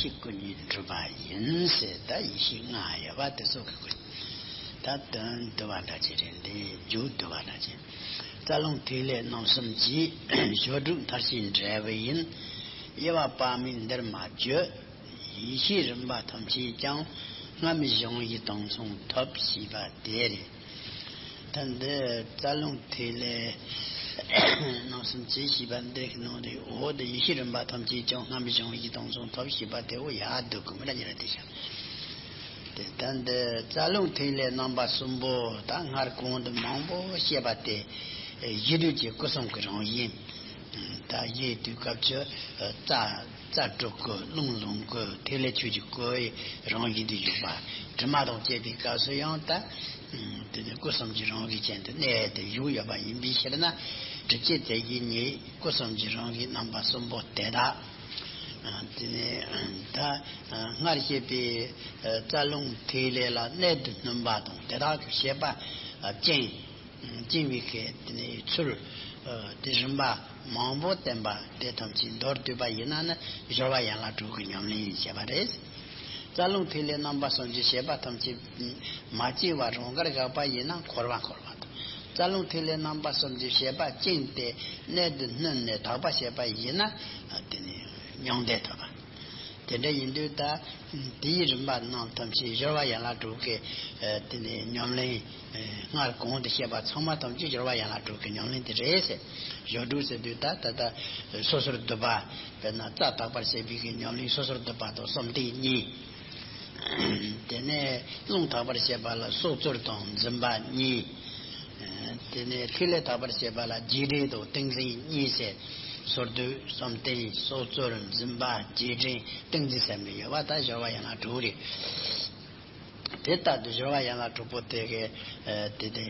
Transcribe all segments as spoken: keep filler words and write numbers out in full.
ཤེས་སྐུ་གཉིས་གྲུབ་པ་ཡིན་ཟེར། ད་ཡེ་ཤེས་ལྔ་ཡོད་པ་དེ་ཚོ་གི་སྐུ། ད་དོན་བསྡུ་བ་འདྲ་ཅིག་རེད། འདི་མཇུག་བསྡུ་བ་འདྲ་ཅིག་རྩ་རླུང་ཐིག་ལེ་རྣམ་གསུམ་གྱིས། སྦྱོར་དྲུག་མཐར་ཕྱིན་འབྲས་བུ་ཡིན། དབྱེ་བ་དཔག་མེད་འདིར་མ་བརྗོད། ཡེ་ཤེས་རིམ་པ་ཐམས་ཅད་ཀྱང་། སྔ་མའི་བྱུང་བའི་དོན་མཚུངས་ཐོབ། ཞེས་པ་དེ་རེད། ད་འདི་རྩ་རླུང་ཐིག་ལེ་རྣམ་གསུམ་གྱིས་ཞེས་པ་འདི་གི་ནང་དུ། འོ་དེ་ཡེ་ཤེས་རིམ་པ་ཐམས་ཅད་ཀྱང་། སྔ་མའི་བྱུང་བའི་དོན་མཚུངས་ཐོབ་ཞེས་པ་དེ། འོ་ཡ་འདུག་གི་མི་འདྲ་ཉེ་ར་དེ་བྱ། དེ་ལྟར་འདི་རྩ་རླུང་ཐིག་ལེ་རྣམ་པ་གསུམ་པོ་ད་སྔར་གོང་དུ་མང་པོ་བཤད་པ་དེ། གཞི་དུས་ཀྱི་སྐུ་གསུམ་གྱི་རང་བཞིན། ད་གཞི་དུས་སྐབས་ཀྱི་རྩ་རྩ་དྲུག་གི་རླུང་ལུང་གི་ཐིག་ལེ་ཆོས་ཀྱི་སྐུ་ཡི་རང་བཞིན་དུ་བཞུགས་པ། དྲི་མ་དང་བཅས་པའི་སྐབས་སུ་ཡང་ད། དེ་ནི་སྐུ་གསུམ་གྱི་རང་བཞིན་ཅན་དུ་གནས་ཏེ་བཞུགས་ཡོད་པ་ཡིན་པའི་ཕྱིར་ན། སྒྲུབ་བྱེད་དེ་བཞིན་ཉིད་སྐུ་གསུམ་གྱི་རང་བཞིན་རྣམ་པ་གསུམ་པོ་དེ་དག། དེ་ནི་ད་སྔར་བཤད་པའི་རྩ་རླུང་ཐིག་ལེ་ལ་གནད་དུ་བསྣུན་པ་དང་། དེ་དག་གི་བཤད་པ་བཅིངས། བཅིངས་པའི་གི་དེ་ནི་ཚུལ། དེ་རིམ་པ་མང་པོ་བསྟན་པ་དེ་ཐམས་ཅད་མདོར་བསྡུས་པ་ཡིན་ན་ནི། སྦྱོར་བ་ཡན་ལག་དྲུག་གི་ཉམས་ལེན་བྱེད་པ་རེད། རྩ་རླུང་ཐིག་ལེ་རྣམ་པ་གསུམ་གྱི་བཤད་པ་ཐམས་ཅད་མ་བཅིངས་པ་རང་དགར་བཞག་པ་ཡིན་ན་འཁོར་བ་འཁོར་བ་དང་། རྩ་རླུང་ཐིག་ལེ་རྣམ་པ་གསུམ་གྱི་བཤད་པ་བཅིངས་ཏེ་གནད་དུ་བསྣུན་ནས་དག་པ་བྱས་པ་ཡིན་ན། དེ་ནི་མྱང་འདས་ཐོབ་པ། དེ་འདྲ་ཡིན་དུས་ད་དེའི་རིམ་པ་རྣམས་ཐམས་ཅད་སྦྱོར་བ་ཡན་ལག་དྲུག་གི་དེ་ནི་ཉམས་ལེན། སྔར་གོང་དུ་བཤད་པ་ཚང་མ་ཐམས་ཅད་སྦྱོར་བ་ཡན་ལག་དྲུག་གི་ཉམས་ལེན་དེ་རེད་ཟེར། སྦྱོར་དྲུག་ཟེར་དུས་ད་ད་ལྟ་སོ་སོར་བསྡུ་བ། དཔེར་ན་རྩ་དག་པར་བྱེད་པའི་གི་ཉམས་ལེན་སོ་སོར་བསྡུ་བ་དང་བསམ་གཏན་གཉིས། དེ་ནས་རླུང་དག་པར་བྱེད་པ་ལ་སྲོག་རྩོལ་དང་འཛིན་པ་གཉིས། དེ་ནས་ཐིག་ལེ་དག་པར་བྱེད་པ་ལ་རྒྱས་འབྲིང་དང་ཏིང་འཛིན་གཉིས་ཟེར། སོར་སྡུད། བསམ་གཏན། སྲོག་རྩོལ། འཛིན་པ། རྒྱས་འབྲིང་། ཏིང་འཛིན་ཟེར་མི་ཡོད་པ་ད་སྦྱོར་བ་ཡན་ལག་དྲུག་རེད། དེ་ལྟར་དུ་སྦྱོར་བ་ཡན་ལག་དྲུག་པོ་དེ་གའི་དེ་དེ་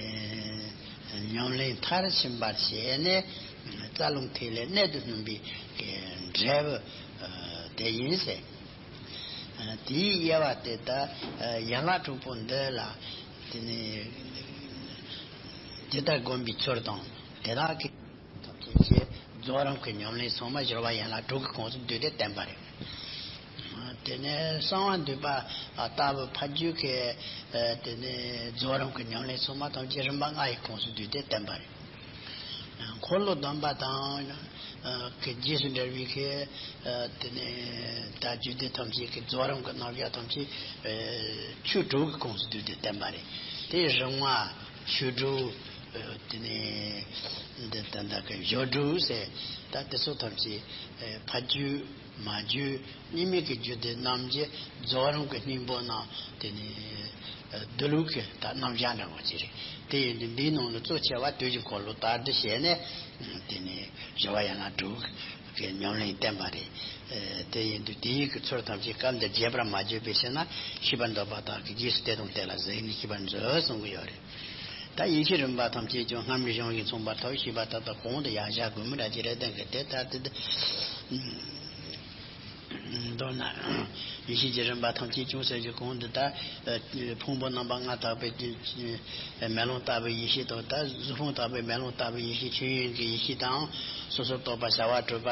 ཉམས་ལེན་མཐར་ཕྱིན་པར་བྱས་ནས། རྩ་རླུང་ཐིག་ལེ་གནད་དུ་བསྣུན་པའི་འབྲས་བུ་དེ་ཡིན་ཟེར། དེའི་དབྱེ་བ་དེ་ལྟར་ཡན་ལག་དྲུག་པོ་འདི་ལ་དེ་ནི་ཇི་ལྟར་བསྒོམ་པའི་ཚུལ་དང་། དེ་དག་གི་ཐམས་ཅད་ཀྱི་རྫོགས་རིམ་གྱི་ཉམས་ལེན་ཚང་མ་སྦྱོར་བ་ཡན་ལག་དྲུག་གི་ཁོངས་སུ་བསྡུས་ཏེ་བསྟན་པ་རེད། དེ་ནས་གསང་བ་འདུས་པ་ལྟ་བུ་ཕ་རྒྱུད་ཀྱི་དེ་ནས་རྫོགས་རིམ་གྱི་ཉམས་ལེན་ཚང་མ་ཐམས་ཅད་རིམ་པ་ལྔ་ཡི་ཁོངས་སུ་བསྡུས་ཏེ་བསྟན་པ་རེད། འཁོར་ལོ་སྡོམ་པ་དང་གི་རྗེས་སུ་འབྲེལ་བའི་གི་དེ་ནས་ད་རྒྱུད་སྡེ་ཐམས་ཅད་ཀྱི་རྫོགས་རིམ་གྱི་རྣམ་གཞག་ཐམས་ཅད་ཆོས་དྲུག་གི་ཁོངས་སུ་བསྡུས་ཏེ་བསྟན་པ་རེད། དེ་རིམ་ལྔ། ཆོས་དྲུག་དེ་ནས་འདི་ད་ལྟ་གི་སྦྱོར་དྲུག་ཟེར། ད་དེ་ཚོ་ཐམས་ཅད་ཕ་རྒྱུད། མ་རྒྱུད། གཉིས་མེད་ཀྱི་རྒྱུད་སྡེ་རྣམས་ཀྱི་རྫོགས་རིམ་གྱི་སྙིང་པོ་རྣམས་དེ་ནི་སྡུད་ལུགས་ཀྱི་ད་རྣམ་གཞག་འདྲ་བོ་ཅིག་རེད། དེ་ཡིན་དུས་འདིའི་ནང་ལ་གཙོ་ཆེ་བ་དུས་ཀྱི་འཁོར་ལོ་དར་དུ་བྱས་ནས་དེ་ནི་སྦྱོར་བ་ཡན་ལག་དྲུག་གི་ཉམས་ལེན་བསྟན་པ་རེད། དེ་ཡིན་དུས་དེ་ཡི་གི་ཚུལ་ཐམས་ཅད་སྐབས་འདིར་རྒྱས་པར་མ་བརྗོད་པའི་ཕྱིར་ན། ཤེས་པར་འདོད་པ་དག་གིས་རྗེས་སུ་དེ་དང་དེ་ལ་གཟིགས་ནས་ཤེས་པར་མཛོད་གསུང་གི་ཡོད་རེད། ད་ཡེ་ཤེས་རིམ་པ་ཐམས་ཅད་ཀྱང་སྔར་མེད་གཞུང་བཞིན་མཚུངས་པར་ཐོབ་ཞེས་པ་ད་ལྟ་གོང་དུ་ཡང་བཞག་དགོས་མི་འདྲ་ཅིག་རེད། དེ་གི་དེ་ལྟར་དེ་མདོར་ན་ཡེ་ཤེས་ཀྱི་རིམ་པ་ཐམས་ཅད་ཀྱང་ཟེར་རྒྱུ་གོང་དུ་ད་ཕུང་པོ་རྣམ་པ་ལྔ་དག་པའི་མེ་ལོང་ལྟ་བུའི་ཡེ་ཤེས་དང་། ད་གཟུགས་ཕུང་དག་པའི་མེ་ལོང་ལྟ་བུའི་ཡེ་ཤེས། ཆོས་དབྱིངས་ཀྱི་ཡེ་ཤེས་དང་། སོ་སོར་རྟོག་པ་བྱ་བ་གྲུབ་པ་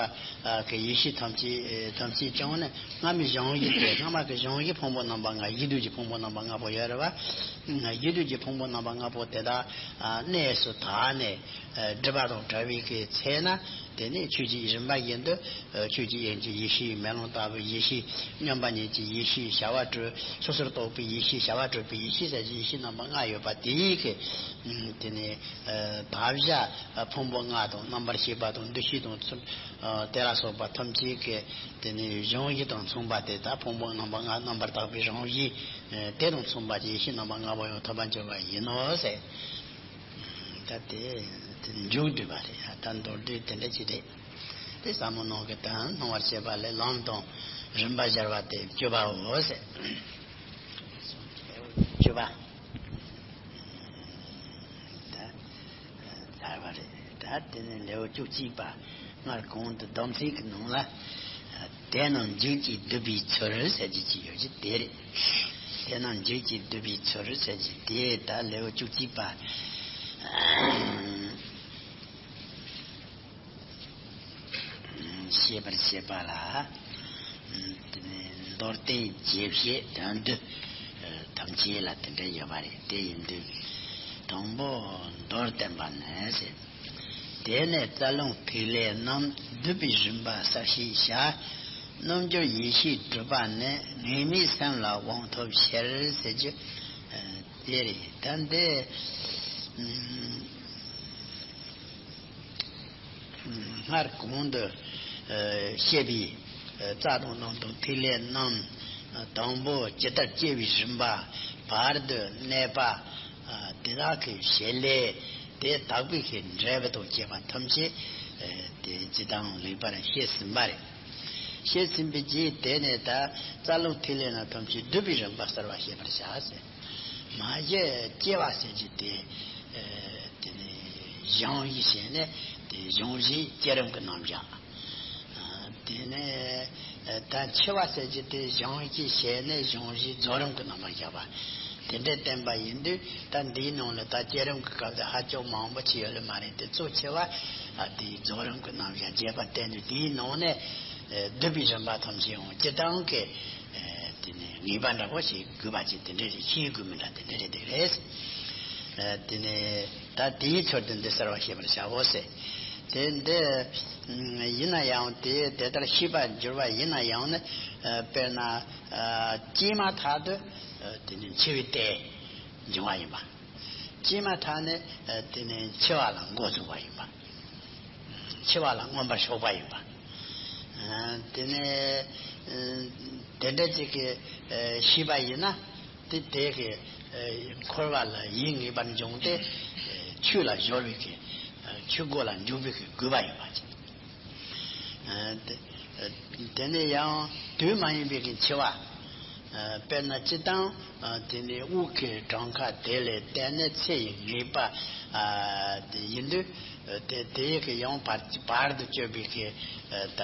གི་ཡེ་ཤེས་ཐམས་ཅད་ཐམས་ཅད་ཀྱང་ནི་སྔ་མའི་གཞུང་བཞིན་ཏེ། སྔ་མ་གི་གཞུང་བཞིན་ཕུང་པོ་རྣམ་པ་ལྔ། གཞི་དུས་ཀྱི་ཕུང་པོ་རྣམ་པ་ལྔ་པོ་ཡོད་རེད་བ། གཞི་དུས་ཀྱི་ཕུང་པོ་རྣམ་པ་ལྔ་པོ་དེ་དག་གནས་སུ་དག་ནས་སྒྲིབ་པ་དང་བྲལ་བའི་གི་ཚེ་ན། དེ་ནས་ཆོས་ཀྱི་རིམ་པ་བཞིན་དུ་ཆོས་ཀྱི་དབྱིངས་ཀྱི་ཡེ་ཤེས། མེ་ལོང་ལྟ་བུའི་ཡེ་ཤེས། མཉམ་པ་ཉིད་ཀྱི་ཡེ་ཤེས། བྱ་བ་གྲུབ། སོ་སོར་རྟོག་པའི་ཡེ་ཤེས། བྱ་བ་གྲུབ་པའི་ཡེ་ཤེས་ཟེར་གྱི་ཡེ་ཤེས་རྣམ་པ་ལྔ་ཡོད་པ་དེ་ཡི་གི་དེ་ནས་དག་བྱ་ཕུང་པོ་ལྔ་དང་། རྣམ་པར་ཤེས་པ་དང་། འདུ་ཤེས་དང་། དེ་ལ་སོགས་པ་ཐམས་ཅད་ཀྱི་དེ་ནས་གཞུང་བཞིན་དང་མཚུངས་པ་དེ་དག་ཕུང་པོ་རྣམ་པ་ལྔ། རྣམ་པར་དག་པའི་རང་བཞིན་དེ་དང་མཚུངས་པ་ཡེ་ཤེས་རྣམ་པ་ལྔ་པོ་ཡང་ཐོབ་པར་འགྱུར་བ་ཡིན་ནོ་ཟེར། ད་དེ་དེ་མཇུག་བསྡུས་པ་རེད། ད་མདོར་བསྡུས་དེ་འདྲ་ཅིག་རེད། དེ་ཟབ་མོ་ནང་གི་དོན་སྣང་བར་བྱེད་པ་ལས། ལམ་དང་རིམ་པ་སྦྱར་བ་སྟེ་བཅུ་པའོ་ཟེར། བཅུ་པ། ད་ཚར་བ་རེད། ད་དེ་ནས་ལེའུ་བཅུ་གཅིག་པ། སྔར་གོང་དུ་སྡོམ་ཚིག་གི་ནང་ལ། དེ་རྣམས་འཇུག་ཅེས་བསྡུ་བའི་ཚུལ་ཟེར་གྱི་ཅིག་ཡོད་ཀྱི་དེ་རེད། དེ་རྣམས་འཇུག་ཅེས་བསྡུ་བའི་ཚུལ་ཟེར་གྱི་དེ་ད་ལེའུ་བཅུ་གཅིག་པ། ཤེས་པར་བྱེད་པ་ལ། དེ་ནས་ མདོར་བསྟན་རྒྱས་བཤད་དོན་བསྡུ་ཐམས་ཅད་ལ་དེ་འདྲ་ཡོད་པ་རེད། དེ་ཡིན་དུས་དང་པོ་མདོར་བསྟན་པ་ནས་ཟེར། དེ་ནས་རྩ་རླུང་ཐིག་ལེ་རྣམས་བསྡུ་བའི་རིམ་པ་གསལ་བྱེད་བྱ། རྣམ་འགྱུར་ཡེ་ཤེས་གྲུབ་པ་ནི། ངེས་མེད་སེམས་ལ་དབང་ཐོབ་ཕྱིར་ཟེར་རྒྱུ་དེ་རེད། ད་འདི་སྔར་གོང་དུ་བཤད་པའི་རྩ་དང་རླུང་དང་ཐིག་ལེ་རྣམས་དང་པོ་ཇི་ལྟར་སྐྱེ་བའི་རིམ་པ། བར་དུ་གནས་པ། དེ་དག་གི་བྱེད་ལས། དེ་དག་པའི་ཤེས་འབྲས་བུ་དང་བཅས་པ་ཐམས་ཅད་དེ་ཇི་ལྟའང་ལེགས་པར་བཤད་ཟིན་པ་རེད། བཤད་ཟིན་པའི་རྗེས་དེ་ནས་ད་རྩ་རླུང་ཐིག་ལེ་རྣམས་ཐམས་ཅད་བསྡུ་བའི་རིམ་པ་གསལ་བར་ཤེས་པར་བྱ་ཟེར། མ་གཞི་སྐྱེ་བ་ཟེར་རྒྱུ་དེ་དེ་ནས་བྱུང་བའི་ཞེས་ནས་དེ་བྱུང་བའི་སྐྱེ་རིམ་གྱི་རྣམ་གཞག་དེ་ནས་ད་འཆི་བ་ཟེར་རྒྱུ་དེ་བྱུང་བའི་ཞེས་ནས་བྱུང་བའི་རྫོགས་རིམ་གྱི་རྣམ་པར་བཞག་པ་དེ་འདྲའི་བསྟན་པ་ཡིན་དུས། ད་འདིའི་ནང་ལ་ད་སྐྱེ་རིམ་གྱི་སྐབས་དེ་ཧ་ཅང་མང་པོ་ཅིག་ཡོད་ལེ་མ་རེད་དེ། གཙོ་ཆེ་བ་དེའི་རྫོགས་རིམ་གྱི་རྣམ་གཞག་རྒྱས་པར་བསྟན་དུས། དེའི་ནང་ནས་བསྡུ་བའི་རིམ་པ་ཐམས་ཅད་ཡང་སྤྱི་བཏང་གི་དེ་ནས་ངེས་པ་འདྲ་པོ་ཞིག་དགོས་པ་ཅིག་དེ་འདྲ་རེད། ཤེས་དགོས་མི་འདྲ་དེ་འདྲ་རེད། དེ་རེད། དེ་ནས་ད་དེའི་ཚུལ་དུ་འདི་གསལ་བར་ཤེས་པར་བྱའོ་ཟེར། དེ་འདི་ཡིན་ན་ཡང་དེ་དེ་ལྟར་ཤེས་པར་འགྱུར་བ་ཡིན་ན་ཡང་ནི། དཔེར་ན་སྐྱེས་མ་ཐག་ཏུ་དེ་ནི་འཆི་བའི་ལྟས་འབྱུང་བ་ཡིན་པ། སྐྱེས་མ་ཐག་ནས་དེ་ནི་འཆི་བ་ལ་འགོ་འཛུགས་པ་ཡིན་པ། འཆི་བ་ལ་མངོན་པར་ཕྱོགས་པ་ཡིན་པ། དེ་ནས་དེ་འདྲ་ཅིག་གི་ཤེས་པ་ཡིན་ན། དེ་དེ་གི་འཁོར་བ་ལ་ཡིད་ངེས་པར་འབྱུང་སྟེ། ཆོས་ལ་སྦྱོར་བའི་གི་ཆོས་སྒོ་ལ་འཇུག་པའི་གི་དགོས་པ་ཡིན་པ་ཅིག་དེ་ནས་ཡང་དུས་མ་ཡིན་པའི་གི་འཆི་བ། དཔེར་ན་སྤྱིར་བཏང་དེ་ནས་དབུགས་ཀྱི་གྲངས་ཀ་དེ་ལས་བརྟེན་ནས་ཚེ་ཡི་ངེས་པ་དེ་ཡིན་དུས། དེ་དེ་ཡི་གི་ཡང་བར་བར་དུ་གཅོད་པའི་གི་ད་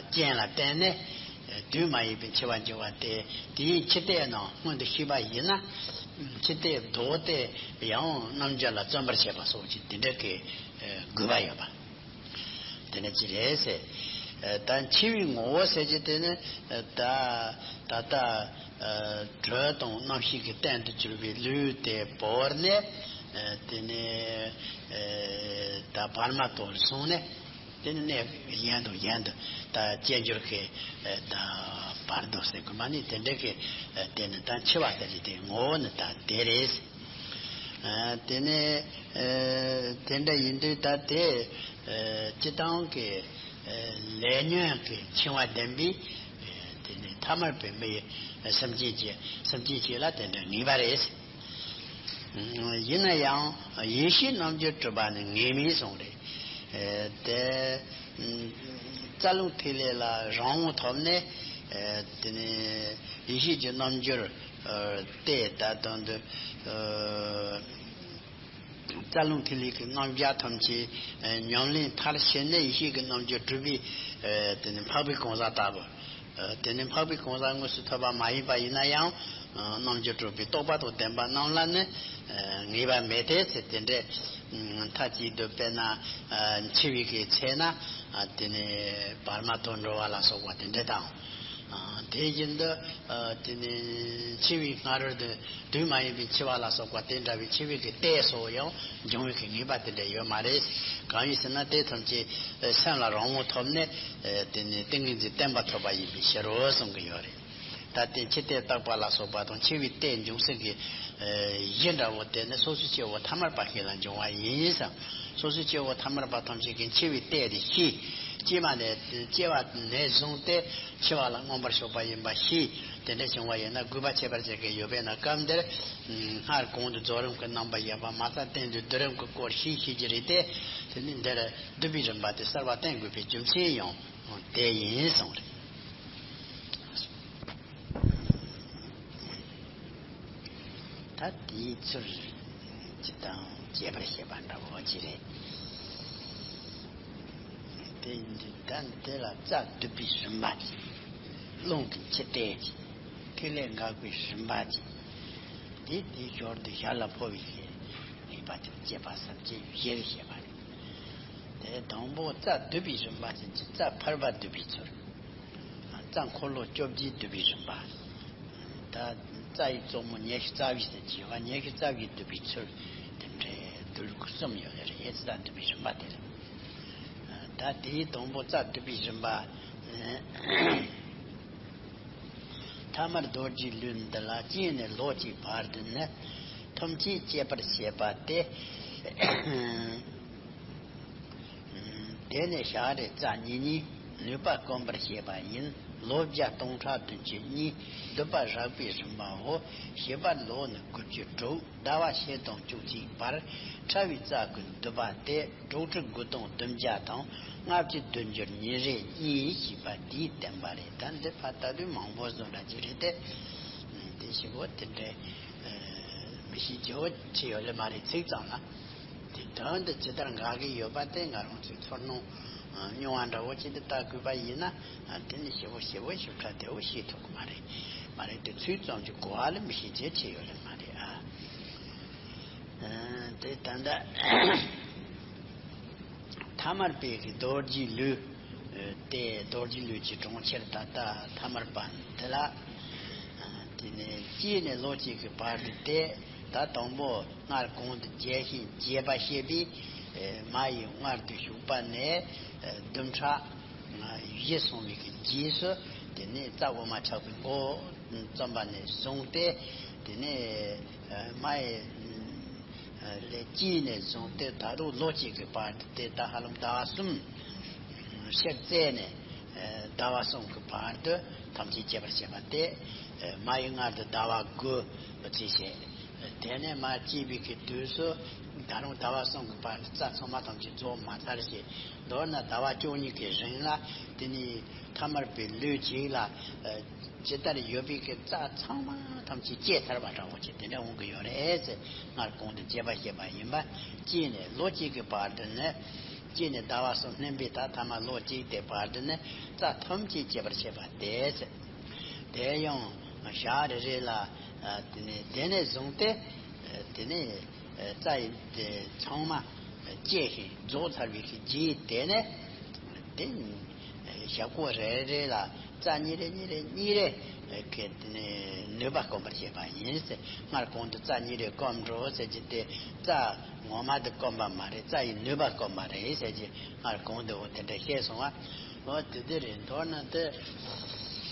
རྐྱེན་ལ་བརྟེན་ནས་དུས་མ་ཡིན་པའི་འཆི་བ་འབྱུང་བ་དེ། དེའི་འཆི་ལྟས་རྣམས་སྔོན་དུ་ཤེས་པ་ཡིན་ན། འཆི་ལྟས་ལྡོག་སྟེ་ཡང་རྣམ་འགྱུར་ལ་བརྩོན་པར་བྱེད་པ་སོགས་ཀྱི་དེ་འདྲ་གི་དགོས་པ་ཡོད་པ། དེ་ནི་ཅི་རེད་ཟེར། ད་འཆི་བའི་ངོ་བོ་ཟེར་གྱི་དེ་ནི་ད་ད་ལྟ་དྲོད་དང་རྣམ་ཤེས་ཀྱི་རྟེན་དུ་གྱུར་པའི་ལུས་དེ་བོར་ནས། དེ་ནི་ད་བར་མ་དོར་སོང་ནས། དེ་ནི་གནས་གཞན་དང་གཞན་དུ་ད་སྐྱེ་འགྱུར་གྱི་ད་བར་དོ་ཟེར་དགོས་མ་ནི་དེ་འདྲ་གི་དེ་ནི་ད་འཆི་བ་ཟེར་གྱི་དེ་ངོ་བོ་ནི་ད་དེ་རེད། དེ་ནས་དེ་འདྲ་ཡིན་དུས་ད་དེ་སྤྱི་བཏང་གི་ལས་ཉོན་གྱི་འཆིང་བ་ལྡན་པའི་དེ་ནས་ཐ་མལ་པའི་མི་ཡི་སེམས་ཅན་གྱི་སེམས་ཅན་ཞིག་ལ་དེ་འདྲ་ངེས་པ་རེད། ཡིན་ན་ཡང་ཡེ་ཤེས་རྣམ་འགྱུར་གྲུབ་པ་ནི་ངེས་མེད་གསུངས་རེད། དེ་རྩ་རླུང་ཐིག་ལེ་ལ་རང་དབང་ཐོབ་ནས། དེ་ནས་ཡེ་ཤེས་ཀྱི་རྣམ་འགྱུར་ཨ་དེ་ད་དོན་དུ་ཨ་རྩ་རླུང་ཐིག་ལེ་གི་རྣམ་གཞག་ཐམས་ཅད་ཨ་ཉམས་ལེན་མཐར་ཕྱིན་ནས་ཡེ་ཤེས་ཀྱི་རྣམ་འགྱུར་གྲུབ་པའི་ཨ་དེ་ནི་འཕགས་པའི་གང་ཟག་ལྟ་བུ། ཨ་དེ་ནི་འཕགས་པའི་གང་ཟག་དངོས་སུ་ཐོབ་པ་མ་ཡིན་པ་ཡིན་ན་ཡང་། ཨ་རྣམ་འགྱུར་གྲུབ་པའི་རྟོགས་པ་དང་ལྡན་པ་རྣམས་ལ་ནི་ཨ་ངེས་པ་མེད་དེ་ཟེར། དེ་འདྲའི་མཐའ་གཅིག་ཏུ་དཔེར་ན་ཨ་འཆི་བའི་གི་ཚེ་ན་ཨ་དེ་ནི་བར་མ་དོར་འགྲོ་བ་ལ་སོགས་པ་དེ་འདྲ་དང་། ཨ་དེ་བཞིན་དུ་ཨ་དེ་ནི་འཆི་བའི་སྔ་རོལ་དུ་དུས་མ་ཡིན་པའི་འཆི་བ་ལ་སོགས་པ་དེ་འདྲ་བའི་འཆི་བའི་གི་ལྟས་སོགས་ཡང་འབྱུང་བའི་གི་ངེས་པ་དེ་འདྲ་ཡོད་མ་རེད། གང་ཡིན་ཟེར་ན་དེ་ཐམས་ཅད་སེམས་ལ་རང་དབང་ཐོབ་ནས་ཨ་དེ་ནི་ཏིང་ངེ་འཛིན་བརྟན་པ་ཐོབ་པ་ཡིན་པའི་ཕྱིར་རོ་གསུང་གི་ཡོད་རེད། ད་ལྟའི་འཆི་ལྟས་བརྟག་པ་ལ་སོགས་པ་དང་འཆི་བའི་ལྟས་འབྱུང་སའི་གི་ཨ་གཞི་འདྲ་བོ་དེ་ནི་སོ་སོའི་སྐྱེ་བོ་ཐ་མལ་པ་ཞིག་ལ་འབྱུང་བ་ཡིན་ཙང་། སོ་སོའི་སྐྱེ་བོ་ཐ་མལ་པ་ཐམས་ཅད་ཀྱིས་འཆི་བའི་ལྟས་དེ་ཤེས། སྐྱེས་མ་ནས་སྐྱེ་བ་ནས་བཟུང་སྟེ་འཆི་བ་ལ་མངོན་པར་ཕྱོགས་པ་ཡིན་པ་ཤེས། དེ་འདྲ་བྱུང་བ་ཡིན་ན་དགོས་པ་ཁྱད་པར་ཅན་གྱི་ཡོད་པས་ན། སྐབས་འདིར་སྔར་གོང་དུ་རྫོགས་རིམ་གྱི་རྣམ་པ་བཞག་པ་མ་ཚད་བསྟན་དུས་བསྡུ་རིམ་གྱི་སྐོར་ཞིག་ཤེས་ཀྱི་རེད་དེ། དེ་ནི་འདིར་བསྡུ་བའི་རིམ་པ་དེ་གསལ་བར་བསྟན་དགོས་པའི་རྒྱུ་མཚན་ཡང་དེ་ཡིན་གསུངས་རེད། ད་དེའི་ཚུལ་ཇི་ལྟར་རྒྱས་པར་བཤད་པ་འདྲ་བོ་ཅི་རེད། དེ་ཡིན་དུས་ད་དེ་ལ་རྩ་བསྡུ་བའི་རིམ་པ་ཅིག་རླུང་གི་འཆི་ལྟས་ཅིག་ཐིག་ལེ་འགག་པའི་རིམ་པ་ཅིག་དེ་དེའི་ཞོར་དུ་ཞར་ལ་འཕོ་བའི་ལས་ངེས་པ་དེ་བསྐྱེད་པ་ཟབ་ཅིང་བཞིར་བཤད་པ་རེད། དེ་དང་པོ་རྩ་བསྡུ་བའི་རིམ་པ་ཅན་གྱི་རྩ་ཕལ་པ་བསྡུ་བའི་ཚུལ། རྩ་ རྩ་འཁོར་ལོ་བཅོ་བརྒྱད་བསྡུ་བའི་རིམ་པ། ད་རྩ་ཡི་གཙོ་མོ་ཉི་ཤུ་རྩ་བཞི་ཟེར་གྱི་ཡོད་པ། ཉི་ཤུ་རྩ་བཞི་བསྡུ་བའི་ཚུལ་དེ་འདྲའི་བསྡུ་ལུགས་གསུམ་ཡོད་རེད། ཨེ་ཙི་ད་བསྡུ་བའི་རིམ་པ་དེ་རེད། ད་དེའི་དང་པོ་རྩ་བསྡུ་བའི་རིམ་པ། ཐ་མར་རྡོ་རྗེའི་ལུས་འདི་ལ་སྐྱེས་ནས་ལོ་གཅིག་བར་དུ་ནི་ཐམས་ཅད་སྐྱེད་པར་བྱེད་པ་སྟེ། དེ་ནས་ཞག་རེ་རྩ་གཉིས་གཉིས་ནུས་པ་སྐོམ་པར་བྱེད་པ་ཡིན། ལོ་བརྒྱ་སྟོང་ཕྲག་བདུན་ཅུ་གཉིས། བསྡུ་བ་རགས་པའི་རིམ་པའོ། བྱེད་པ་ལོ་ནི་དགུ་བཅུ་དྲུག། ཟླ་བ་ཕྱེད་དང་བཅུ་གཅིག་བར། ཕྲ་བའི་རྩ་ཀུན་བསྡུ་བ་སྟེ། དྲུག་ཁྲི་དགུ་སྟོང་བདུན་བརྒྱ་དང་ལྔ་བཅུ་བདུན་ཅུར་ཉིན་རེ་གཉིས་ཞེས་པ་དེའི་བསྟན་པ་རེད། ད་འདི་ཕར་ལྟ་དུས་མང་པོ་བཟོ་འདྲ་ཅིག་རེད་དེ། དེ་ཞིག་པོ་དེ་འདྲའི་མི་ཤེས་རྒྱུ་བོ་ཅི་ཡོད་ལེ་མ་རེད། ཚིག་ཙམ་ལ། དེ་དོན་དུ་ཇི་ལྟར་འགག་གི་ཡོད་པ་དེ་ང་རང་ཚོའི་ཚོར་སྣང་ཨ་རྙོག་པ་འདྲ་བོ་ཅིག་ཏུ་ལྟ་དགོས་པ་ཡིན་ན། ཨ་དེ་ནི་ཞེ་པོ་ཞེ་པོ་ཞིབ་ཕྲ་དེ་བོ་ཤེས་ཐུབ་ཀྱི་མ་རེད། མ་རེད་དེ་ཚིག་ཙམ་གྱི་གོ་བ་ལ་མི་ཤེས་རྒྱུ་ཅི་ཡོད་ལེ་མ་རེད་ཨ། ཨ་དེ་ད་ལྟ་ཐ་མར་པའི་གི་རྡོ་རྗེའི་ལུས། ཨ་དེ་རྡོ་རྗེའི་ལུས་ཀྱི་གྲོང་ཁྱེར་ད་ལྟ་ཐ་མར་པ་འདི་ལ། ཨ་དེ་ནས་སྐྱེས་ནས་ལོ་གཅིག་གི་བར་དུ་སྟེ། ད་དང་པོ་སྔར་གོང་དུ་རྒྱས་ཤིང་རྒྱས་པ་བཤད་པའི་ཨ་མ་ཡི་མངལ་དུ་ཞུགས་པ་ནས་ཨ་བདུན་ཕྲག་བཞི་སོང་བའི་གི་རྗེས་སུ། དེ་ནས་རྩ་དབུ་མ་ཆགས་པའི་འགོ་རྩོམ་པ་ནས་བཟུང་སྟེ། དེ་ནས་ཨ་མ་ཡི་ལས་སྐྱེས་ནས་བཟུང་སྟེ་ད་དུང་ལོ་གཅིག་གི་བར་དུ་སྟེ། ད་ཧ་ལམ་ཟླ་བ་གསུམ་ཕྱིར་བཙལ་ནས་ཟླ་བ་གསུམ་གྱི་བར་དུ་ཐམས་ཅད་སྐྱེད་པར་བྱེད་པ་སྟེ། མ་ཡི་མངལ་དུ་ཟླ་བ་དགུ་བྱས་བྱས། དེ་ནས་མ་སྐྱེས་པའི་གི་དུས་སུ་ད་རུང་ཟླ་བ་གསུམ་གྱི་བར་དུ་རྩ་ཚང་མ་ཐམས་ཅད་རྫོགས་མ་ཚར་ཞིང་། མདོར་ན་ཟླ་བ་བཅུ་གཉིས་ཀྱི་རིང་ལ་དེ་ནི་ཐ་མར་པའི་ལུས་གཅིག་ལ་ཇི་ལྟར་ཡོད་པའི་གི་རྩ་ཚང་མ་ཐམས་ཅད་སྐྱེས་ཚར་བ་འདྲ་བོ་ཅིག་དེ་འདྲ་འོང་གི་ཡོད་རེད་ཟེར། སྔར་གོང་དུ་རྒྱས་པ་བཤད་པ་ཡིན་པ། སྐྱེས་ནས་ལོ་གཅིག་གི་བར་དུ་ནི། སྐྱེས་ནས་ཟླ་བ་གསུམ་བསྣན་པའི་ད་ཐ་མ་ལོ་གཅིག་དེ་བར་དུ་ནི་རྩ་ཐམས་ཅད་སྐྱེད་པར་བྱེད་པ་སྟེ་ཟེར། དེ་ཡང་ཞག་རེ་རེ་ལ་ཨ་དེ་ནས་དེ་ནས་བཟུང་སྟེ། ཨ་དེ་ནས་ཨ་རྩ་ཡི་དེ་ཚང་མ་སྐྱེས་ཤིང་རྫོགས་ཚར་བའི་གི་རྗེས་དེ་ནས་དེ་ཞག་པོ་རེ་རེ་ལ་རྩ་གཉིས་རེ་གཉིས་རེ་གཉིས་རེ་གི་དེ་ནས་ནུས་པ་སྐོམ་པར་བྱེད་པ་ཡིན་ཟེར། སྔར་གོང་དུ་རྩ་གཉིས་རེ་སྐོམ་འགྲོ་ཟེར་གྱི་དེ་རྩ་ངོ་མ་དེ་སྐོམ་པ་མ་རེད། རྩ་ཡི་ནུས་པ་སྐོམ་པ་རེད་ཟེར་གྱི་སྔར་གོང་དུ་འོ་དེ་འདྲ་བཤད་སོང་བ། འོ་དེ་དེ་རེད། མདོར་ན་དེ་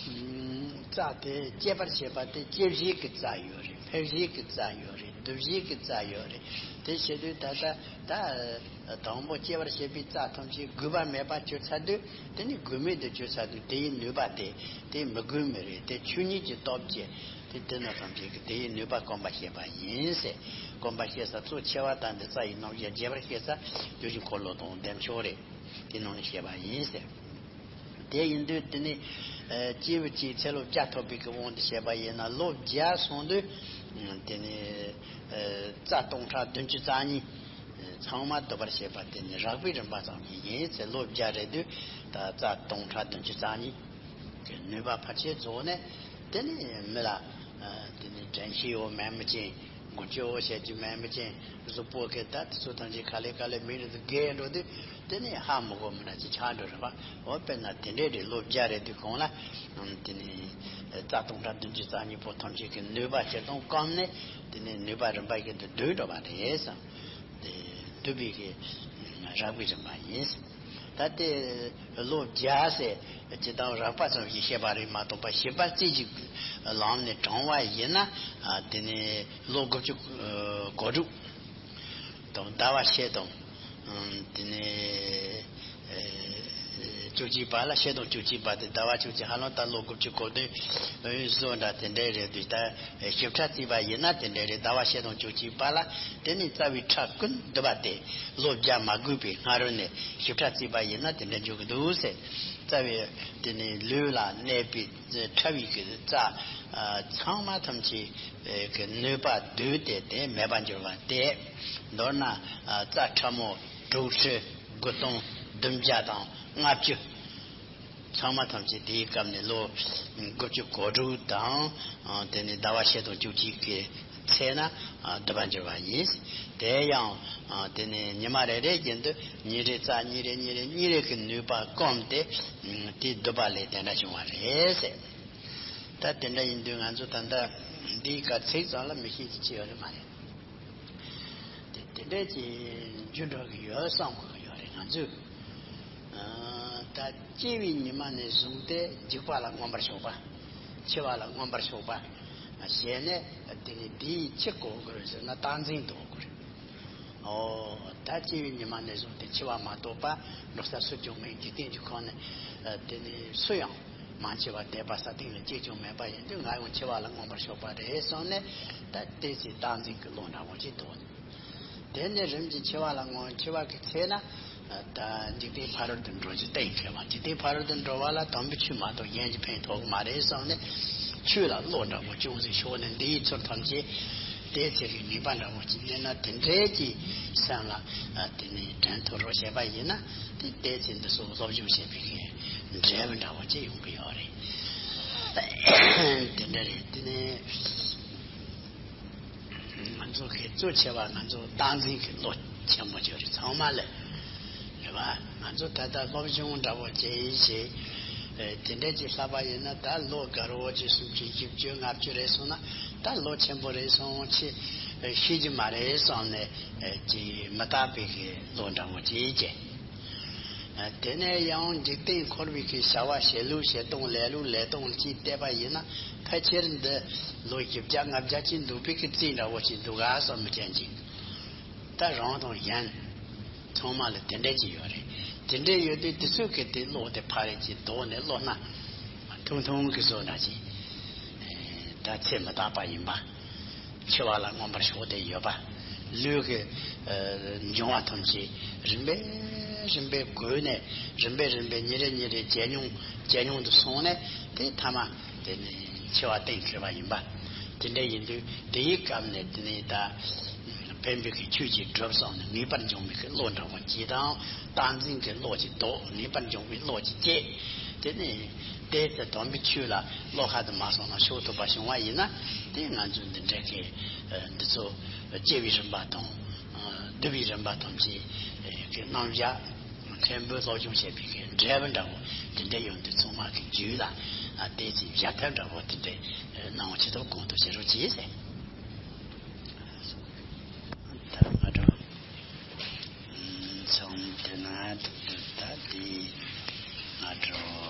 རྩ་དེ་སྐྱེད་པར་བྱེད་པ་དེ་སྐྱེད་བྱེད་ཀྱི་རྩ་ཡོད་རེད། འཕེལ་བྱེད་ཀྱི་རྩ་ཡོད་རེད། བསྡུ་བྱེད་ཀྱི་རྩ་ཡོད་རེད། དེ་བྱེད་དུས་ད་ལྟ་ད་དང་པོ་སྐྱེད་པར་བྱེད་པའི་རྩ་ཐམས་ཅད་དགོས་པ་མེད་པ་གྱུར་ཚར་དུས། དེ་ནི་དགོས་མེད་དུ་གྱུར་ཚར་དུས་དེ་ཡི་ནུས་པ་དེ་དེ་མི་དགོས་མེད་རེད། དེ་ཆོས་ཉིད་ཀྱི་སྟོབས་ཀྱིས་དེ་དེ་ནི་ཐམས་ཅད་ཀྱི་དེ་ཡི་ནུས་པ་སྐོམ་པ་བྱེད་པ་ཡིན་ཟེར། སྐོམ་པ་བྱེད་ས་གཙོ་ཆེ་བ་དང་འདི་རྩ་ཡི་རྣམ་གཞག་རྒྱས་པར་བཤད་ས་རྒྱུ་ཞིང་འཁོར་ལོ་དང་ལྡན་ཕྱོགས་རེད། དེ་ནང་ནས་བཤད་པ་ཡིན་ཟེར། དེ་ཡིན་དུས་དེ་ནི་ཨ་སྐྱེས་བུ་གཅིག་ཚེ་ལོ་བརྒྱ་ཐོབ་པའི་གི་དབང་དུ་བྱས་པ་ཡིན་ན་ལོ་བརྒྱ་སོང་དུས་དེ་ནི་ཨ་རྩ་སྟོང་ཕྲག་བདུན་ཅུ་རྩ་གཉིས་ཚང་མ་བསྡུ་བར་བྱེད་པ་དེ་ནི་རགས་པའི་རིམ་པ་ཙམ་ཞིག་ཡིན་ཚེ། ལོ་བརྒྱ་རེད་དུས་ད་རྩ་སྟོང་ཕྲག་བདུན་ཅུ་རྩ་གཉིས་གི་ནུས་པ་ཕལ་ཆེར་རྫོགས་ནས། དེ་ནི་མི་ལ་ཨ་དེ་ནི་དྲན་ཤེས་ཡོད་མེད་མི་ཅན། མགོ་ཅོ་བཤད་རྒྱུ་མེད་མི་ཅན། གཟུགས་པོ་གི་ད་དེ་ཚོ་ཐམས་ཅད་ག་ལེ་ག་ལེ་མི་རེ་དུ་རྒས་འགྲོ་དུས་དེ་ནས་ཧ་མི་གོ་མི་འདྲ་ཅིག་ཆགས་འགྲོ་རེད་པ། འོ་དཔེར་ན་དེ་འདྲའི་རེད། ལོ་བརྒྱ་རེ་དུས་གོང་ལ་དེ་ནས་རྩ་སྟོང་ཕྲག་བདུན་ཅུ་རྩ་གཉིས་པོ་ཐམས་ཅད་ཀྱི་ནུས་པ་སྤྱིར་བཏང་སྐོམ་ནས་དེ་ནས་ནུས་པ་རིམ་པ་བཞིན་དུ་བསྡུས་འགྲོ་བ་རེད་བསམ། དེ་བསྡུས་པའི་གི་རགས་པའི་རིམ་པ་ཡིན། ད་དེ་ལོ་བརྒྱ་ཟེར་ཇི་ལྟར་རགས་པ་ཙམ་ཞིག་བཤད་པ་རེད་མ་གཏོགས་པ་བྱིས་པ་རྩིས་ཀྱི་ལམ་ནས་དྲངས་པ་ཡིན་ན། ཨ་དེ་ནི་ལོ་དགུ་བཅུ་གོ་དྲུག་དང་ཟླ་བ་ཕྱེད་དང་དེ་ནི་བཅུ་གཅིག་པ་ལ། ཕྱེད་དང་བཅུ་གཅིག་པ་དེ་ཟླ་བ་བཅུ་གཅིག་ཧ་ལམ་ད་ལོ་དགུ་བཅུ་གོ་བདུན་བཟོ་འདྲ་དེ་འདྲའི་རེད་འདུག་ད་ཞིབ་ཕྲ་བརྩིས་པ་ཡིན་ན་དེ་འདྲའི་རེད། ཟླ་བ་ཕྱེད་དང་བཅུ་གཅིག་པ་ལ་དེ་ནི་རྩ་བའི་ཁྲག་ཀུན་བསྡུ་བ་སྟེ། ལོ་བརྒྱ་མ་དགོས་པའི་སྔ་རོལ་ནས་ཞིབ་ཕྲ་བརྩིས་པ་ཡིན་ན་དེ་འདྲ་འཇོག་གི་འདུག་ཟེར། རྩ་བའི་དེ་ནི་ལུས་ལ་གནས་པའི་ཕྲ་བའི་གི་རྩ་ཚང་མ་ཐམས་ཅད་ཀྱི་ནུས་པ་བསྡུས་ཏེ་དེ་མེད་པར་འགྱུར་བ་སྟེ། མདོར་ན་རྩ་ཕྲ་མོ་དྲུག་ཁྲི་དགུ་སྟོང་བདུན་བརྒྱ་དང་ལྔ་བཅུ། ཚང་མ་ཐམས་ཅད་དེའི་སྐབས་ནས་ལོ་དགུ་བཅུ་གོ་དྲུག་དང་དེ་ནས་ཟླ་བ་ཕྱེད་དང་བཅུ་གཅིག་གི་ ཚེ་ན་ཨ་སྡུད་པར་འགྱུར་བ་ཡིན། དེ་ཡང་ཨ་དེ་ནས་ཉི་མ་རེ་རེ་བཞིན་དུ་ཉིན་རེ་རྩ་གཉིས་རེ་གཉིས་རེ་གཉིས་རེ་གི་ནུས་པ་སྐོམ་སྟེ་ཨ་དེ་སྡུད་པ་ལས་དེ་འདྲ་བྱུང་བ་རེད་ཟེར། ད་དེ་འདྲ་ཡིན་དུས་ང་ཚོ་ད་ལྟ་འདིའི་སྐབས་ཚིག་ཙམ་ལ་མི་ཤེས་ཀྱི་ཅི་ཡོད་རེད་མ་རེད། དེ་དེ་འདྲས་ཀྱི་རྒྱུ་འགྲོ་གི་ཡོད་བསམ་དགོས་ཀྱི་ཡོད་རེད་ང་ཚོས། ཨ་ད་སྐྱེ་བའི་ཉི་མ་ནས་བཟུང་སྟེ་འཇིག་པ་ལ་མངོན་པར་ཕྱོགས་པ། འཆི་བ་ལ་མངོན་པར་ཕྱོགས་པ། ཞེས་ནས་དེ་ནི་འདིའི་ཕྱི་གོ་དགོས་ཟེར་ན་རྟག་འཛིན་དོ་དགོས་རེད། ཨོ། ད་སྐྱེ་བའི་ཉི་མ་ནས་བཟུང་སྟེ་འཆི་བ་མ་གཏོགས་པ་འགྲོ་ས་སུ་ཀྱང་མེད། འཇིག་རྟེན་གྱི་ཁོངས་ནས་ཨ་དེ་ནི་སུ་ཡང་མ་འཆི་བར་དད་པ་ས་སྟེང་ལ་སྐྱེས་ཀྱང་མེད་པ་ཡིན་དུས་ང་ཡང་འཆི་བ་ལ་མངོན་པར་ཕྱོགས་པ་རེད་བསམ་ནས་ད་ལྟའི་ཚེ་རྟག་འཛིན་གྱི་བློ་འདྲ་བོ་ཅིག་འདུག་དེ་ནས་རིམ་གྱིས་འཆི་བ་ལ་མངོན། འཆི་བ་གི་ཚེ་ན་ད་འཇིག་རྟེན་ཕ་རོལ་ཏུ་འགྲོ་རྒྱུ་གཏན་འཁེལ་བ། འཇིག་རྟེན་ཕ་རོལ་ཏུ་འགྲོ་བ་ལ་དམ་པའི་ཆོས་མ་གཏོགས་གཞན་གྱིས་ཕན་ཐོགས་ཀྱི་མ་རེད་བསམ་ནས་ཆོས་ལ་བློ་འདྲ་བོ་ཅུང་ཟད་ཞོག་ནས་འདིའི་ཚུལ་ཐམས་ཅད་དེའི་ཚེ་གི་ངེས་པ་འདྲ་བོ་ཅིག་རྙེད་ན་དེ་འདྲའི་ཀྱི་སེམས་ལ་དེ་ནས་དྲན་ཐོ་རོ་བྱས་པ་ཡིན་ན་དེ་ལྟའི་ཚེ་འདི་ཚོ་སློབ་སྦྱོང་བྱེད་པའི་གི་འབྲས་བུ་འདྲ་བོ་ཅིག་ཡོང་གི་ཡོད་རེད། དེ་འདྲ་རེད། དེ་ནས། ང་ཚོ་གི་གཙོ་ཆེ་བ་ང་ཚོ་རྟག་འཛིན་གྱི་བློ་ཆེན་པོ་ཅིག་རེད། ཚང་མ་ལ་རེད་བ། ང་ཚོ་ད་ལྟ་སློབ་སྦྱོང་འདྲ་བོ་བྱེད་ཡིན་ཞེས་དེ་འདྲས་ཅིག་ལྷག་པ་ཡིན་ན་ད་ལོ་དགའ་རོགས་ཀྱི་སུམ་ཅུ་བཞི་བཅུ་ལྔ་བཅུ་རེད་སོང་ན་ད་ལོ་ཆེན་པོ་རེད་སོང་ཆེ་ཤེས་ཀྱི་མ་རེད་བསམ་ནས་ཅིག་མི་རྟག་པའི་གི་བློ་འདྲ་བོ་ཅིག་སྐྱེ། དེ་ནས་ཡང་འཇིག་རྟེན་འཁོར་བའི་གི་བྱ་བ་བྱེད་ལུགས་བྱེད་སྟངས་ལས་ལུགས་ལས་སྟངས་ལ་ཅིག་བལྟས་པ་ཡིན་ན་ཕལ་ཆེར་འདི་ལོ་བཞི་བརྒྱ་ལྔ་བརྒྱ་ཅིག་འདུག་པའི་གི་རྩིས་འདྲ་བོ་ཞིག་འདུག་ག་བསམ་མི་ཅན་ཅིག་ད་རང་དང་གཞན་ཚང་མ་ལ་དེ་འདྲས་ཅིག་ཡོད་རེད། དེ་འདྲས་ཡོད་དུས་དེ་ཚོས་གི་དེ་བློ་དེ་ཕ་རེ་ཅིག་ལྡོག་ནས་བློ་སྣ་ཐུང་ཐུང་གི་བཟོ་འདྲ་ཅིག་ད་ཚེ་མི་རྟག་པ་ཡིན་པ། འཆི་བ་ལ་མངོན་པར་ཕྱོགས་ཏེ་ཡོད་པ། ལུས་ཀྱི་ཨ་འབྱུང་བ་ཐམས་ཅད་རིམ་པས་རིམ་པས་བགོས་ནས་རིམ་པས་རིམ་པས་ཉིན་རེ་ཉིན་རེ་ཇེ་ཉུང་ཇེ་ཉུང་དུ་སོང་ནས་དེ་ཐ་མ་དེ་ནི་འཆི་བ་གཏན་འཁེལ་བ་ཡིན་པ། དེ་འདྲ་ཡིན་དུས་དེའི་སྐབས་ནས་དེ་ནི་ད་ཕན་པའི་གི་ཆོས་ཀྱི་སྒྲུབ་བསམ་ནས་ངེས་པར་འབྱུང་བའི་གི་བློ་འདྲ་བོ་ཅིག་དང་རྟག་འཛིན་གྱི་བློ་ཅིག་ལྡོག་ངེས་པར་འབྱུང་བའི་བློ་ཅིག་སྐྱེས། དེ་ནི། དེ་ལྟར་དམ་པའི་ཆོས་ལ་བློ་ཁ་དུ་མ་སོང་ན་ཕྱོགས་ཐུབ་པ་བྱུང་བ་ཡིན་ན་དེ་ང་ཚོས་འདི་འདྲ་གི་འདི་ཚོ་སྐྱེ་བའི་རིམ་པ་དང་སྡུད་པའི་རིམ་པ་ཐམས་ཅད་ཀྱི་རྣམ་གཞག་མཁན་པོས་སློབ་སྦྱོང་བྱེད་པའི་གི་འབྲས་བུ་འདྲ་བོ་དེ་འདྲ་ཡོང་དུས་ཚང་མ་གི་རྒྱུད་ལ་དེ་ཚོའི་བཞག་ཐབས་འདྲ་བོ་དེ་འདྲ་གནང་བ་ཅི་ཐུབ་གང་ཐུབ་བྱེད་རོགས་གྱིས་ཟེར། ད་ང་ཚོ། མཚམས་དེ་ན་ད་དེ་ང་ཚོ་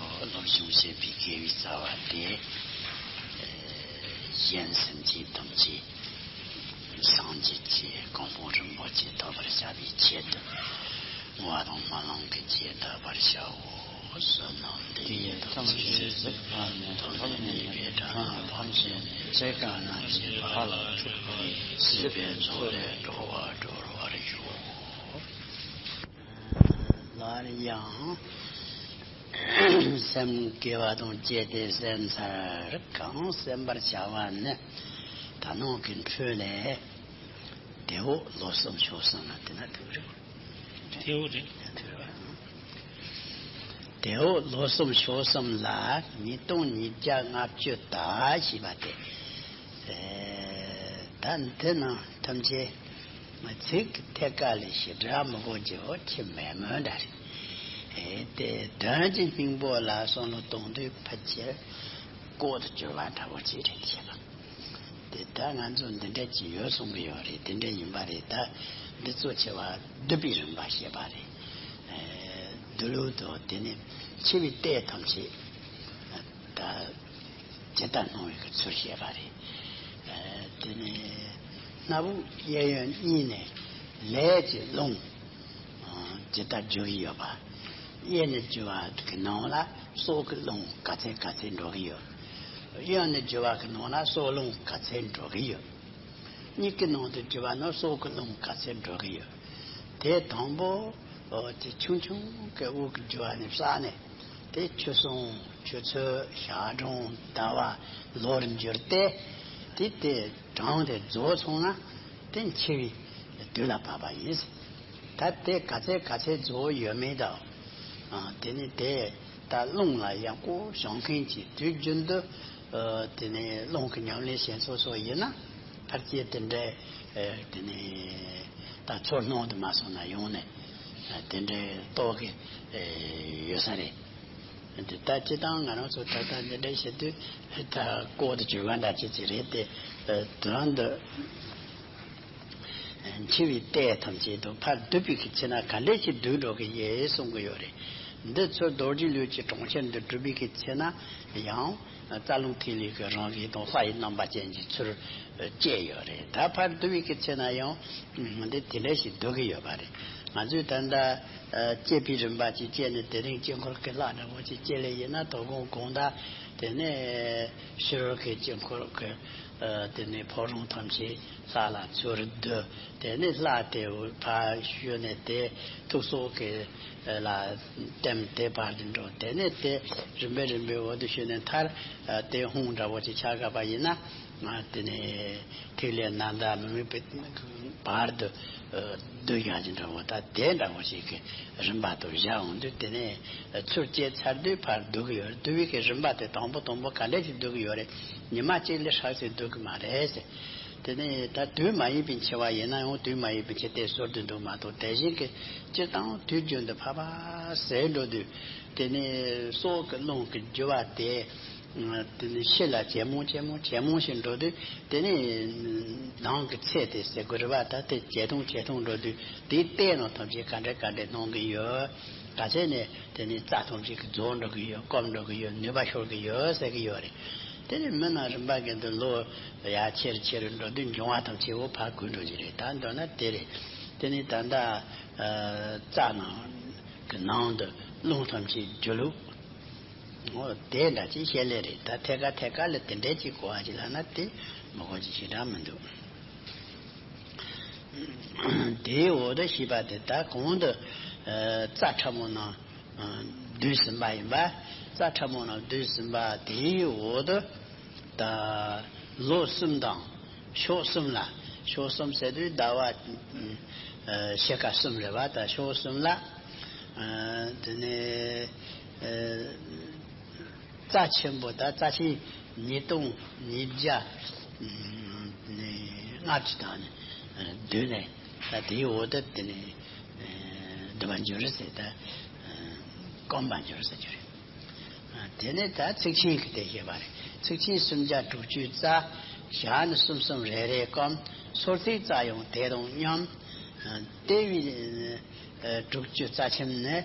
སློབ་སྦྱོང་བྱེད་པའི་དགེ་བའི་རྩ་བ་དེ་གཞན་སེམས་ཅན་ཐམས་ཅད་སངས་རྒྱས་ཀྱི་གོ་འཕང་རིན་པོ་ཆེ་ཐོབ་པར་བྱ་བའི་ཆེད་དུ་བསྔོ་བ་དང་སྨོན་ལམ་གྱི་རྒྱས་གདབ་པར་བྱའོ། བསོད་ནམས་འདི་ཡིས་ཐམས་ཅད་གཟིགས་པ་ཉིད། ཐོབ་ནས་ཉེས་པའི་དགྲ་རྣམས་ཕམ་བྱས་ནས། ཚེ་གང་ན་ཇི་སྲིད་བར་ལ་འཁྲིད་པའི། སྲིད་པའི་མཚོ་ལས་འགྲོ་བ་སྒྲོལ་བར་ཤོག། སླར་ཡང་སེམས་དགེ་བ་དང་བཅས་ཏེ་གསན་ཚར་གང་གསན་པར་བྱ་བ་ནི། ད་ནང་གི་འཕྲོས་ལས། དེ་འོག་ལོ་གསུམ་ཕྱོགས་གསུམ་ལ་དེ་ན་ཐུག་རེད། དེ་འོག་རེད། དེ་འོག་ལོ་གསུམ་ཕྱོགས་གསུམ་ལ་ཉིས་སྟོང་ཉིས་བརྒྱ་ལྔ་བཅུ་དང་ཞེས་པ་དེ། ད་འདི་ནང་ཐམས་ཅད་ཚིག་གི་ཐད་ཀ་ལས་ཞེ་དྲག་མི་གོ་རྒྱུ་བོ་ཁྱི་མེད་མོད་འདྲ་རེད། དེ་དོན་གྱི་སྙིང་པོ་ལ་བསམ་བློ་གཏོང་དུས་ཕལ་ཆེར་ལྐོག་ཏུ་གྱུར་པ་འདྲ་བོ་ཅིག་རེད་ཤག་དེ་ལྟར་ང་ཚོ་འདི་འདྲ་ཅིག་ཡོད་གསུང་གི་ཡོད་རེད། དེ་འདྲ་ཡིན་པ་རེད། ད་འདི་གཙོ་ཆེ་བ་སྡུད་པའི་རིམ་པ་བཤད་པ་རེད། སྡུད་ལུགས་དང་དེ་ནས་འཆི་བའི་ལྟས་ཐམས་ཅད་ད་ཇི་ལྟར་སྣང་བའི་གི་ཚུལ་བཤད་པ་རེད། དེ་ནས་སྣ་བུག་གཡས་གཡོན་གཉིས་ནས་ལས་ཀྱི་རླུང་ཇི་ལྟར་རྒྱུ་གི་ཡོད་པ། གཡས་ནས་རྒྱུ་བ་གི་ནང་ལ་སྲོག་གི་རླུང་ག་ཚད་ག་ཚད་འགྲོ་གི་ཡོད། གཡོན་ནས་རྒྱུ་བ་གི་ནང་ལ་སྲོག་རླུང་ག་ཚད་འགྲོ་གི་ཡོད། གཉིས་ཀྱི་ནང་དུ་རྒྱུ་བ་ནི་སྲོག་གི་རླུང་ག་ཚད་འགྲོ་གི་ཡོད། དེ་དང་པོ་དེ་ཆུང་ཆུང་གི་དབུགས་ཀྱི་རྒྱུ་བ་ནས་བསགས་ནས་དེ་ཆུ་སྲུང་ཆུ་ཚོད་ཞག་གྲངས་ཟླ་བ་ལོར་འགྱུར་ཏེ་དེ་དེ་གྲངས་དེ་རྫོགས་སོང་ན་དེ་འཆི་བའི་དུས་ལ་བབ་པ་ཡིན། ད་དེ་ག་ཚད་ག་ཚད་རྫོགས་ཡོད་མེད་དང་། དེ་ནི་དེ་ད་རླུང་ལ་ཡག་པོ་སྦྱོང་མཁན་གྱི་དུས་རྒྱུན་དུ་དེ་ནི་རླུང་གི་ཉམས་ལེན་བྱེད་སོ་སོ་ཡིན་ན་ ཕལ་ཆེར་དེ་འདྲའི་ཨེ་དེ་ནས་ད་ཚུར་སྣང་དུ་མ་སོང་ན་ཡོང་ནས་ཨེ་དེ་འདྲའི་རྟོགས་ཀྱི་ཨེ་ཡོད་ས་རེད། འདི་ལྟ་སྤྱི་བཏང་ང་རང་ཚོ་ད་ལྟ་འདི་འདྲ་བྱེད་དུས་ད་ལྐོག་ཏུ་གྱུར་པ་འདྲ་ཅིག་ཅིག་རེད་དེ། དོན་དུ་འཆི་བའི་ལྟས་ཐམས་ཅད་དུ་ཕར་སྡུད་པའི་གི་ཚེ་ན་ག་འདྲས་ཅིག་སྡུད་འགྲོ་གི་ཡོད་གསུང་གི་ཡོད་རེད། འདི་ཚུར་རྡོ་རྗེ་ལུས་ཀྱི་གྲོང་ཁྱེར་འདི་སྒྲུབ་པའི་གི་ཚེ་ན་ཡང་རྩ་རླུང་ཐིག་ལེ་གི་རང་བཞིན་དང་ལྷ་ཡི་རྣམ་པ་ཅན་གྱི་ཚུལ་སྐྱེས་ཡོད་རེད། ད་ཕར་སྡུད་པའི་གི་ཚེ་ན་ཡང་འདི་དེ་འདྲ་ཞིག་སྡུད་ཀྱི་ཡོད་པ་རེད། ང་ཚོས་ད་ལྟ་ཨ་སྐྱེས་པའི་རིམ་པ་ཅིག་སྐྱེས་ནས་དེ་རིང་དཀྱིལ་འཁོར་གྱི་ལྷ་འདྲ་བོ་ཅིག་སྐྱེས་ལེ་ཡིན་ན་དོ་དགོང་དགོང་དག་དེ་ནས་ཕྱི་རོལ་གྱི་དཀྱིལ་འཁོར་གྱི་ཨ་དེ་ནས་ཕོ་བྲང་ཐམས་ཅད་ལྷ་ལ་ཚུར་བསྡུ། དེ་ནས་ལྷ་དེ་ཕར་བཞུད་ནས་དེ་ཐུགས་སྲོག་གི་ལ་ལྟེམ་དེ་བར་དུ་འགྲོ། དེ་ནས་དེ་རིམ་པས་རིམ་པས་འོག་ཏུ་བཞུད་ནས་མཐར་ཨ་དེ་ཧཱུྃ་འདྲ་བོ་ཅིག་ཆགས་དགོས་པ་ཡིན་ན། ང་དེ་ནས་ཐིག་ལེ་ནམ་ཟླ་མི་དམིགས་པའི་བར་དུ་ཨ་སྡུད་བཞག་ཅིང་འདྲ་བོ་ད་དེ་འདྲ་བོ་ཞིག་གི་རིམ་པ་དུ་བཞག་འོང་དུས། དེ་ནས་ཚུར་སྐྱེས་ཚར་དུས་ཕར་སྡུད་ཀྱི་ཡོད། སྡུད་པའི་གི་རིམ་པ་དེ་དང་པོ་དང་པོ་ག་འདྲས་ཞིག་སྡུད་ཀྱི་ཡོད་རེད། ཉི་མ་གཅིག་ལས་ཧྲག་ཙམ་སྡུད་ཀྱི་མ་རེད་ཟེར། དེ་ནས་ད་དུས་མ་ཡིན་པའི་འཆི་བ་ཡིན་ན་ཡང་དུས་མ་ཡིན་པའི་འཆི་ལྟས་ཟུར་དུ་འདུག་མ་གཏོགས། དེ་བཞིན་གྱི་སྤྱིར་བཏང་དུས་རྒྱུན་དུ་ཕར་ཕར་ཟད་འགྲོ་དུས། དེ་ནས་སྲོག་གི་རླུང་གི་རྒྱུ་བ་དེ། དེ་ནས་ཕྱི་ལ་ཇེ་མང་ཇེ་མང་ཇེ་མང་ཞིག་འགྲོ་དུས། དེ་ནས་ནང་གི་ཚེ་དེ་ཟེར་དགོས་རེད་པ། ད་དེ་ཇེ་ཐུང་ཇེ་ཐུང་འགྲོ་དུས་དེའི་ལྟས་རྣམས་ཐམས་ཅད་ག་འདྲ་ག་འདྲ་སྣང་གི་ཡོད། ག་ཚད་ནས་དེ་ནས་རྩ་ཐམས་ཅད་ཀྱི་རྫོགས་འགྲོ་གི་ཡོད། སྐོམ་འགྲོ་གི་ཡོད། ནུས་པ་ཤོར་གི་ཡོད་ཟེར་གི་ཡོད་རེད། དེ་ནས་མི་རྣམས་རིམ་པ་བཞིན་དུ་ལོ་ཡར་ཆེ་རུ་ཆེ་རུ་འགྲོ་དུས་འབྱུང་བ་ཐམས་ཅད་འོ་ཕར་རྒུད་འགྲོ་གི་རེད། ད་མདོར་ན་དེ་རེད། དེ་ནས་ད་ལྟ་རྩ་ནང་གི་ནང་དུ་རླུང་ཐམས་ཅད་རྒྱུ་ལུགས། འོ་དེ་འདྲ་ཅིག་བཤད་ལེ་རེད། ད་ཐད་ཀ་ཐད་ཀ་ལ་དེ་འདྲས་ཅིག་གོ་བ་ཅིག་ལབ་ན་དེ་མི་གོ་ཅིག་ཞེ་དྲག་མི་འདུག་དེའི་འོག་ཏུ་ཞེས་པ་དེ་ད་གོང་དུ་ཨ་རྩ་ཕྲ་མོ་རྣམས་ཨ་བསྡུས་ཟིན་པ་ཡིན་པ། རྩ་ཕྲ་མོ་རྣམས་བསྡུས་ཟིན་པ་དེའི་འོག་ཏུ་ད་ལོ་གསུམ་དང་ཕྱོགས་གསུམ་ལ། ཕྱོགས་གསུམ་ཟེར་དུས་ཟླ་བ་ཨ་ཕྱེད་ཀ་གསུམ་རེད་པ། ད་ཕྱོགས་གསུམ་ལ་ཨ་དེ་ནས་ཨ་རྩ་ཆེན་པོ་ད་རྩ་ཆེན་ཉིས་སྟོང་ཉིས་བརྒྱ་ལྔ་བཅུ་དང་བདུན་ནས། ད་དེའི་འོག་ཏུ་དེ་ནས་བསྡུ་བར་འགྱུར་ཟེར། ད་སྐོམ་པར་འགྱུར་ཟེར་རྒྱུ་རེད། དེ་ནས་ད་ཚིགས་ཆེན་གྱི་དེ་བཤད་པ་རེད། ཚིགས་ཆེན་སུམ་བརྒྱ་དྲུག་ཅུའི་རྩ། ཞག་ནི་གསུམ་གསུམ་རེ་རེ་སྐོམ། སོར་ཚིགས་རྩ་ཡང་དེ་དང་མཉམ། ལྟེ་བའི་དྲུག་ཅུ་རྩ་ཆེན་ནི།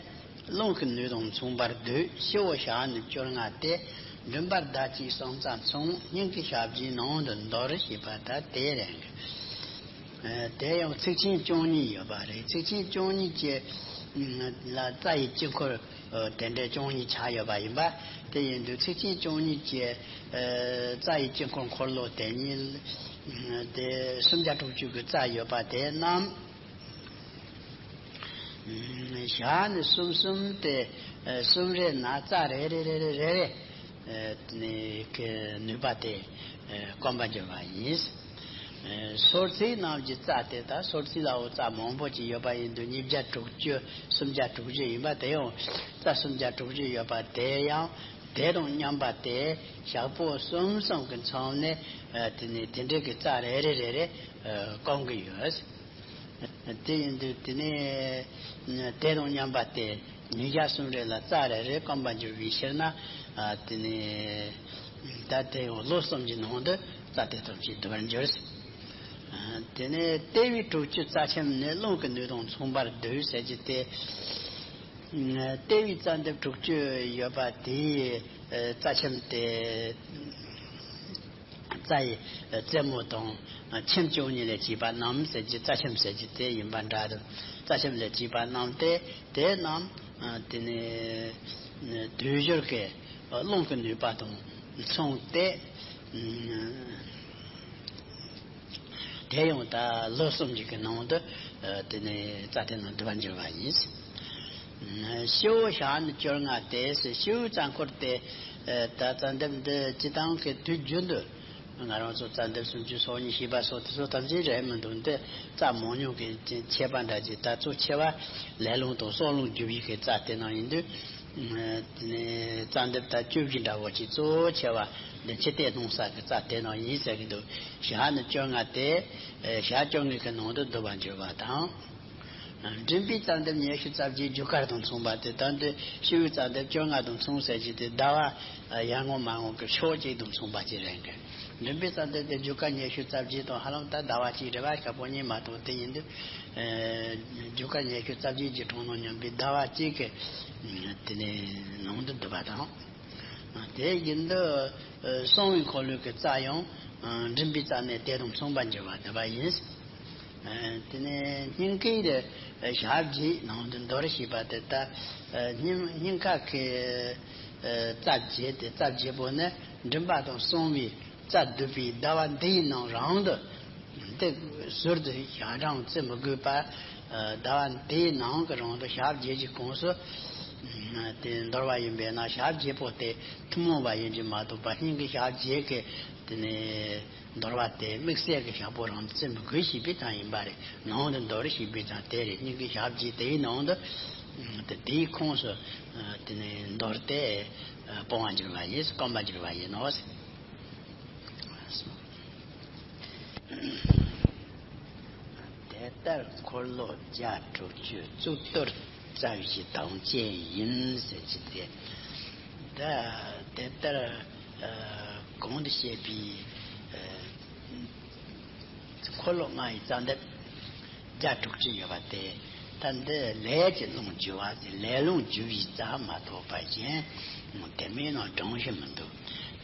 རླུང་གི་ནུས་དང་མཚུངས་པར་བསྡུས། སྤྱི་བོ་ཞབས་ནི་བཅོ་ལྔ་སྟེ། མགྲིན་པར་ཟླ་གཅིག་སྲང་རྩ་མཚུངས། སྙིང་གི་ཞབས་རྗེས་ནང་དུ་འདོར། ཞེས་པ་ད་དེ་རེད། དེ་ཡང་ཚིགས་ཆེན་བཅུ་གཉིས་ཡོད་པ་རེད། ཚིགས་ཆེན་བཅུ་གཉིས་ཀྱི་ལ་རྩ་ཡི་དཀྱིལ་འཁོར་དེ་འདྲའི་བཅུ་གཉིས་ཆགས་ཡོད་པ་ཡིན་པ། དེ་ཡིན་དུས་ཚིགས་ཆེན་བཅུ་གཉིས་ཀྱི་རྩ་ཡི་དཀྱིལ་འཁོར་འཁོར་ལོ་དེ་ཉིད་དེ་སུམ་བརྒྱ་དྲུག་ཅུ་གི་རྩ་ཡོད་པ་དེ་རྣམས། ཞག་ནི་གསུམ་གསུམ་སྟེ། གསུམ་རེ་ན་རྩ་རེ་རེ་རེ་རེ་རེ་རེ་ནི་གི་ནུས་པ་དེ་སྐོམ་པར་འགྱུར་བ་ཡིན། སོར་ཚིགས་རྣམས་ཀྱི་རྩ་དེ་དག་སོར་ཚིགས་ལའོ་རྩ་མང་པོ་ཅིག་ཡོད་པ་ཡིན་དུས་ཉིས་བརྒྱ་དྲུག་ཅུ་སུམ་བརྒྱ་དྲུག་ཅུ་ཡིན་པ། དེ་ཡང་རྩ་སུམ་བརྒྱ་དྲུག་ཅུ་ཡོད་པ་དེ་ཡང་དེ་དང་མཉམ་པ་དེ་ཞག་པོ་གསུམ་གསུམ་གྱི་མཚམས་ནས་དེ་ནི་དེ་འདྲའི་གི་རྩ་རེ་རེ་རེ་རེ་སྐོམ་གྱི་ཡོད། དེ་ཡིན་དུས་དེ་ནས་དེ་དང་མཉམ་པ་སྟེ་ཉིས་བརྒྱ་གསུམ་རེ་ལ་རྩ་རེ་རེ་སྐོམ་པར་འགྱུར་བའི་ཕྱིར་ན། དེ་ནས་ད་དེ་ལོ་གསུམ་གྱི་ནང་དུ་རྩ་དེ་ཐམས་ཅད་བསྡུ་བར་འགྱུར། དེ་ནས་ལྟེ་བའི་དྲུག་ཅུ་རྩ་ཆེན་ནི་རླུང་གི་ནུས་དང་མཚུངས་པར་བསྡུས་ཟེར་གྱི་སྟེ། ལྟེ་བའི་རྩ་འདབ་དྲུག་ཅུ་ཡོད་པ་དེའི་རྩ་ཆེན་དེ། རྩ་ཡི་རྩེ་མོ་དང་ཁྱིམ་བཅུ་གཉིས་ལས་སྐྱེས་པ་རྣམས་ཟེར་གྱི་རྩ་ཁྱིམ་ཟེར་གྱི་དེ་ཡིན་པ་འདྲ་དང་། རྩ་ཁྱིམ་ལས་སྐྱེས་པ་རྣམས་ཏེ། དེ་རྣམས་དེ་ནས་དུས་སྦྱོར་གྱི་རླུང་གི་ནུས་པ་དང་མཚུངས་ཏེ། དེ་ཡང་ད་ལོ་གསུམ་གྱི་གི་ནང་དུ་དེ་ནས་རྩ་དེ་རྣམས་བསྡུ་བར་འགྱུར་བ་ཡིན། སྤྱི་བོ་ཞབས་ནི་བཅོ་ལྔ་སྟེ། སྤྱི་བོའི་རྩ་འཁོར་དེ་ད་རྩ་འདབ་འདི་སྤྱི་བཏང་གི་དུས་རྒྱུན་དུ་ང་རང་ཚོ་རྩ་འདབ་སུམ་ཅུ་སོ་གཉིས་ཞེས་པ་སོགས་དེ་ཚོ་ཐམས་ཅད་རེད་མི་འདུག་འདི་རྩ་མང་ཉུང་གི་ཁྱད་པར་འདྲ་ཅིག་ད་གཙོ་ཆེ་བ་ལས་རླུང་དང་སྲོག་རླུང་རྒྱུ་བའི་གི་རྩ་དེ་རྣམས་ཡིན་དུས། དེ་ནས་རྩ་འདེབས་ད་བཅུ་བཞི་འདྲ་བོ་ཅིག་གཙོ་བོ་ཆེ་བ་འདི་ཕྱི་ལྟས་སྣང་ས་གི་རྩ་དེ་ནང་ཡིན་ཟེར་གི་འདུག་ཞག་ནི་བཅོ་ལྔ་སྟེ། ཞག་བཅོ་ལྔའི་གི་ནང་དུ་བསྡུ་བར་འགྱུར་བ་དང་། མགྲིན་པའི་རྩ་འདེབས་ཉི་ཤུ་རྩ་བརྒྱད་རྒྱུ་སྐར་དང་མཚུངས་པ་དེ་ལྟར་དུ་ཕྱི་དབུས་རྩ་འདེབས་བཅོ་ལྔ་དང་མཚུངས་ཟེར་གྱི་དེ་ཟླ་བ་ཡར་ངོ་མར་ངོ་གི་ཕྱོགས་གཅིག་དང་མཚུངས་པ་ཅིག་རེད་གི། མགྲིན་པའི་རྩ་འདེབས་དེ་རྒྱུ་སྐར་ཉི་ཤུ་རྩ་བརྒྱད་དང་ཧ་ལམ་ད་ཟླ་བ་གཅིག་རེད་བ། ཞག་པོ་གཉིས་མ་གཏོགས། དེ་ཡིན་དུས་རྒྱུ་སྐར་ཉི་ཤུ་རྩ་བརྒྱད་ཀྱི་གྲངས་ནང་མཉམ་པའི་ཟླ་བ་གཅིག་གི་དེ་ནས་ནང་དུ་བསྡུ་བ་དང་། དེ་བཞིན་དུ་གསང་བའི་འཁོར་ལོའི་གི་རྩ་ཡང་མགྲིན་པའི་རྩ་ནས་དེ་དང་མཚུངས་པར་འགྱུར་བ་བསྡུ་བ་ཡིན། དེ་ནས་སྙིང་གའི་ཞག་བརྒྱད་ནང་དུ་འདོར་ཞེས་པ་དེ་ལྟར། སྙིང་སྙིང་ག་གི་རྩ་བརྒྱད་དེ། རྩ་བརྒྱད་པོ་ནི་མགྲིན་པ་དང་གསང་བའི་རྩ་བསྡུས་པའི་ཟླ་བ་འདིའི་ནང་རང་དུ། དེ་ཟུར་དུ་ཞག་གྲངས་བརྩི་མི་དགོས་པར། ཟླ་བ་འདིའི་ནང་གི་རང་དུ་ཞག་བརྒྱད་ཀྱི་གོང་སུ། དེ་འདོར་བ་ཡིན་པས་ན་ཞག་བརྒྱད་པོ་དེ་ཐུན་མོང་བ་ཡིན་གྱི་མ་གཏོགས་པ། སྙིང་གི་ཞག་བརྒྱད་ཀྱི་དེ་ནས་འདོར་བ་དེ་དམིགས་བསལ་གྱི་ཞག་པོ་རང་བརྩི་མི་དགོས་ཞེས་པའི་དོན་ཡིན་པ་རེད། ནང་དུ་འདོར་ཞེས་པའི་དོན་དེ་རེད། སྙིང་གི་ཞག་བརྒྱད་དེའི་ནང་དུ་དེ་དེའི་ཁོངས་སུ་དེ་ནས་འདོར་ཏེ་སྤོང་བར་འགྱུར་བ་ཡིན། སྐོམ་པར་འགྱུར་བ་ཡིན་ནོ། དེ་ལྟར་འཁོར་ལོ་བརྒྱ་དྲུག་ཅུ་གཙུག་ཏོར་རྩ་བཞི་དང་བཅས་ཡིན་ཟེར་གྱི་དེ། ད་དེ་ལྟར་གོང་དུ་བཤད་པའི་འཁོར་ལོ་ལྔ་ཡི་རྩ་འདེབས་བརྒྱ་དྲུག་ཅུ་ཡོད་པ་དེ། ད་འདི་ལས་ཀྱི་རླུང་རྒྱུ་བ་དེ། ལས་རླུང་རྒྱུ་བའི་རྩ་མ་གཏོགས་པ་གཞན་དེ་མིན་ནང་གྲངས་གཞི་མི་འདུག་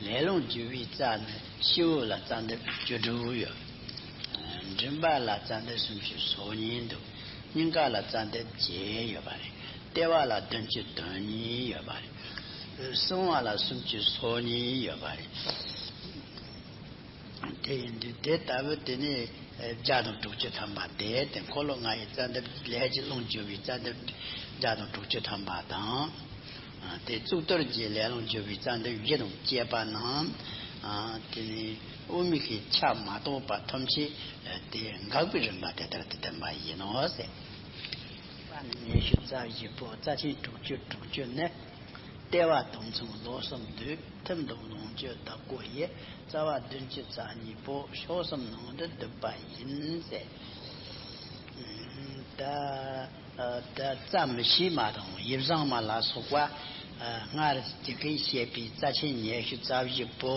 ལས་རླུང་རྒྱུ་བའི་རྩ་ནི་ཕྱི་དབུས་ལ་རྩ་འདེབས་བཅུ་དྲུག་ཡོད། མགྲིན་པ་ལ་རྩ་འདེབས་སུམ་ཅུ་སོ་གཉིས་འདུག་སྙིང་ག་ལ་རྩ་འདེབས་བརྒྱད་ཡོད་པ་རེད། ལྟེ་བ་ལ་བདུན་ཅུ་དོན་གཉིས་ཡོད་པ་རེད། གསང་བ་ལ་སུམ་ཅུ་སོ་གཉིས་ཡོད་པ་རེད། དེ་ཡིན་དུས་དེ་ལྟ་བུ་དེ་ནི་བརྒྱ་དང་དྲུག་ཅུ་ཐམ་པ་དེ། དེ་འཁོར་ལོ་ལྔ་ཡི་རྩ་འདེབས་ལས་ཀྱི་རླུང་རྒྱུ་བའི་རྩ་འདེབས་བརྒྱ་དང་དྲུག་ཅུ་ཐམ་པ་དང་། དེ་གཙུག་ཏོར་གྱི་ལས་རླུང་རྒྱུ་བའི་རྩ་འདེབས་བཞི་དང་བཅས་པ་རྣམས། དེ་ནི་དབུ་མའི་གི་ཆ་མ་གཏོགས་པ་ཐམས་ཅད་དེ་འགག་པའི་རིམ་པ་དེ་ལྟར་དུ་བསྟན་པ་ཡིན་ནོ་ཟེར། ཉི་ཤུ་རྩ་བཞི་པོ་རྩ་ཆེན་དྲུག་ཅུ་དྲུག་ཅུ་ནི། ལྟེ་བ་དང་མཚུངས་ལོགས་གསུམ་བསྡུས། ཐིམ་དང་ལོངས་སྤྱོད་བདག་པོ་ཡི། རྩ་བ་བདུན་ཅུ་རྩ་གཉིས་པོ་ཕྱོགས་གསུམ་ནང་དུ་བསྡུས་པ་ཡིན་ཟེར། ད་ད་རྩ་མི་ཤེས་མ་དང་ཡིད་བཟང་མ་ལ་སོགས་པ། སྔར་ཇི་སྐད་བཤད་པའི་རྩ་ཆེན་ཉི་ཤུ་རྩ་བཞི་པོ་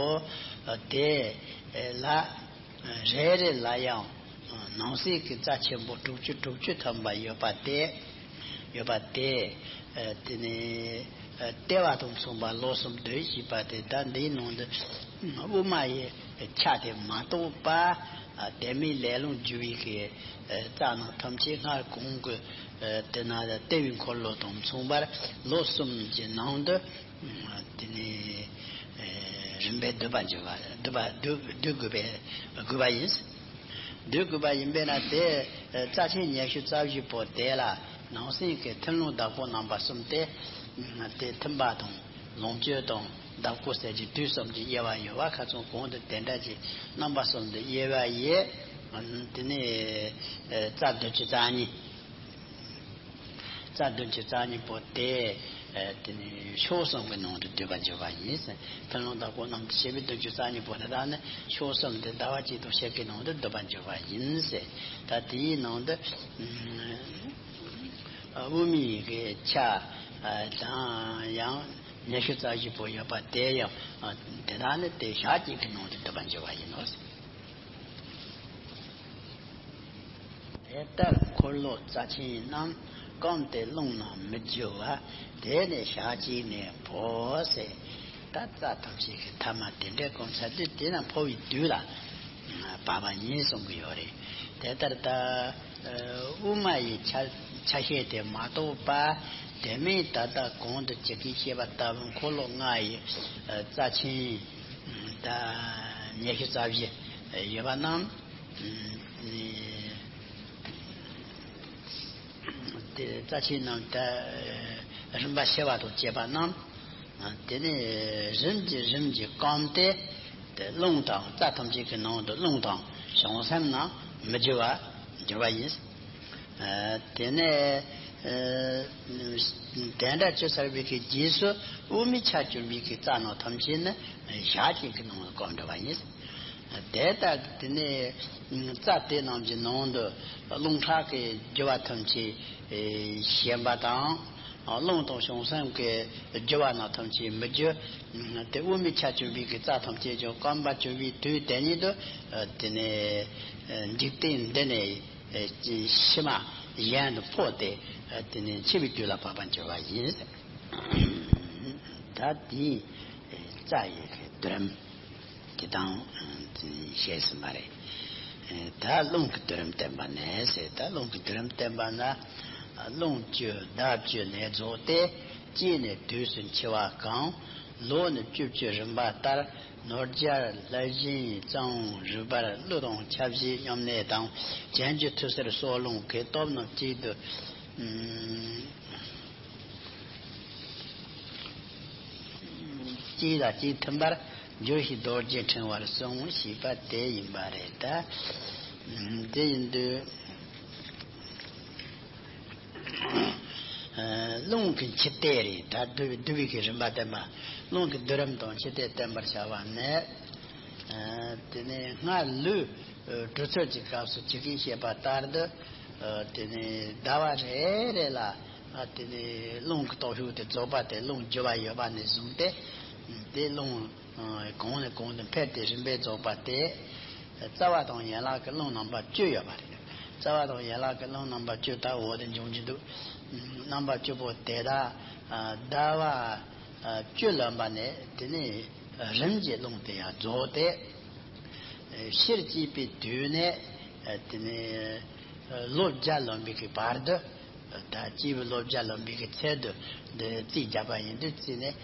དེ་ལ། རེ་རེ་ལ་ཡང་ནང་གསེས་ཀྱི་རྩ་ཆེན་པོ་དྲུག་ཅུ་དྲུག་ཅུ་ཐམ་པ་ཡོད་པ་དེ། ཡོད་པ་དེ། དེ་ནས་ལྟེ་བ་དང་མཚུངས་པ་ལོགས་གསུམ་བསྡུས་ཞེས་པ་དེ། ད་འདིའི་ནང་དུ་དབུ་མ་ཡི་ཆ་དེ་མ་གཏོགས་པ། དེ་མིན་ལས་རླུང་རྒྱུ་བའི་གི་རྩ་རྣམས་ཐམས་ཅད་སྔར་གོང་གི་དེ་ན་ལྟེ་བའི་འཁོར་ལོ་དང་མཚུངས་པར་ལོགས་གསུམ་གྱི་ནང་དུ། དེ་ནས་རིམ་པས་བསྡུས་པ་འགྱུར་བ། བསྡུས་པ་བསྡུས་བསྡུས་དགོས་པའི་དགོས་པ་ཡིན། བསྡུས་དགོས་པ་ཡིན་པས་ན། དེ་རྩ་ཆེན་ཉི་ཤུ་རྩ་བཞི་པོ་དེ་ལ་ནང་གསེས་ཀྱི་ཐིམ་རླུང་བདག་པོ་རྣམ་པ་གསུམ་སྟེ། དེ་ཐིམ་པ་དང་ལོངས་སྤྱོད་དང་བདག་པོ་ཟེར་གྱི་དུས་གསུམ་གྱི་དབྱེ་བ་ཡོད་པ། ཁ་སང་གོང་དུ་དེ་འདྲ་གྱི་རྣམ་པ་གསུམ་དུ་དབྱེ་བ་ཡི། དེ་ནས་རྩ་བདུན་ཅུ་རྩ་གཉིས། རྩ་བདུན་ཅུ་རྩ་གཉིས་པོ་དེ། དེ་ནི་ཕྱོགས་གསུམ་གྱི་ནང་དུ་བསྡུས་པར་འགྱུར་བ་ཡིན། ཐིམ་རླུང་བདག་པོ་རྣམས་ཞེས་པའི་བདུན་ཅུ་རྩ་གཉིས་པོ་དེ་དག་ནི་ཕྱོགས་གསུམ་དེ་ཟླ་བ་གཅིག་དང་ཕྱེད་ཀའི་ནང་དུ་བསྡུས་པར་འགྱུར་བ་ཡིན་ཟེར། ད་དེའི་ནང་དུ་དབུ་མའི་གི་ཆ་དང་ཡང་ཉི་ཤུ་རྩ་བཞི་པོ་ཡོད་པ་དེ་ཡང་དེ་དག་ནི་དེ་ཞག་གཅིག་གི་ནང་དུ་བསྡུས་པར་འགྱུར་བ་ཡིན་ནོ། དེ་ལྟར་འཁོར་ལོ་རྩ་ཆེན་རྣམས་སྐམ་སྟེ་རླུང་རྣམས་མི་རྒྱུ་བ། དེ་ནི་ཞག་གཅིག་ནས་འཕོ་ཟེར། ད་རྩ་ཐམས་ཅད་ཀྱི་ཐ་མ་དེ་འདྲའི་གོང་ཚད་དུས་དེ་རྣམས་འཕོ་བའི་དུས་ལ་བབ་པ་ཡིན་གསུང་གི་ཡོད་རེད། དེ་ལྟར་ད་དབུ་མ་ཡི་ཆ་ཆ་ཤས་དེ་མ་གཏོགས་པ། དེ་མིན་ད་ལྟ་གོང་དུ་ཇི་སྐད་བཤད་པ་ལྟ་བུ་འཁོར་ལོ་ལྔ་ཡི་རྩ་ཆེན་ད་ཉི་ཤུ་རྩ་བཞི་ཡོད་པ་རྣམས། དེ་རྩ་ཆེན་རྣམས་ད་རིམ་པ་ཕྱེ་བ་དང་བཅས་པ་རྣམས། དེ་ནས་རིམ་གྱིས་རིམ་གྱིས་སྐམ་སྟེ། དེ་རླུང་དང་རྩ་ཐམས་ཅད་ཀྱི་ནང་དུ་རླུང་དང་བྱང་སེམས་རྣམས་མི་རྒྱུ་བར་འགྱུར་བ་ཡིན། དེ་ནས་ ཨ་དེ་འདྲ་བྱས་ཚར་བའི་གི་རྗེས་སུ་དབུ་མའི་ཆ་བཅུ་པའི་གི་རྩ་རྣམས་ཐམས་ཅད་ནི་ཞག་གཅིག་གི་ནང་ལ་བཀོད་འགྲོ་བ་ཡིན། དེ་ལྟར་དེ་ནས་རྩ་དེ་རྣམས་ཀྱི་ནང་དུ་རླུང་ཁྲག་གི་རྒྱུ་བ་ཐམས་ཅད་ཞན་པ་དང་། རླུང་དང་བྱང་སེམས་ཀྱི་རྒྱུ་བ་རྣམས་ཐམས་ཅད་མི་རྒྱུ། དེ་དབུ་མའི་ཆ་བཅུ་པའི་གི་རྩ་ཐམས་ཅད་ཀྱང་སྐོམ་པ་བཅུ་པའི་དུས་དེ་ཉིད་དུ་དེ་ནས་འཇིག་རྟེན་འདི་ནས་ཕྱི་མ་གཞན་དུ་འཕོས་ཏེ། དེ་ནས་འཆི་བའི་རྒྱུ་ལ་བབ་པར་འགྱུར་བ་ཡིན། ད་དེའི་རྩ་ཡི་གི་བསྡུ་རིམ་དེ་དང་བཤད་ཟིན་པ་རེད། ད་རླུང་གི་བསྡུ་རིམ་བསྟན་པ་ནས་ཟེར། ད་རླུང་གི་བསྡུ་རིམ་བསྟན་པ་ན། རླུང་བཅུ་ཟླ་བཅུ་ལས་རྫོགས་ཏེ། སྐྱེས་ནས་དུས་སུ་འཆི་བ་གང་། ལོ་ནི་བཅུ་བཅུ་རིམ་པ་ལྟར། ནོར་རྒྱལ་ལྷས་བྱིན་གཙང་བོ་རུས་སྦལ། ཀླུ་དང་ཆ་བཞི་སྙོམ་གནས་དང་། གྱེན་རྒྱུ་ཐུར་སེལ་སྲོག་རླུང་གི་སྟོབས་རྣམས་གཅིག་ཏུ། གཅིག་ལ་གཅིག་མཐུན་པར་འགྱུར་ཞིང་རྡོ་རྗེ་ཕྲེང་བར་གསུངས་ཞེས་པ་དེ་ཡིན་པ་རེད་ད། དེ་ཡིན་དུས། རླུང་གི་འཆི་ལྟས་རེད་ད། བསྡུ་བའི་བསྡུ་བའི་གི་རིམ་པ་བསྟན་པ། རླུང་གི་བསྡུ་རིམ་དང་འཆི་ལྟས་བསྟན་པར་བྱ་བ་ནི། དེ་ནས་སྔར་ལུས་དྲུད་ཚོད་ཀྱི་སྐབས་སུ་ཇི་སྐད་བཤད་པ་ལྟར་དུ། དེ་ནས་ཟླ་བ་རེ་རེ་ལ་དེ་ནས་རླུང་གི་སྟོབས་ཤུགས་དེ་རྫོགས་པ་དེ། རླུང་རྒྱུ་བ་ཡོད་པ་ནས་བཟུང་སྟེ། དེ་རླུང་གོང་ནས་གོང་དུ་འཕེལ་ཏེ་རིམ་པས་རྫོགས་པ་སྟེ། རྩ་བ་དང་ཡན་ལག་གི་རླུང་རྣམ་པ་བཅུ་ཡོད་པ་རེད། རྩ་བ་དང་ཡན་ལག་གི་རླུང་རྣམ་པ་བཅུ་ད་འོག་ཏུ་འབྱུང་གི་འདུག་རྣམ་པ་བཅུ་པོ་དེ་དག་ཟླ་བ་བཅུ་ལོན་པ་ནས་དེ་ནས་རིམ་གྱིས་རླུང་དེ་ཡང་རྫོགས་ཏེ། ཕྱིར་སྐྱེས་པའི་དུས་ནས་དེ་ནས་ལོ་བརྒྱ་ལོན་པའི་གི་བར་དུ། ད་སྐྱེས་བུ་ལོ་བརྒྱ་ལོན་པའི་གི་ཚད་དུ་འདི་རྩིས་བརྒྱབ་པ་ཡིན་དུས། རྩིས་ནས་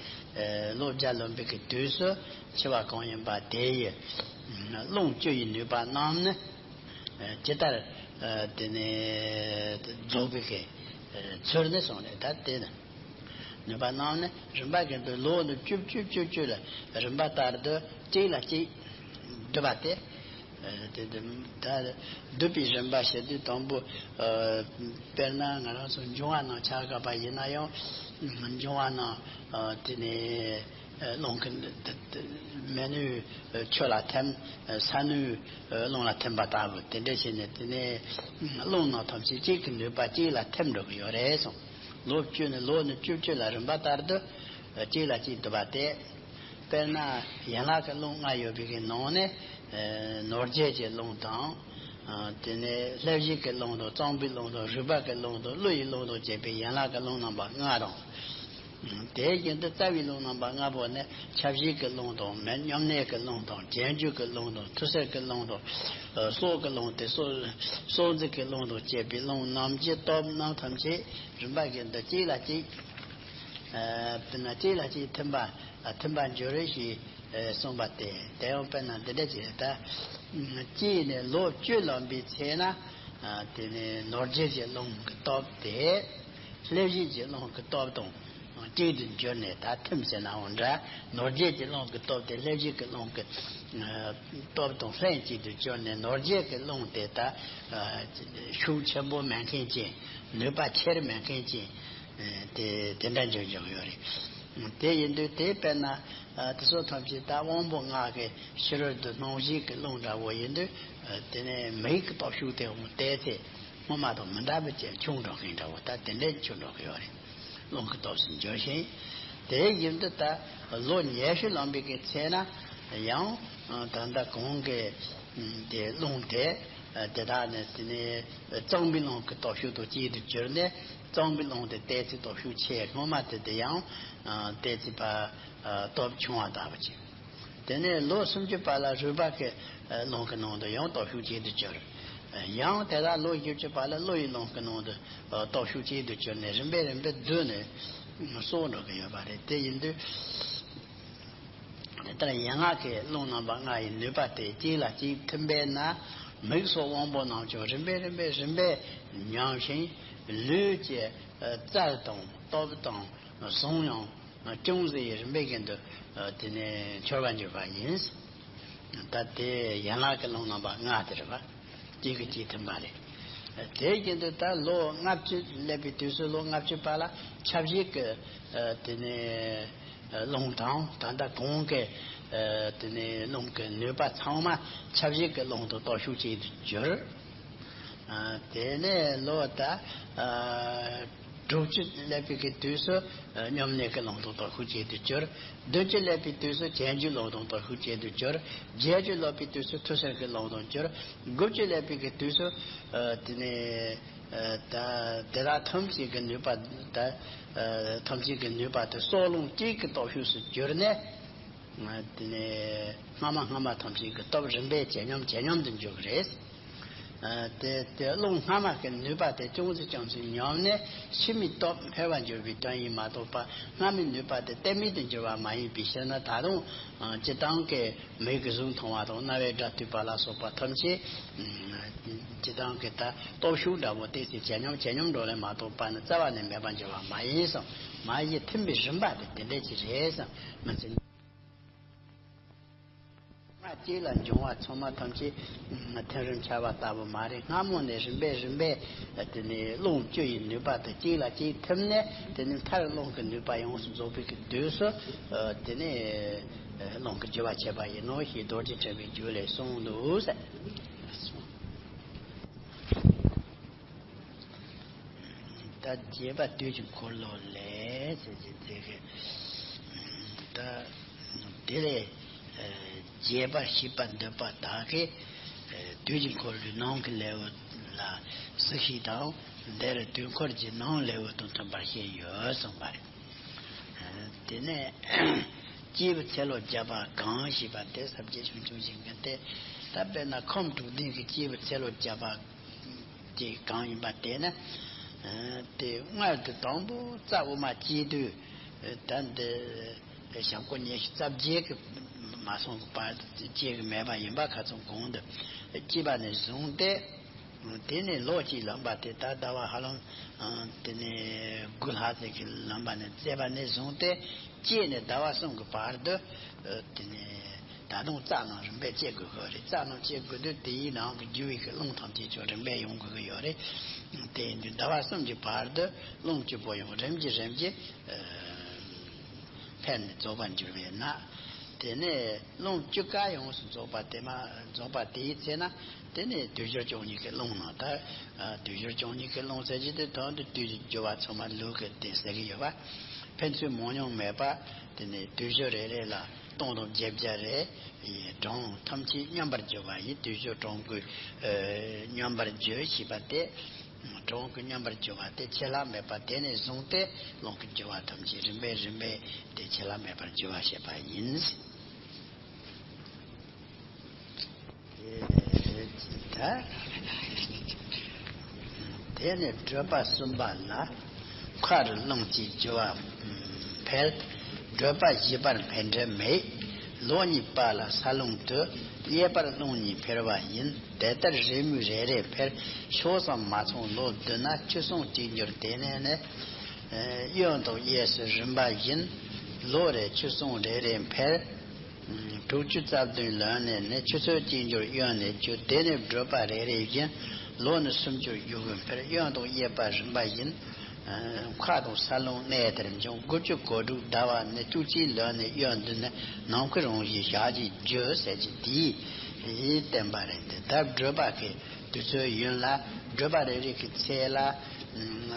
ལོ་བརྒྱ་ལོན་པའི་གི་དུས་སུ་འཆི་བ་གང་ཡིན་པ་དེ་ཡི་རླུང་བཅུ་ཡི་ནུས་པ་རྣམས་ནི་ཇི་ལྟར་དེ་ནས་རྫོགས་པའི་གི་ཚུལ་ནི་གསུངས་ནས། ད་དེ་ནི་ནུས་པ་རྣམས་ནི་རིམ་པ་བཞིན་དུ་ལོ་ནི་བཅུ་བཅུ་བཅུ་བཅུ་ལ་རིམ་པ་ལྟར་དུ་གཅིག་ལ་གཅིག་བསྡུ་བ་སྟེ། དེ་དེ་ད་བསྡུ་བའི་རིམ་པ་བཤད་དུས་དང་པོ། དཔེར་ན་ང་རང་ཚོ་འབྱུང་བ་རྣམས་ཆ་བཞག་པ་ཡིན་ན་ཡང་། འབྱུང་བ་རྣམས་དེ་ནས་རླུང་གི་མེ་ནུས་ཆུ་ལ་ཐིམ། ས་ནུས་རླུང་ལ་ཐིམ་པ་ལྟ་བུ། དེ་འདྲ་བྱས་ནས་དེ་ནས་རླུང་རྣམས་ཐམས་ཅད་གཅིག་གི་ནུས་པ་གཅིག་ལ་ཐིམ་འགྲོ་གི་ཡོད་རེད་གསུངས། ལོ་བཅུ་ནི་ལོ་ནི་བཅུ་བཅུ་ལ་རིམ་པ་ལྟར་དུ་གཅིག་ལ་གཅིག་བསྡུ་བ་སྟེ། དཔེར་ན་ཡན་ལག་གི་རླུང་ལྔ་ཡོད་པའི་གི་ནང་ནས། ནོར་རྒྱས་ཀྱི་རླུང་དང་། དེ་ནས་ལྷས་བྱིན་གྱི་རླུང་དང་། གཙང་པོའི་རླུང་དང་། རུས་སྦལ་གྱི་རླུང་དང་། ཀླུ་ཡི་རླུང་དང་བཅས་པའི་ཡན་ལག་གི་རླུང་རྣམ་པ་ལྔ་དང་། དེ་བཞིན་དུ་རྩ་བའི་རླུང་རྣམ་པ་ལྔ་པོ་ནི་ཆ་བཞི་གི་རླུང་དང་། མེ་སྙོམ་གནས་ཀྱི་རླུང་དང་། གྱེན་རྒྱུ་གི་རླུང་དང་། ཐུར་སེལ་གྱི་རླུང་དང་། སྲོག་གི་རླུང་སྟེ་སྲོག་སྲོག་འཛིན་གྱི་རླུང་དང་བཅས་པའི་རླུང་རྣམས་ཀྱི་སྟོབས་རྣམས་ཐམས་ཅད་རིམ་པ་བཞིན་དུ་གཅིག་ལ་གཅིག་དཔེར་ན་གཅིག་ལ་གཅིག་ཐིམ་པ། ཐིམ་པར་འགྱུར་ཞེས་གསུངས་པ་སྟེ། དེ་ཡང་དཔེར་ན་འདི་འདྲ་ཅིག་རེད་ད། སྐྱེས་ནས་ལོ་བཅུ་ལོན་པའི་ཚེ་ན། དེ་ནས་ནོར་རྒྱས་ཀྱི་རླུང་གི་སྟོབས་དེ་ལྷས་བྱིན་གྱི་རླུང་གི་སྟོབས་དང་གཅིག་ཏུ་འགྱུར་ནས། ད་ཐིམ་ཟེར་ནའང་འདྲ། ནོར་རྒྱས་ཀྱི་རླུང་གི་སྟོབས་དེ་ལྷས་བྱིན་གྱི་རླུང་གི་སྟོབས་དང་ལྷན་ཅིག་ཏུ་གྱུར་ནས། ནོར་རྒྱས་ཀྱི་རླུང་དེ་ད་ཤུགས་ཆེན་པོ་མེད་མཁན་ཅན། ནུས་པ་ཆེར་མེད་མཁན་ཅན། དེ་དེ་འདྲ་འཇོག་འཇོག་ཡོད་རེད། དེ་ཡིན་དུས་དེ་དཔེར་ན་དེ་ཚོ་ཐམས་ཅད་ད་དབང་པོ་ལྔ་གི་ཕྱི་རོལ་དུ་སྣང་བཞིན་གྱི་རླུང་འདྲ་བོ་ཡིན་དུས། དེ་ནས་མིག་གི་སྟོབས་ཤུགས་དེ་འོང་བལྟས་ཚེ་སྔོན་མ་དང་མི་འདྲ་བ་ཅིག་ཆུང་འགྲོ་མཁན་འདྲ་བོ། ད་དེ་འདྲའི་ཆུང་འགྲོ་གི་ཡོད་རེད། རླུང་གི་སྟོབས་སུ་འགྱུར་ཞིང་། དེ་ཡིན་དུས་ད་ལོ་ཉི་ཤུ་ལོན་པའི་གི་ཚེ་ན་ཡང་ད་ལྟ་གོང་གི་དེ་རླུང་དེ། དེ་དག་ནི་དེ་ནས་གཙང་པོའི་རླུང་གི་སྟོབས་ཤུགས་དང་གཅིག་ཏུ་གྱུར་ནས། གཙང་པོའི་རླུང་དེ་བལྟས་ཚེ་སྟོབས་ཤུགས་ཆེ། སྔོན་མ་དེ་དེ་ཡང་བལྟས་ཚེ་ཕར་སྟོབས་ཆུང་བ་ལྟ་བུ་ཅིག་དེ་ནས་ལོ་སུམ་ཅུ་པ་ལ་རུས་སྦལ་གྱི་རླུང་གི་ནང་དུ་ཡང་སྟོབས་ཤུགས་གཅིག་ཏུ་གྱུར། ཡང་དེ་དག་ལོ་བཞི་བཅུ་པ་ལ་ཀླུ་ཡི་རླུང་གི་ནང་དུ་སྟོབས་ཤུགས་གཅིག་ཏུ་གྱུར་ནས་རིམ་པས་རིམ་པས་བསྡུས་ནས་གསོག་འགྲོ་གི་ཡོད་པ་རེད། དེ་ཡིན་དུས། དེ་ལྟར་ཡན་ལག་གི་རླུང་རྣམ་པ་ལྔ་ཡི་ནུས་པ་དེ་གཅིག་ལ་གཅིག་མཐུན་པས་ན། མིག་སོགས་དབང་པོ་རྣམས་ཀྱང་རིམ་པས་རིམ་པས་རིམ་པས་ཉམས་ཤིང་། ལུས་ཀྱི་རྩལ་དང་སྟོབས་དང་གཟུངས་ཡང་ཅུང་ཟད་ཡིན་རིམ་པས་ཀྱི་འདུ། དེ་ནས་འཆོར་བར་འགྱུར་བ་ཡིན། ད་དེ་ཡན་ལག་གི་རླུང་རྣམ་པ་ལྔ་དེ་རེད་པ། གཅིག་གིས་གཅིག་མཐུན་པ་རེད། དེ་བཞིན་དུ་ད་ལོ་ལྔ་བཅུ་སླེབས་པའི་དུས་སུ་ལོ་ལྔ་བཅུ་པ་ལ་ཆབས་ཅིག་གི་ཨ་དེ་ནས་ཨ་རླུང་དང་ད་ལྟ་གོང་གི་ཨ་དེ་ནས་རླུང་གི་ནུས་པ་ཚང་མ་ཆབས་ཅིག་གི་རླུང་དང་སྟོབས་ཤུགས་གཅིག་ཏུ་གྱུར། ཨ་དེ་ནས་ལོ་ད་ཨ་དྲུག་ཅུ་སླེབས་པའི་གི་དུས་སུ་ཨ་སྙོམས་གནས་ཀྱི་རླུང་དང་སྟོབས་ཤུགས་གཅིག་ཏུ་གྱུར། བདུན་ཅུ་སླེབས་པའི་དུས་སུ་བྱང་ཆུབ་རླུང་དང་སྟོབས་ཤུགས་གཅིག་ཏུ་གྱུར། བརྒྱད་ཅུ་སླེབས་པའི་དུས་སུ་ཐུགས་སྲས་ཀྱི་རླུང་དང་གྱུར། དགུ་བཅུ་སླེབས་པའི་གི་དུས་སུ་ཨ་དེ་ནས་ཨ་ད་དེ་དག་ཐམས་ཅད་ཀྱི་ནུས་པ་ད་ཨ་ཐམས་ཅད་ཀྱི་ནུས་པ་དེ་སྲོག་རླུང་གཅིག་གི་སྟོབས་ཤུགས་སུ་གྱུར་ནས། དེ་ནས་སྔ་མ་སྔ་མ་ཐམས་ཅད་ཀྱི་སྟོབས་རིམ་པས་ཇེ་ཉམས་ཇེ་ཉམས་དུ་འགྲོ་གི་རེད། ཨ་དེ་དེ་རླུང་སྔ་མ་གི་ནུས་པ་དེ་ཅུང་ཙམ་ཅུང་ཙམ་ཉམས་ནས་ཕྱི་མའི་སྟོབས་འཕེལ་བར་འགྱུར་བའི་དོན་ཡིན་མ་གཏོགས་པ། སྔ་མའི་ནུས་པ་དེ་གཏན་མེད་དུ་འགྱུར་བ་མ་ཡིན་པའི་ཕྱིར་ན། ད་དུང་ཨ་སྤྱིར་བཏང་གི་མིག་གིས་གཟུགས་མཐོང་བ་དང་རྣ་བས་སྒྲ་ཐོས་པ་ལ་སོགས་པ་ཐམས་ཅད་ཨ་སྤྱིར་བཏང་གི་ད་སྟོབས་ཤུགས་འདྲ་བོ་ཏོག་ཙམ་ཇེ་ཉམས་ཇེ་ཉམས་འགྲོ་ལས་མ་གཏོགས་པ་ནི་རྩ་བ་ནས་མེད་པར་འགྱུར་བ་མ་ཡིན་བསམ། མ་ཡིན། ཐིམ་པའི་རིམ་པ་དེ་དེ་འདྲ་ཅིག་རེད་བསམ་མི་ཚེ། སྔ་གཅིག་ལ་འབྱུང་བ་ཚང་མ་ཐམས་ཅད་ཐིམ་རིམ་འཆར་བ་ལྟ་བུ་མ་རེད། སྔ་མོ་ནས་རིམ་པས་རིམ་པས་དེ་ནས་རླུང་བཅུ་ཡི་ནུས་པ་དེ་གཅིག་ལ་གཅིག་ཐིམ་ནས། དེ་ནས་མཐར་རླུང་གི་ནུས་པ་ཡོངས་སུ་རྫོགས་པའི་གི་དུས་སུ་དེ་ནས་རླུང་གི་རྒྱུ་བ་བྱེད་པ་ཡིན་ནོ་ཞེས་རྡོ་རྗེ་ཕྲེང་བའི་རྒྱུད་ལས་གསུངས་འདུག་ཟེར། ད་རྒྱས་པ་དུས་ཀྱི་འཁོར་ལོ་ལས་ཟེར་གྱི་དེ་གི་ད་དེ་ལས་རྒྱས་པ་ཞེས་པ་འདོད་པ་དག་གིས་དུས་ཀྱི་འཁོར་ལོའི་ནང་གི་ལེའུ་ལ་གཟིགས་ཤིག་དང་། འདིར་དུས་འཁོར་གྱི་ནང་ལེའུ་དང་མཐུན་པར་བཤད་ཡོད་གསུངས་པ་རེད། དེ་ནས་སྐྱེས་བུ་ཚེ་ལོ་བརྒྱ་པ་གང་ཞེས་པ་དེ་ས་བཅད་ཆུང་ཆུང་ཞིག་གི་སྟེ། ད་དཔེར་ན་ཁམས་དྲུག་ལྡན་གྱི་སྐྱེས་བུ་ཚེ་ལོ་བརྒྱ་པ་དེ་གང་ཡིན་པ་དེ་ནི། ཨ་དེ་སྔར་དུ་དང་པོ་རྩ་དབུ་མ་སྐྱེས་དུས། ཨ་ད་འདི་ཞབས་སྐོར་ཉི་ཤུ་རྩ་བརྒྱད་ཀྱི་མ་སོང་གི་བར་དུ་སྐྱེ་གི་མེད་པ་ཡིན་པ་ཁ་ཚོན་གོང་དུ་སྐྱེས་པ་ནས་བཟུང་སྟེ། དེ་ནས་ལོ་གཅིག་ལོན་པ་དེ་ལྟར་ཟླ་བ་ཧ་ལམ་ཨ་དེ་ནས་དགུ་ལྷག་ཙམ་གྱི་ལོན་པ་ནས་བཙས་པ་ནས་བཟུང་སྟེ་སྐྱེས་ནས་ཟླ་བ་གསུམ་གྱི་བར་དུ། ཨ་དེ་ནས་ད་དུང་རྩ་རྣམས་རིམ་པས་སྐྱེ་དགོས་ཀྱི་རེད། རྩ་རྣམས་སྐྱེ་དགོས་དུས་དེའི་ནང་གི་རྒྱུ་བའི་གི་རླུང་ཐམས་ཅད་ཀྱང་རིམ་པས་ཡོང་དགོས་ཀྱི་ཡོད་རེད། དེ་ཡིན་དུས་ཟླ་བ་གསུམ་གྱི་བར་དུ་རླུང་བཅུ་པོ་ཡང་རིམ་གྱིས་རིམ་གྱིས་ཨ་འཕེལ་ནས་རྫོགས་པར་འགྱུར་བས་ན། དེ་ནས་རླུང་བཅུ་ཀ་ཡོངས་སུ་རྫོགས་པ་དེ་མ་རྫོགས་པ་དེའི་ཚེ་ན། དེ་ནས་དུས་སྦྱོར་བཅུ་གཉིས་ཀྱི་རླུང་ནང་ད། ཨ་དུས་སྦྱོར་བཅུ་གཉིས་ཀྱི་རླུང་ཟེར་གྱི་དེ་དོན་དུ་དུས་ཀྱི་སྦྱོར་བ་ཚང་མ་ལུགས་ཀྱི་དེ་ཟེར་གྱི་ཡོད་པ། ཕན་ཚུན་མང་ཉུང་མེད་པ། དེ་ནས་དུས་སྦྱོར་རེ་རེ་ལ་སྟོང་དང་བརྒྱད་བརྒྱ་རེ་ཡི་གྲངས་ཐམས་ཅད་མཉམ་པར་བསྒྱུར་བ་ཡིན། དུས་སྦྱོར་གྲངས་ཀུན་ཨ་མཉམ་པར་བསྒྱུར་ཞེས་པ་སྟེ། གྲངས་ཀུན་མཉམ་པར་བསྒྱུར་བ་སྟེ་ཆད་ལྷག་མེད་པ། དེ་ནས་བཟུང་སྟེ་རླུང་གི་སྦྱོར་བ་ཐམས་ཅད་རིམ་པས་རིམ་པས་ཏེ་ཆད་ལྷག་མེད་པར་སྦྱོར་བ་བྱེད་པ་ཡིན། དེ་ནས་བགྲོད་པ་གསུམ་པ་ལ། མཁའ་རུ་རླུང་གཅིག་རྒྱུ་བ་འཕེལ། བགྲོད་པ་བཞི་པར་འཕེལ་འབྲས་མེད། ལོ་གཉིས་པ་ལ་ས་རླུང་དུ། གཡས་པར་རླུང་གཉིས་འཕེལ་བ་ཡིན། དེ་ལྟར་རེས་མོས་རེ་རེ་འཕེལ། ཕྱོགས་སམ་མ་ཚང་ལོ་བསྡུ་ན། ཆུ་སྲུང་གཅིག་འགྱུར་དེ་ནས་ནི། གཡོན་དང་གཡས་སུ་རིམ་པ་བཞིན། ལོ་རེར་ཆུ་སྲུང་རེ་རེ་འཕེལ། དྲུག་ཅུ་རྩ་བདུན་ལོན་ནས་ནི། ཆུ་ཚོད་གཅིག་འགྱུར་གཡོན་ནས་རྒྱུ། དེ་ནས་བགྲོད་པ་རེ་རེ་བཞིན། ལོ་ནི་སུམ་ཅུར་རྒྱུ་གུ་འཕེལ། གཡོན་དང་གཡས་པ་རིམ་པ་བཞིན། མཁའ་དང་ས་རླུང་གནས་དེར་འབྱུང་། དགུ་བཅུ་གོ་དྲུག་ཟླ་བ་ནི། བཅུ་གཅིག་ལོན་ནས་གཡོན་བསྡུ་ནས། ནམ་མཁའི་རང་བཞིན་ཞག་གཅིག་རྒྱུ་ཟེར་གྱི་དེས་བསྟན་པ་རེད། དེ་ལྟར་བགྲོད་པ་གི་དུས་ཚོད་ཡུན་ལ་བགྲོད་པ་རེ་རེ་གི་ཚེ་ལ་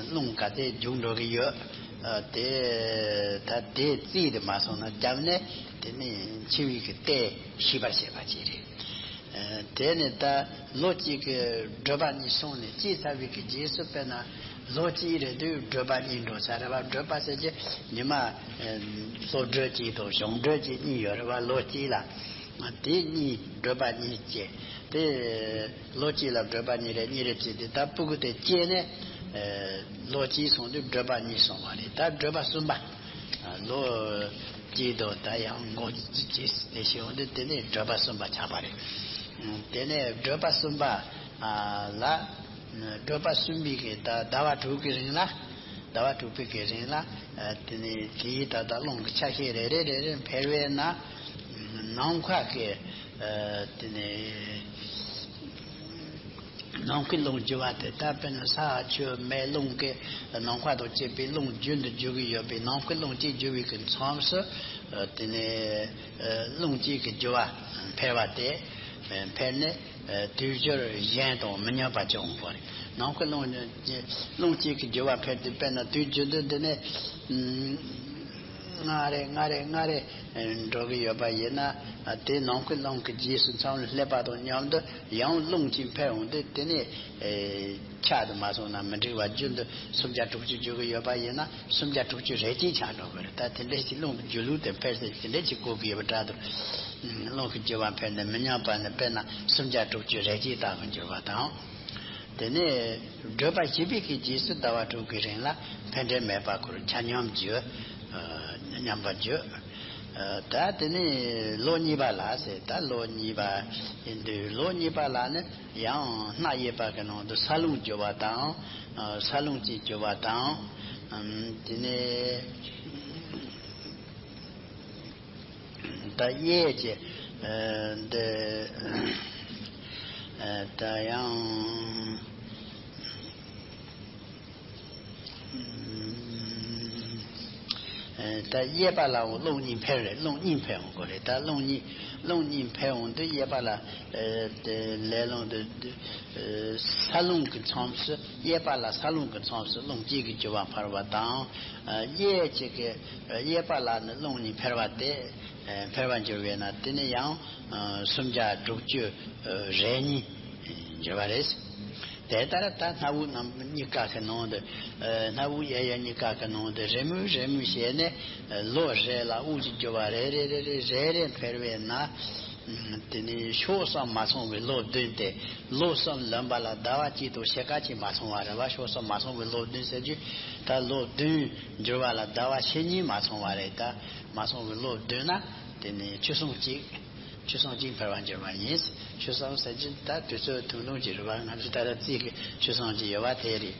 རླུང་ག་ཚད་རྒྱུག་འགྲོ་གི་ཡོད། ཨ་དེ་ད་དེ་རྩིས་དེ་མ་སོང་ན་བརྒྱབ་ནས། དེ་ནས་འཆི་བའི་གི་ལྟས་ཤེས་པར་བྱེད་པ་ཅིག་རེད། ཨ་དེ་ནས་ད་ལོ་གཅིག་གི་བགྲོད་པ་གཉིས་སོང་ནས་སྐྱེས་ཚར་བའི་གི་རྗེས་སུ། དཔེར་ན་ལོ་གཅིག་རེ་དུས་བགྲོད་པ་གཉིས་འགྲོ་ས་རེད་བ། བགྲོད་པ་ཟེར་གྱི་ཉི་མ་ཨ་སློབ་བགྲོད་གཅིག་དང་གཞུང་བགྲོད་གཅིག་གཉིས་ཡོད་རེད་བ། ལོ་གཅིག་ལ། དེ་གཉིས་བགྲོད་པ་གཉིས་བྱས་ཏེ། ལོ་གཅིག་ལ་བགྲོད་པ་གཉིས་རེ་གཉིས་རེ་བྱས་ཏེ། ད་སྤུ་གུ་དེ་སྐྱེས་ནས་ཨ་ལོ་གཅིག་སོང་དུས་བགྲོད་པ་གཉིས་སོང་བ་རེད། ད་བགྲོད་པ་གསུམ་པ། ཨ་ལོ་གཅིག་དང་ད་ཡང་འགོ་བྱས་ཏེ་བྱས་འོང་དུས་དེ་ནས་བགྲོད་པ་གསུམ་པ་ཆགས་པ་རེད། དེ་ནས་བགྲོད་པ་གསུམ་པ་ཨ་ལ། བགྲོད་པ་གསུམ་པའི་གི་ད་ཟླ་བ་དྲུག་གི་རིང་ལ། ཟླ་བ་དྲུག་པའི་གི་རིང་ལ། ཨ་དེ་ནས་དེའི་ད་ལྟ་རླུང་གི་ཆ་ཤས་རེ་རེ་རེ་རེ་འཕེལ་བས་ན། ནམ་མཁའ་གི་ཨ་དེ་ནས་ ནམ་མཁའི་རླུང་རྒྱུ་བ་དེ་ད་དཔེར་ན་ས་ཆུ་མེ་རླུང་གི་ནམ་མཁའ་དང་བཅས་པའི་རླུང་རྒྱུན་དུ་རྒྱུ་གི་ཡོད་པའི་ནམ་མཁའི་རླུང་གཅིག་རྒྱུ་བའི་གི་མཚམས་སུ་དེ་ནས་རླུང་གཅིག་གི་རྒྱུ་བ་འཕེལ་བ་དེ་འཕེལ་ནས་དུས་སྦྱོར་གཞན་དང་མི་མཉམ་པ་ཅིག་འོང་བ་རེད། ནམ་མཁའི་རླུང་རླུང་གཅིག་གི་རྒྱུ་བ་འཕེལ་དུས་དཔེར་ན་དུས་རྒྱུན་དུ་འདི་ནས་སྔ་རེ་སྔ་རེ་སྔ་རེ་འགྲོ་གི་ཡོད་པ་ཡིན་ན། དེ་ནམ་མཁའི་རླུང་གི་རྗེས་སུ་མཚམས་ལ་སླེབས་པ་དང་མཉམ་དུ་ཡང་རླུང་གཅིག་འཕེལ་འོང་དུས་དེ་ནས་ཆ་དུ་མ་སོང་ན་མི་འགྲིག་པ་རྒྱུན་དུ་སུམ་བརྒྱ་དྲུག་ཅུ་རྒྱུ་གི་ཡོད་པ་ཡིན་ན་སུམ་བརྒྱ་དྲུག་ཅུ་རེ་གཅིག་ཆགས་འགྲོ་གི་རེད། ད་དེ་འདྲ་ཞིག་རླུང་གི་རྒྱུ་ལུགས་དེ་འཕེལ་ཟེར་དེ་འདྲ་ཞིག་གོ་གི་ཡོད་པ་འདྲ་འདུག་རླུང་གི་རྒྱུ་བ་འཕེལ་ནས་མི་མཉམ་པ་ནི་དཔེར་ན་སུམ་བརྒྱ་དྲུག་ཅུ་རེ་གཅིག་ལྟ་བུ་འགྱུར་བ་དང་། དེ་ནས་བགྲོད་པ་བཞི་པའི་གི་རྗེས་སུ་ཟླ་བ་དྲུག་གི་རིང་ལ་འཕེལ་འགྲིབ་མེད་པར་འཁོར་ཆ་མཉམ་རྒྱུ། མཉམ་པར་རྒྱུ། ད་དེ་ནས་ལོ་གཉིས་པ་ལ་ཟེར། ད་ལོ་གཉིས་པ་ཡིན་དུས་ལོ་གཉིས་པ་ལ་ནི་ཡང་སྣ་གཡས་པ་གི་ནང་དུ་ས་རླུང་རྒྱུ་བ་དང་། ས་རླུང་གཅིག་རྒྱུ་བ་དང་། དེ་ནས། ད་གཡས་ཀྱི་འདི་ད་ཡང་ད་གཡས་པ་ལའང་རླུང་གཉིས་འཕེལ་རེད། རླུང་གཉིས་འཕེལ་འོང་གི་རེད། ད་རླུང་གཉིས་རླུང་གཉིས་འཕེལ་འོང་དུས་གཡས་པ་ལ་དེ་ལས་རླུང་དུ་ས་རླུང་གི་མཚམས་སུ་གཡས་པ་ལ་ས་རླུང་གི་མཚམས་སུ་རླུང་གཅིག་གི་རྒྱུ་བ་འཕར་བ་དང་། གཡས་གཅིག་གི་གཡས་པ་ལ་ནི་རླུང་གཉིས་འཕེལ་བ་དེ་འཕེལ་བར་འགྱུར་བས་ན་དེ་ནི་ཡང་སུམ་བརྒྱ་དྲུག་ཅུ་རེ་གཉིས་འགྱུར་བ་རེད། དེ་ལྟར་ད་སྣ་བུག་རྣམས་གཉིས་ཀ་གི་ནང་དུ་སྣ་བུག་གཡས་གཡོན་གཉིས་ཀ་གི་ནང་དུ་རེ་མོས་རེ་མོས་བྱས་ནས་ལོ་རེ་ལ་དབུགས་ཀྱི་རྒྱུ་བ་རེ་རེ་རེ་རེ་རེ་རེ་འཕེལ་བས་ན། དེ་ནས་ཕྱོགས་གསུམ་མ་སོང་བའི་ལོ་བདུན་ཏེ། ལོ་གསུམ་ལོན་པ་ལ་ཟླ་བ་གཅིག་དང་ཕྱེད་ཀ་གཅིག་མ་སོང་བ་རེད་བ། ཕྱོགས་གསུམ་མ་སོང་བའི་ལོ་བདུན་ཟེར་རྒྱུ། ད་ལོ་བདུན་འགྱུར་བ་ལ་ཟླ་བ་ཕྱེད་གཉིས་མ་སོང་བ་རེད། ད་མ་སོང་བའི་ལོ་བདུན་ན་དེ་ནས་ཆུ་སྲང་གཅིག་ཆུ་སྲང་གཅིག་འཕེལ་བ་འགྱུར་བ་ཡིན། ཆུ་སྲང་ཟེར་རྒྱུ་ད་དུས་ཚོད་ཐུང་ཐུང་གཅིག་རེད་བ། ང་ཚོ་ད་ལྟ་རྩིས་ཀྱི་ཆུ་སྲང་གཅིག་ཡོད་བ་དེ་རེད།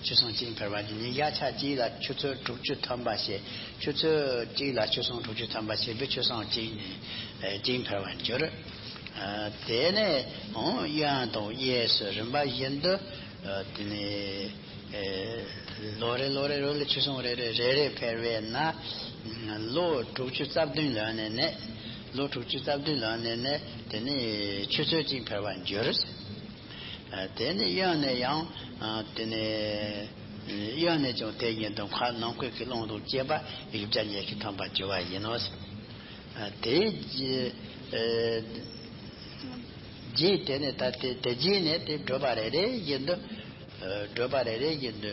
ཆུ་སྲང་གཅིག་འཕེལ་བ་ཉིན་ཞག་ཆ་གཅིག་ལ་ཆུ་ཚོད་དྲུག་ཅུ་ཐམ་པ་བྱས། ཆུ་ཚོད་གཅིག་ལ་ཆུ་སྲང་དྲུག་ཅུ་ཐམ་པ་བྱས་པས་ཆུ་སྲང་གཅིག་ནས་གཅིག་འཕེལ་བར་འགྱུར། དེ་ནས་གཡོན་དང་གཡས་སུ་རིམ་པ་བཞིན་དུ་དེ་ནས་ལོ་རེ་ལོ་རེ་ལོ་ལ་ཆུ་སྲང་རེ་རེ་རེ་རེ་འཕེལ་བས་ན། ལོ་དྲུག་ཅུ་རྩ་བདུན་ལོན་ནས་ནས། ལོ་དྲུག་ཅུ་རྩ་བདུན་ལོན་ནས་ནས་དེ་ནས་ཆུ་ཚོད་གཅིག་འཕེལ་བར་འགྱུར། དེ་ནས་གཡོན་ནས་ཡང་དེ་ནས་གཡོན་ནས་ཀྱང་དེ་བཞིན་དུ་མཁའ་ནམ་མཁའི་གི་རླུང་དང་བཅས་པ་བཞི་བརྒྱ་ཉི་ཤུ་ཐམ་པ་རྒྱུ་བ་ཡིན་ནོ། དེ་རྗེས་དེ་ནས་ད་དེ་དེ་རྗེས་ནས་དེ་བགྲོད་པ་རེ་རེ་བཞིན་དུ་བགྲོད་པ་རེ་རེ་བཞིན་དུ་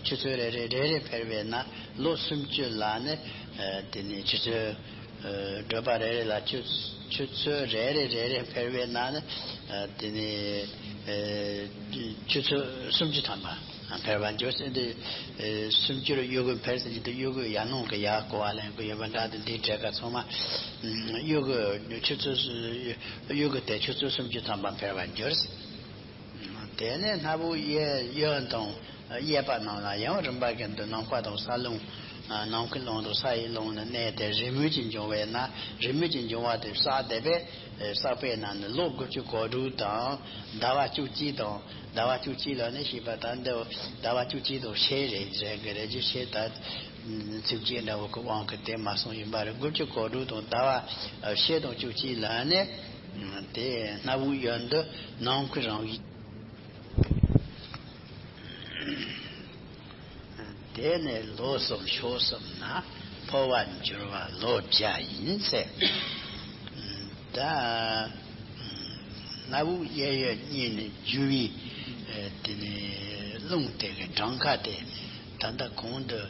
ཆུ་ཚོད་རེ་རེ་རེ་རེ་འཕེལ་བས་ན་ལོ་སུམ་ཅུ་ལ་ནི་དེ་ནས་ཆུ་ཚོད། བགྲོད་པ་རེ་རེ་ལ་ཆུ་ཆུ་ཚོད་རེ་རེ་རེ་རེ་འཕེལ་བས་ན་ནི། དེ་ནས་ཆུ་ཚོད་སུམ་ཅུ་ཐམ་པ་འཕེལ་བར་འགྱུར་ཟེར་ཏེ། སུམ་ཅུར་གཡོ་འགུལ་འཕེལ་ཟེར་གྱི་འདུག་གཡོ་འགུལ་ཡར་ནང་གི་ཡར་བསྐོར་བ་ལེན་དགོས་ཡོད་པ་འདྲ་དེ་འདིའི་གྲས་ཀ་ཚང་མ་གཡོ་འགུལ་ཆུ་ཚོད་གཡོ་འགུལ་དེ་ཆུ་ཚོད་སུམ་ཅུ་ཐམ་པ་འཕེལ་བར་འགྱུར། དེ་ནས་སྣ་བུག་གཡས་གཡོན་དང་གཡས་པ་རྣམས་ལ་ཡང་རིམ་པ་བཞིན་དུ་ནམ་མཁའ་དང་ས་རླུང་། ནམ་མཁའི་རླུང་དང་ས་ཡི་རླུང་ནི་གནས་ཏེ་རེས་མོས་ཀྱིས་འབྱུང་བས་ན། རེས་མོས་ཀྱིས་འབྱུང་བ་དེ་བསགས་བསྡད་པས། བསགས་པས་ན་ནི་ལོ་དགུ་བཅུ་གོ་དྲུག་དང་ཟླ་བ་བཅུ་གཅིག་དང་། ཟླ་བ་བཅུ་གཅིག་ལ་ནི་ཞེས་པ་དང་འདི་ཟླ་བ་བཅུ་གཅིག་དང་ཕྱེད་རེད་རེད་གི་རེད་རྒྱུ་ཕྱེད་ད། ཚིགས་བཅད་འདྲ་བོ་གི་དབང་གིས་དེ་མ་སོང་ཡིན་པ་རེད། དགུ་བཅུ་གོ་དྲུག་དང་ཟླ་བ་ཕྱེད་དང་བཅུ་གཅིག་ལ་ནི། དེ་སྣ་བུག་གཡོན་དུ་ནམ་མཁའི་རང་བཞིན། དེ་ནས་ལོ་གསུམ་ཕྱོགས་གསུམ་ན་འཕོ་བར་འགྱུར་བ་ལོ་བརྒྱ་ཡིན་ཟེར། ད་སྣ་བུག་གཡས་གཡོན་གཉིས་ནས་རྒྱུ་བའི་དེ་ནས་རླུང་དེ་གི་གྲངས་ཀ་དེ་ད་ལྟ་གོང་དུ།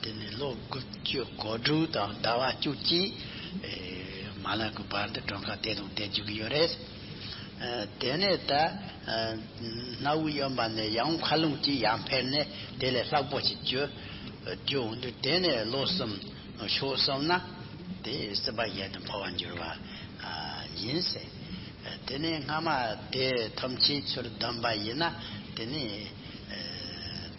དེ་ནས་ལོ་དགུ་བཅུ་གོ་དྲུག་དང་ཟླ་བ་བཅུ་གཅིག་མ་ལག་གི་བར་དུ་གྲངས་ཀ་དེ་དང་དེ་འཇུག་གི་ཡོད་རེད། དེ་ནས་ད་སྣ་བུག་གཡོན་པ་ནས་ཡང་མཁའ་རླུང་གཅིག་ཡར་འཕེལ་ནས་དེ་ལས་ལྷག་པོ་ཞིག་རྒྱུ་རྒྱུ་འོང་དུས་དེ་ནས་ལོ་གསུམ་ཕྱོགས་གསུམ་ན་དེ་སྲིད་པ་གཞན་དུ་འཕོ་བར་འགྱུར་བ་ཡིན་ཟེར། དེ་ནས་སྔ་མ་དེ་ཐམས་ཅད་ཚུར་བསྡོམས་པ་ཡིན་ན་དེ་ནས།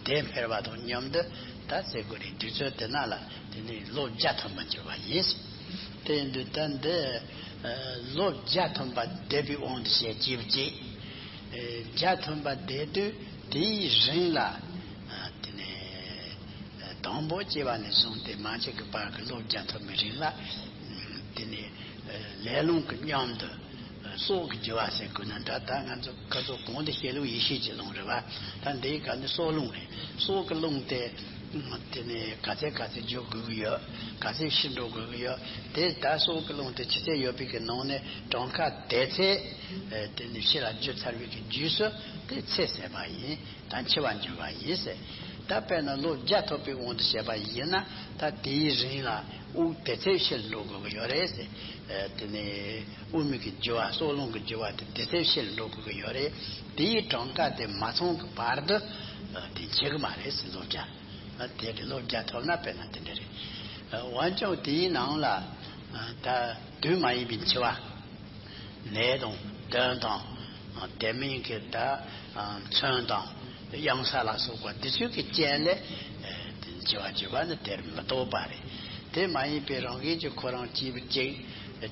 དེ་འཕེལ་བ་དང་མཉམ་དུ་ད་ཟེར་དགོས་རེད། དུས་ཚོད་དེ་ན་ལ་དེ་ནི་ལོ་བརྒྱ་ཐམ་པ་འགྱུར་བ་ཡིན། དེ་ཡིན་དུས་ད་འདི་ལོ་བརྒྱ་ཐམ་པ་འདས་པའི་དབང་དུ་བྱས་སྐྱེས་བུ་གཅིག་ བརྒྱ་ཐོན་པ་དེ་དུས་དེའི་རིང་ལ། ཨ། དེ་ནས་དང་པོ་སྐྱེ་བ་ནས་བཟུང་སྟེ་མ་སྐྱེས་ཀྱི་བར་གྱི་ལོ་བརྒྱ་ཐོན་པའི་རིང་ལ། དེ་ནས་ལས་རླུང་གི་མཉམ་དུ་སྲོག་གི་རྒྱུ་བ་ཟེར་དགོས་ན་འདྲ། ད་ང་ཚོ་ཁ་ཚོ་གོང་དུ་བཤད་ལུགས་ཡེ་ཤེས་ཀྱི་རླུང་རེད་བ། ད་འདིའི་སྐབས་ནི་སྲོག་རླུང་རེད། སྲོག་གི་རླུང་དེ། དེ་ནས་ག་ཚད་ག་ཚད་འཇུག་དགོས་ཀྱི་ཡོད། ག་ཚད་ཕྱིར་འགྲོ་དགོས་ཀྱི་ཡོད། དེ་ད་སྲོག་གི་རླུང་དེ་ཇི་ཚད་ཡོད་པའི་གི་ནང་ནས་གྲངས་ཀ་དེ་ཚད། ཨ། དེ་ནས་ཕྱི་ལ་བརྒྱུད་ཚར་བའི་གི་རྗེས་སུ་དེ་ཚེ་ཟད་པ་ཡིན། ད་འཆི་བར་འགྱུར་བ་ཡིན་ཟེར། ད་དཔེར་ན་ལོ་བརྒྱ་ཐོབ་པའི་དབང་དུ་བྱས་པ་ཡིན་ན། ད་དེའི་རིང་ལ་དབུགས་དེ་ཚད་ཕྱིར་འགྲོ་དགོས་ཀྱི་ཡོད་རེད་ཟེར། ཨ། དེ་ནས་དབུ་མའི་གི་རྒྱུ་བ། སྲོག་རླུང་གི་རྒྱུ་བ་དེ་དེ་ཚད་ཕྱིར་འགྲོ་དགོས་ཀྱི་ཡོད་རེད། དེའི་གྲངས་ཀ་དེ་མ་ཚང་གི་བར་དུ། ཨ། དེ་འཆི་གི་མ་རེད་ཟེར། ལོ་བརྒྱ། ཨ། དེ་རེད། ལོ་བརྒྱ་ཐོབ་ན་དཔེར་ན་དེ་འདྲ་རེད། ཨ། འོན་ཀྱང་དེའི་ནང་ལ། ཨ། ད་དུས་མ་ཡིན་པའི་འཆི་བ། ནད་དང་གདོན་དང་། ཨ། དེ་མིན་གྱི་ད། ཨ། མཚོན་དང་གཡང་ས་ལ་སོགས་པ་འདི་ཚོའི་གི་རྐྱེན་ལས། ཨ། དེ་འཆི་བར་འགྱུར་བ་ནི་དེར་མི་ལྡོག་པ་རེད། དེ་མ་ཡིན་པའི་རང་བཞིན་གྱིས་ཁོ་རང་སྐྱེས་བུ་གཅིག་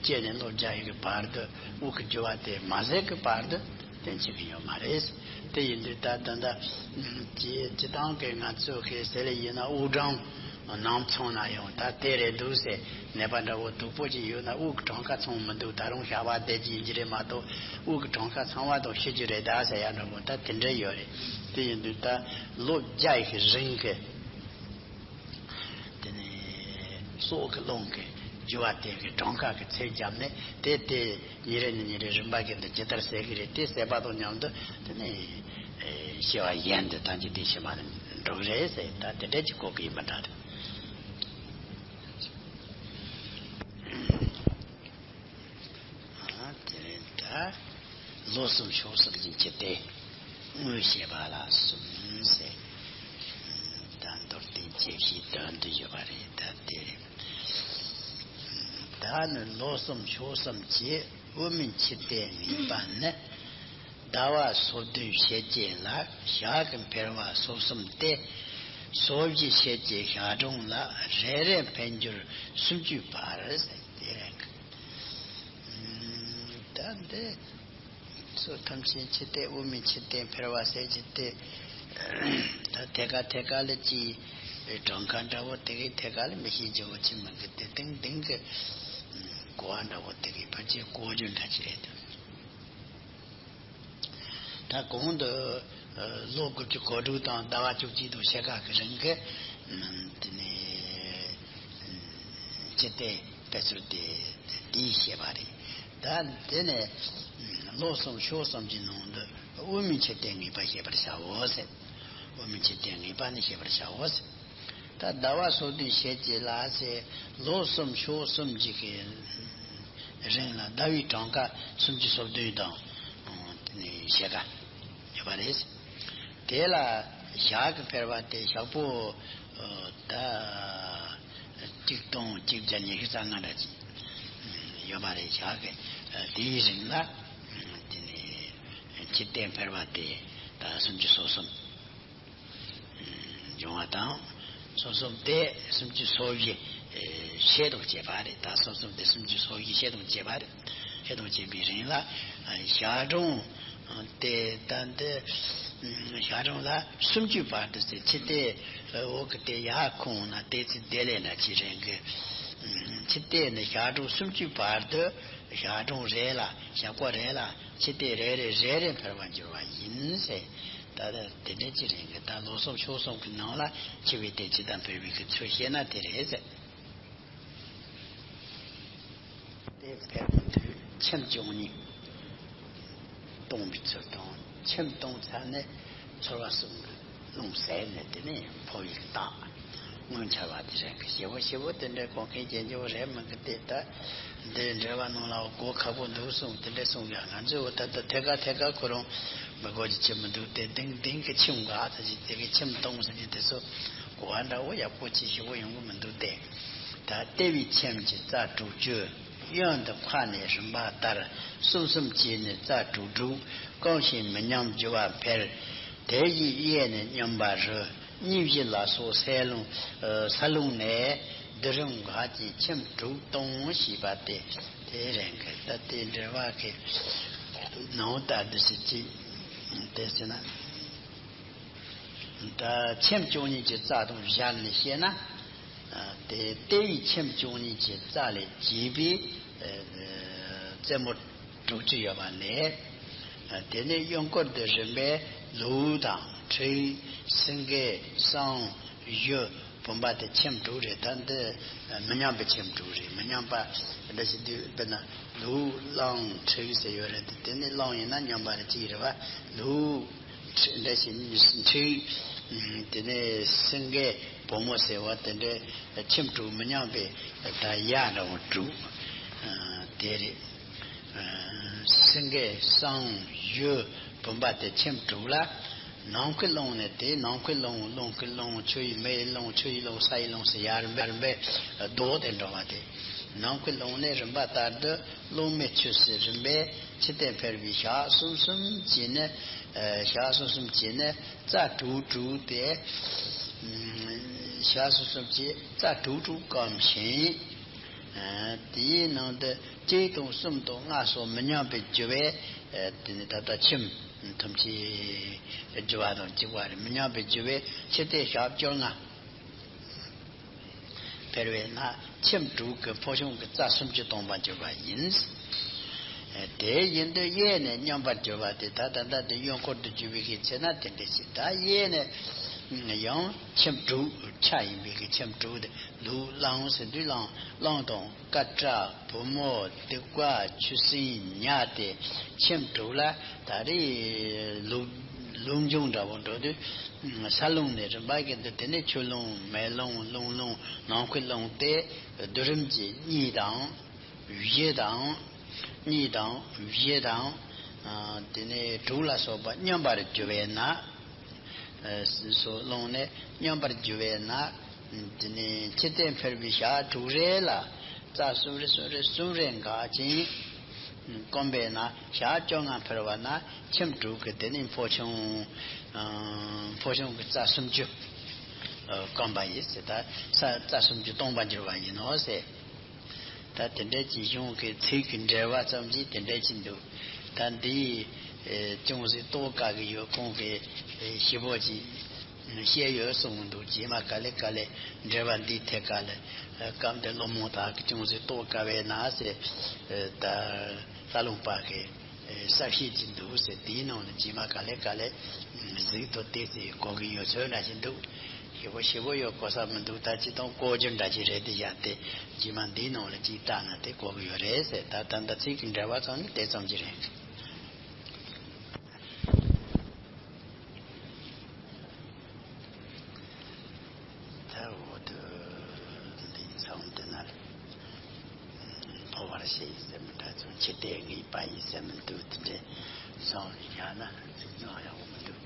སྐྱེས་ནས་ལོ་བརྒྱ་ཡི་གི་བར་དུ། དབུགས་ཀྱི་རྒྱུ་བ་དེ་མ་ཟད་ཀྱི་བར་དུ་དེ་འཆི་གི་ཡོད་མ་རེད། དེ་ཡིན་དུས་ད་ད་ལྟ་སྤྱི་སྤྱི་བཏང་གི་ང་ཚོ་གི་ཟེར་ལེ་ཡིན་ན་དབུགས་གྲངས་ནམ་ཚང་ན་ཡང་ད་དེ་རེད་འདུག་ཟེར། ནད་པ་འདྲ་བོ་སྡུག་པོ་ཅིག་ཡོད་ན་དབུགས་གྲངས་ཀ་ཚང་མི་འདུག། ད་རུང་བྱ་བ་བསྡད་ཀྱི་ཡིན་གྱི་རེད་མ་གཏོགས། དབུགས་གྲངས་ཀ་ཚང་བ་དང་ཤི་རྒྱུ་རེད་ད་ཟེར་ཡ་འདྲ་བོ་ད་དེ་འདྲ་ཡོད་རེད། དེ་ཡིན་དུས་ད་ལོ་བརྒྱ་ཡི་གི་རིང་གི། དེ་ནས་སྲོག་གི་རླུང་གི་རྒྱུ་བ་དེ་གི་གྲངས་ཀ་གི་ཚད་བརྒྱབ་ནས། དེ་དེ་ཉིན་རེ་ནས་ཉིན་རེ་རིམ་པ་གི་འདི་ཇི་ལྟར་ཟད་གི་རེད། དེ་ཟད་པ་དང་མཉམ་དུ་དེ་ནས། ཨེ། སྐྱེ་བ་གཞན་དུ་ཐམས་ཅད་དེ་ཕྱི་མ་ལ་འགྲོ་གི་རེད་ཟེར། ད་དེ་འདྲ་ཅིག་གོ་གི་ཡིན་པ་འདྲ་རེད། ཨ། དེ་རིང་ད་ལོ་གསུམ་ཕྱོགས་གསུམ་གྱི་འཆི་ལྟས་དངོས་བཤད་པ་ལ་གསུམ་ཟེར། ད་མདོར་བསྟན་དཔྱད་བཤད་དོན་དུ་ཡོད་པ་རེད། ད་དེ་རེད། ད་ནི་ལོ་གསུམ་ཕྱོགས་གསུམ་གྱི་དབུ་མའི་འཆི་ལྟས་ངེས་པ་ནི། ཟླ་བ་སོ་བདུན་ཞེ་གཅིག་ལ་ཞག་གི་འཕེལ་བ་སོ་གསུམ་སྟེ། སོ་བཞི་ཞེ་གཅིག་ཞག་གྲངས་ལ་རེ་རེ་འཕེལ་འགྱུར་སུམ་ཅུའི་བར་ཟེར་ཏེ། ད་འདི་སོ་ཐམས་ཅད་འཆི་ལྟས། དབུ་མའི་འཆི་ལྟས་འཕེལ་བ་ཟེར་གྱི་སྟེ། ད་ཐད་ཀ་ཐད་ཀ་ལ་ཅིག་གྲངས་ཀ་འདྲ་བོ་དེ་གའི་ཐད་ཀ་ལ་མི་ཤེས་རྒྱུ་བོ་ཅི་མི་འདུག། དེ་ཏིང་ཏིང་གི་གོ་བ་འདྲ་བོ་དེ་གའི་ཕལ་ཆེར་གོ་རྒྱུ་འདྲ་ཅིག་རེད་འདུག། ད་གོང་དུ་ལོ་དགུ་བཅུ་གོ་དྲུག་དང་ཟླ་བ་བཅུ་གཅིག་དང་ཕྱེད་ཀ་གི་རིང་གི་དེ་ནས་འཆི་ལྟས་དཔེ་ཚུལ་དེ་འདིའི་བཤད་པ་རེད། ད་དེ་ནས་ལོ་གསུམ་ཕྱོགས་གསུམ་གྱི་ནང་དུ་དབུ་མའི་འཆི་ལྟས་ངེས་པ་ཤེས་པར་བྱའོ་ཟེར། དབུ་མའི་འཆི་ལྟས་ངེས་པ་ནི་ཤེས་པར་བྱའོ་ཟེར། ད་ཟླ་བ་སོ་བདུན་ཞེ་གཅིག་ལ་ཟེར། ལོ་གསུམ་ཕྱོགས་གསུམ་གྱི་གི་རིང་ལ་ཟླ་བའི་གྲངས་ཀ་སུམ་ཅུ་སོ་བདུན་དང་ཕྱེད་ཀ་ཡོད་པ་རེད། དེ་ལ་ཞག་གི་འཕེལ་བ་དེ་ཞག་པོ་ད་གཅིག་སྟོང་གཅིག་བརྒྱ་ཉི་ཤུ་རྩ་ལྔ་འདྲ་ཅིག་ཡོད་པ་རེད། ཞག་གི་དེའི་རིང་ལ་དེ་ནས་འཆི་ལྟས་འཕེལ་བ་དེ་ད་སུམ་ཅུ་སོ་གསུམ། འབྱུང་བ་དང་། སོ་གསུམ་སྟེ་སུམ་ཅུ་སོ་བཞི་ཤེས་རྟོགས་བྱེད་པ་རེད། ད་སོ་གསུམ་སྟེ་སུམ་ཅུ་སོ་བཞི་ཤེས་རྟོགས་བྱེད་པ་རེད། ཤེས་རྟོགས་བྱེད་པའི་རིང་ལ་ཞག་གྲངས་དེ་ད་འདི་ཞག་གྲངས་ལ་སུམ་ཅུའི་བར་དུ་ཟེར། འཆི་ལྟས་འོག་གི་དེ་ཡར་ཁོང་ན་དེ་ཚེ་དེ་ལས་ན་ཅི་རེད་གི། འཆི་ལྟས་ནི་ཞག་གྲངས་སུམ་ཅུའི་བར་དུ་ཞག་གྲངས་རེ་ལ་ཞག་པོ་རེ་ལ་འཆི་ལྟས་རེ་རེ་རེ་རེ་འཕེལ་བར་འགྱུར་བ་ཡིན་ཟེར། ད་ལྟ་དེ་འདྲ་ཅི་རེད་གི། ད་ལོ་གསུམ་ཕྱོགས་གསུམ་གྱི་ནང་ལ་འཆི་བའི་དེ་ཇི་ལྟར་འཕེལ་བའི་གི་ཚུལ་ཤེས་ན་དེ་རེད་ཟེར། དེ་འཕེལ་བའི་དུས་ཁྱིམ་བཅུ་གཉིས་སྟོང་བའི་ཚུལ་དང་། ཁྱིམ་སྟོང་ཚར་ནས་ཚོར་བ་གསུམ་གྱི་རླུང་ཟད་ནས་དེ་ནས་འཕོ་བའི་རྟགས་སྔོན་འཆར་བ་དེ་རེད་གི། ཞེ་པོ་ཞེ་པོ་དེ་འདྲའི་གོ་མཁན་རྐྱང་རྐྱང་རེད་མི་གི། དེ་ད་འདི་འགྲེལ་བ་ནང་ལ་གོ་ཁག་པོ་འདུག་གསུངས། དེ་འདྲ་གསུངས་ཡ། ང་ཚོས་འོ་ད་ལྟ་ཐད་ཀ་ཐད་ཀ་ཁོ་རང་མི་གོ་རྒྱུ་ཅི་མི་འདུག་སྟེ། ཏིང་ཏིང་གི་ཁྱིམ་འགའ་ཚ་ཅིག་དེ་གི་ཁྱིམ་སྟོང་ཟེར་གྱི་དེ་ཚོ་གོ་བ་འདྲ་བོ་ཡག་པོ་ཅིག་ཞེ་པོ་ཡོང་གི་མི་འདུག་སྟེ། ད་ལྟེ་བའི་ཁྱིམ་གྱི་རྩ་དྲུག་ཅུ། གཡོན་དུ་ཁ་ནས་རིམ་པ་ལྟར་གསུམ་གསུམ་བྱས་ནས་རྩ་དྲུག་དྲུག། གང་ཞིག་མི་མཉམ་རྒྱུ་བ་འཕེལ། དེ་བཞིན་གཡས་ནས་མཉམ་པ་རུ། གཉིས་བཞི་ལ་སོགས་ས་རླུང་ས་རླུང་ནས། བསྡུ་རིམ་འགའ་གྱིས་ཁྱིམ་དྲུག་སྟོང་ཞེས་པ་སྟེ། དེ་རེད་གི། ད་དེ་འགྲེལ་བ་གི་ནང་ལྟར་དུ་ཞིག་ཅིག་དེ་ཟེར་ན། ད་ཁྱིམ་བཅུ་གཉིས་ཀྱི་རྩ་དང་སྦྱར་ནས་བཤད་ན། དེ་ལྟེ་བའི་ཁྱིམ་བཅུ་གཉིས་ཀྱི་རྩ་ལས་གྱེས་པའི་རྩེ་མོ་དྲུག་ཅུ་ཡོད་པ་ལས། དེ་ནས་གཡོན་སྐོར་དུ་རིམ་པས་ལུག་དང་ཁྲི། སེང་གེ། ཟངས། གཞུ། བུམ་པ་དེ་ཁྱིམ་དྲུག་རེད། ད་འདི་མི་མཉམ་པའི་ཁྱིམ་དྲུག་རེད། མི་མཉམ་པ་འདི་ཞིག་འདུག་དཔེར་ན་ལུག་གླང་ཁྲི་ཟེར་ཡོད་རེད། དེ་ནས་གླང་ཡིན་ན་མཉམ་པ་རེད། གཅིག་རེད་པ། ལུག་ཁྲི་འདི་ཞིག་ཁྲི། དེ་ནས་སེང་གེ་བུ་མོ་ཟེར་བ་དེ་འདྲའི་ཁྱིམ་དྲུག་མི་མཉམ་པའི་ད་ཡ་འདྲ་བོ་དྲུག་དེ་རེད། སེང་གེ། ཟངས། གཞུ། བུམ་པ་དེ་ཁྱིམ་དྲུག་ལ། ནམ་མཁའི་ཀློང་ནས་དེ་ནམ་མཁའི་ཀློང་། རླུང་གི་ཀློང་། ཆུ་ཡི་མེ་ཡི་ཀློང་། ཆུ་ཡི་ཀློང་། ས་ཡི་ཀློང་ཟེར་ཡ་རིམ་པས་རིམ་པས་ལྡོག་སྟེ་འགྲོ་བ་དེ། ནམ་མཁའི་ཀློང་ནས་རིམ་པ་ལྟར་དུ་རླུང་མེ་ཆུ་ཟེར་རིམ་པས་ཕྱི་བལྟས་འཕེར་བའི་ཞག་གསུམ་གསུམ་གྱིས་ནི། ཞག་གསུམ་གསུམ་གྱིས་ནི་རྩ་དྲུག་དྲུག་སྟེ། ཞག་གསུམ་གསུམ་གྱིས་རྩ་དྲུག་དྲུག་སྐོམ་ཞིང་། དེའི་ནང་དུ་གཅིག་དང་གསུམ་དང་ལྔ་སོགས་མི་མཉམ་པའི་རྒྱུ་བས། དེ་ནི་ད་ལྟ་ཁྱིམ་ཐམས་ཅད་རྒྱུ་བ་དང་གཅིག་པ་རེད། མི་མཉམ་པའི་རྒྱུ་བས་ཕྱི་བལྟས་ཞག་བཅོ་ལྔ་འཕེར་བས་ན། ཁྱིམ་དྲུག་གི་ཕོ་བྱུང་གི་རྩ་སུམ་ཅུ་སྟོང་པར་གྱུར་པ་ཡིན། དེ་བཞིན་དུ་གཡས་ནས་མཉམ་པར་གྱུར་པ་དེ། ད་ད་ལྟ་དེ་གཡོན་སྐོར་དུ་གྱུར་པའི་གི་ཚེ་ན་དེ་འདྲ་ཞིག་ད་གཡས་ནས་ཡང་ཁྱིམ་དྲུག་ཆ་ཡིན་པའི་གི་ཁྱིམ་དྲུག་དེ། ལུག་གླང་ཟེར་དུས་གླང་། གླང་དང་། ཀ་ཏྲ། བུ་མོ། སྡིག་པ། ཆུ་སྲིན། ཉ་སྟེ་ཁྱིམ་དྲུག་ལ། ད་རེས་ལུག་ལུག་འབྱུང་འདྲ་བོ་འགྲོ་དུས། ས་རླུང་ནས་རིམ་པ་བཞིན་དུ། དེ་ནས་ཆུ་རླུང་། མེ་རླུང་། རླུང་རླུང་། ནམ་མཁའི་རླུང་སྟེ་བསྡུ་རིམ་གྱིས་གཉིས་དང་། བཞི་དང་། གཉིས་དང་། བཞི་དང་། དེ་ནས་དྲུག་ལ་སོགས་པ་མཉམ་པར་གྱུར་པས་ན། སོགས་རླུང་ནས་མཉམ་པར་གྱུར་པས་ན། དེ་ནས་ཕྱི་བལྟས་འཕེར་བའི་ཞག་དྲུག་རེ་ལ། རྩ་གསུམ་རེ་གསུམ་རེ་གསུམ་རེ་འགག་ཅིང་སྐོམ་པས་ན། ཞག་བཅོ་ལྔ་འཕེར་བ་ན་ཁྱིམ་དྲུག་གི་དེ་ནི་ཕོ་ཆུང་། ཕོ་ཆུང་གི་རྩ་སུམ་ཅུ་སྐོམ་པ་ཡིན་ཟེར། ད་ས་རྩ་སུམ་ཅུ་སྟོང་པར་འགྱུར་བ་ཡིན་ནོ་ཟེར། ད་དེ་འདྲའི་གི་གཞུང་གི་ཚིག་གི་འགྲེལ་བ་ཙམ་གྱིས་དེ་འདྲའི་གི་འདུག་ད་འདིའི་ཅུང་ཟད་རྟོགས་དཀའ་གི་ཡོད། ཁོང་གིས་ཞིབ་པོ་ཅིག་བཤད་ཡོད་གསུངས་འདུག་རྗེས་མ་ག་ལེ་ག་ལེ་འགྲེལ་བ་འདིའི་ཐད་ཀ་ལ་སྐབས་འདི་སློབ་མ་དག་གིས་ཅུང་ཟད་རྟོགས་དཀའ་བས་ན་ཟེར། ད་ལྷ་ལུང་པ་གི་གསལ་བཤད་ཅིག་འདུག་ཟེར། དེའི་ནང་ལ་རྗེས་མ་ག་ལེ་ག་ལེ་གཟིགས་ཐུབ་སྟེ་ཟེར་གོ་གི་ཡོད་ཚོད་འདྲ་ཞིག་འདུག་ཞིབ་པོ་ཞིབ་པོ་ཡོད་གོ་ས་མི་འདུག་ད་སྤྱིར་བཏང་ལྐོག་གྱུར་འདྲ་ཅིག་རེད་དེ། བཞག་སྟེ་རྗེས་མ་འདིའི་ནང་ལ་ཅིག་བལྟས་ན་དེ་གོ་གི་ཡོད་རེད་ཟེར། ད་ད་ལྟ་ཚིག་གི་འགྲེལ་བ་ཙམ་ནི་དེ་ཙམ་ཅིག་རེད། ད་འོ་དེ་འདི་མཚམས་འདི་ན་འཕོ་བར་བྱེད་ཡིན་ཟེར་མི་འདྲ། ཚུར་ཕྱི་བལྟས་ངེས་པ་ཡིན་ཟེར་མི་འདུག་དེ་འདྲའི་མཚམས་བཞག་ན་ཚིག་རྐྱང་ཡག་པོ་མི་འདུག་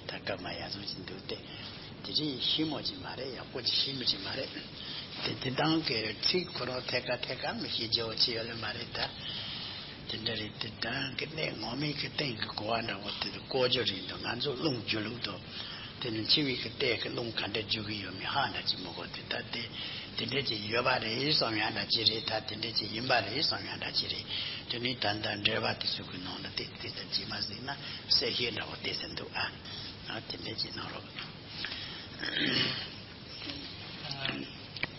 ད་སྐབས་མ་ཡག་ཚོ་ཅིག་འདུག་སྟེ། དེ་རིང་ཤི་མོ་ཅིག་མ་རེད། ཡག་པོ་ཅིག་ཤི་མོ་ཅིག་མ་རེད། དེ་དེ་དང་གི་ཚིག་ཁོ་རང་ཐད་ཀ་ཐད་ཀ་མི་ཤེས་རྒྱུ་ཅི་ཡོད་ལེ་མ་རེད་ད། དེ་འདྲ་རེད། དེ་དང་གི་གནས་ངོ་མའི་གི་སྟེང་གི་གོ་བ་འདྲ་བོ་དེ་ལྐོག་གྱུར་རེད་འདུག་ང་ཚོ་རླུང་རྒྱུ་ལུགས་དང་། དེ་ནི་འཆི་བའི་གི་ལྟས་ཀྱི་རླུང་ག་འདྲ་རྒྱུ་གི་ཡོད་མེད་ཧ་འདྲ་ཅིག་མི་གོ། དེ་ད་དེ་དེ་འདྲ་ཅིག་ཡོད་པ་རེད་བསམ་ཡ་འདྲ་ཅིག་རེད། ད་དེ་འདྲ་ཅིག་ཡིན་པ་རེད་བསམ་ཡ་འདྲ་ཅིག་རེད། དེ་ནི་ད་ལྟ་འགྲེལ་པ་དེ་ཚོ་གི་ནང་ལ་དེ་དེ་ཚོ་རྗེས་མ་གཟིགས་ན་གསལ་བཤད་འདྲ་བོ་དེ་ཚོ་འདུག་ཨ། ཨ་དེ་འདྲ་ཅིག་གནང་རོགས།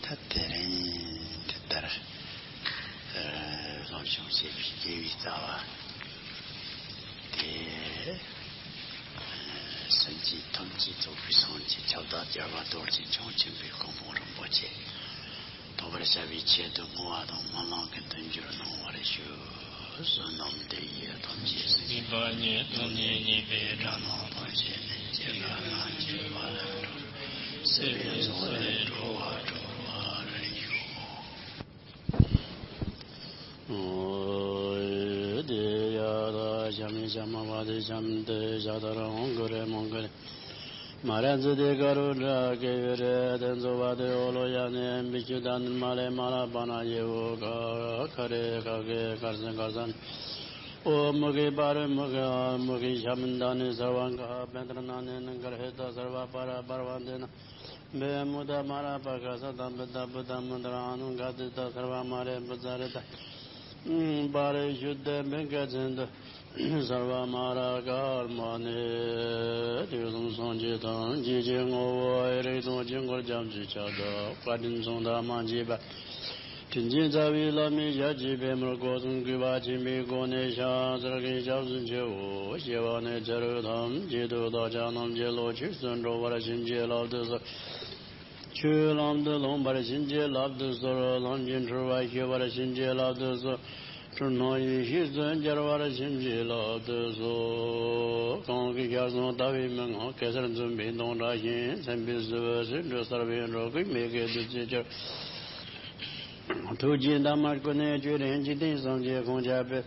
ད་དེ་རིང་འདི་ལྟར་སློབ་སྦྱོང་བྱེད་པའི་དགེ་བའི་རྩ་བ་དེ། སེམས་ཅན་ཐམས་ཅད་རྫོགས་པའི་སངས་རྒྱས་ཁྱབ་བདག་རྒྱལ་བ་རྡོ་རྗེ་འཆང་ཆེན་པོའི་གོ་འཕང་རིན་པོ་ཆེ་ཐོབ་པར་བྱ་བའི་ཆེད་དུ་བསྔོ་བ་དང་སྨོན་ལམ་གྱི་མཐུན་འགྱུར་གནང་བར་ཞུ། བསོད་ནམས་འདི་ཡིས་ཐམས་ཅད་གཟིགས་པ་ཉིད། ཐོབ་ནས་ཉེས་པའི་དགྲ་རྣམས་ཕམ་བྱས་ནས། སྐྱེ་རྒ་ན་འཆིའི་རྦ་རླབས་འཁྲུགས། སྲིད་པའི་མཚོ་ལས་འགྲོ་བ་སྒྲོལ་བར་ཤོག་ཨོ། དེ་ཡ་ད་ཤམ་ཤམ་བ་དེ་ཤམ་དེ་ཤ་ད་ར་འོང་གི་རེད་མོང་གི་རེད། མ་ར་ཛི་དེ་ག་རུ་འདྲ་གེ་བི་རེ་དེ་ཛོ་བ་དེ་ཨོ་ལོ་ཡ་ནེ་བི་ཤུ་ད་ནི་མ་ལེ་མ་ལ་པ་ན་ཡེ་བོ་ག་ཁ་རེ་ཁ་གེ་ཁར་སན་ཁར་སན། ཨོ་མུ་གེ་པ་རེ་མུ་གེ་ཨ་མུ་གེ་ཤ་མིན་ད་ནི་ས་བ་ག་བེན་ཏར་ན་ནེ་ནི་གར་ཧེ་ད་སར་བ་པ་ར་པར་བ་དེ་ན་བེ་མུ་ད་མ་ར་པ་ག་ས་ད་བི་ད་བུ་ད་མུ་ད་ར་ཨ་ནུ་ག་དེ་ད་སར་བ་མ་རེ་བུ་ཛ་རེ་ད་པ་རེ་ཤུ་དེ་བེན་ག་ཚན་དུ། སརྦ་མ་ར་ཀརྨ་ཎི། དུས་གསུམ་སངས་རྒྱས་ཐམས་ཅད་ཀྱི་ངོ་བོ། རིག་སྟོང་དཀྱིལ་འཁོར་རྒྱ་མཚོའི་ཁྱབ་བདག་བཀའ་དྲིན་མཚུངས་ཟླ་མ་མཆིས་པ། དྲིན་ཅན་རྩ་བའི་བླ་མའི་ཞལ་གྱི་པདྨར་སྒོ་གསུམ་གུས་པ་ཆེན་པོས་བསྐོར་ནས་ཕྱག་འཚལ་གྱི་སྐྱབས་སུ་མཆིའོ། སྐྱེ་བ་ནས་ཚེ་རབས་ཐམས་ཅད་དུ་བདག་ཅག་རྣམས་ཀྱི་བློ་ཆོས་སུ་འགྲོ་བར་བྱིན་གྱིས་བརླབ་ཏུ་གསོལ། ཆོས་ལམ་དུ་ལོངས་པར་བྱིན་གྱིས་བརླབ་ཏུ་གསོལ། ལམ་གྱི་འཁྲུལ་པ་ཞི་བར་བྱིན་གྱིས་བརླབ་ཏུ་གསོལ། འཁྲུལ་སྣང་ཡེ་ཤེས་སུ་འགྱུར་བར་བྱིན་གྱིས་བརླབ་ཏུ་གསོལ། གང་གི་ཞལ་གསུང་ལྟ་བའི་མན་ངག་གེ་སར་འཛིན་པའི་མདུང་སྒྲ་བཞིན། མཚན་དཔེའི་སིལ་བུ་ཟེའུ་འབྲུ་གསར་པའི་འགྲོ་ཀུན་མི་དགེ་བདུད་རྩིས་གྱུར། ཐུགས་རྗེའི་འདབ་མ་ཀུན་ནས་སྤྱོད་རིམ་འཇིག་རྟེན་སེམས་ཅན་ཀུན་ཁྱབ་པའི།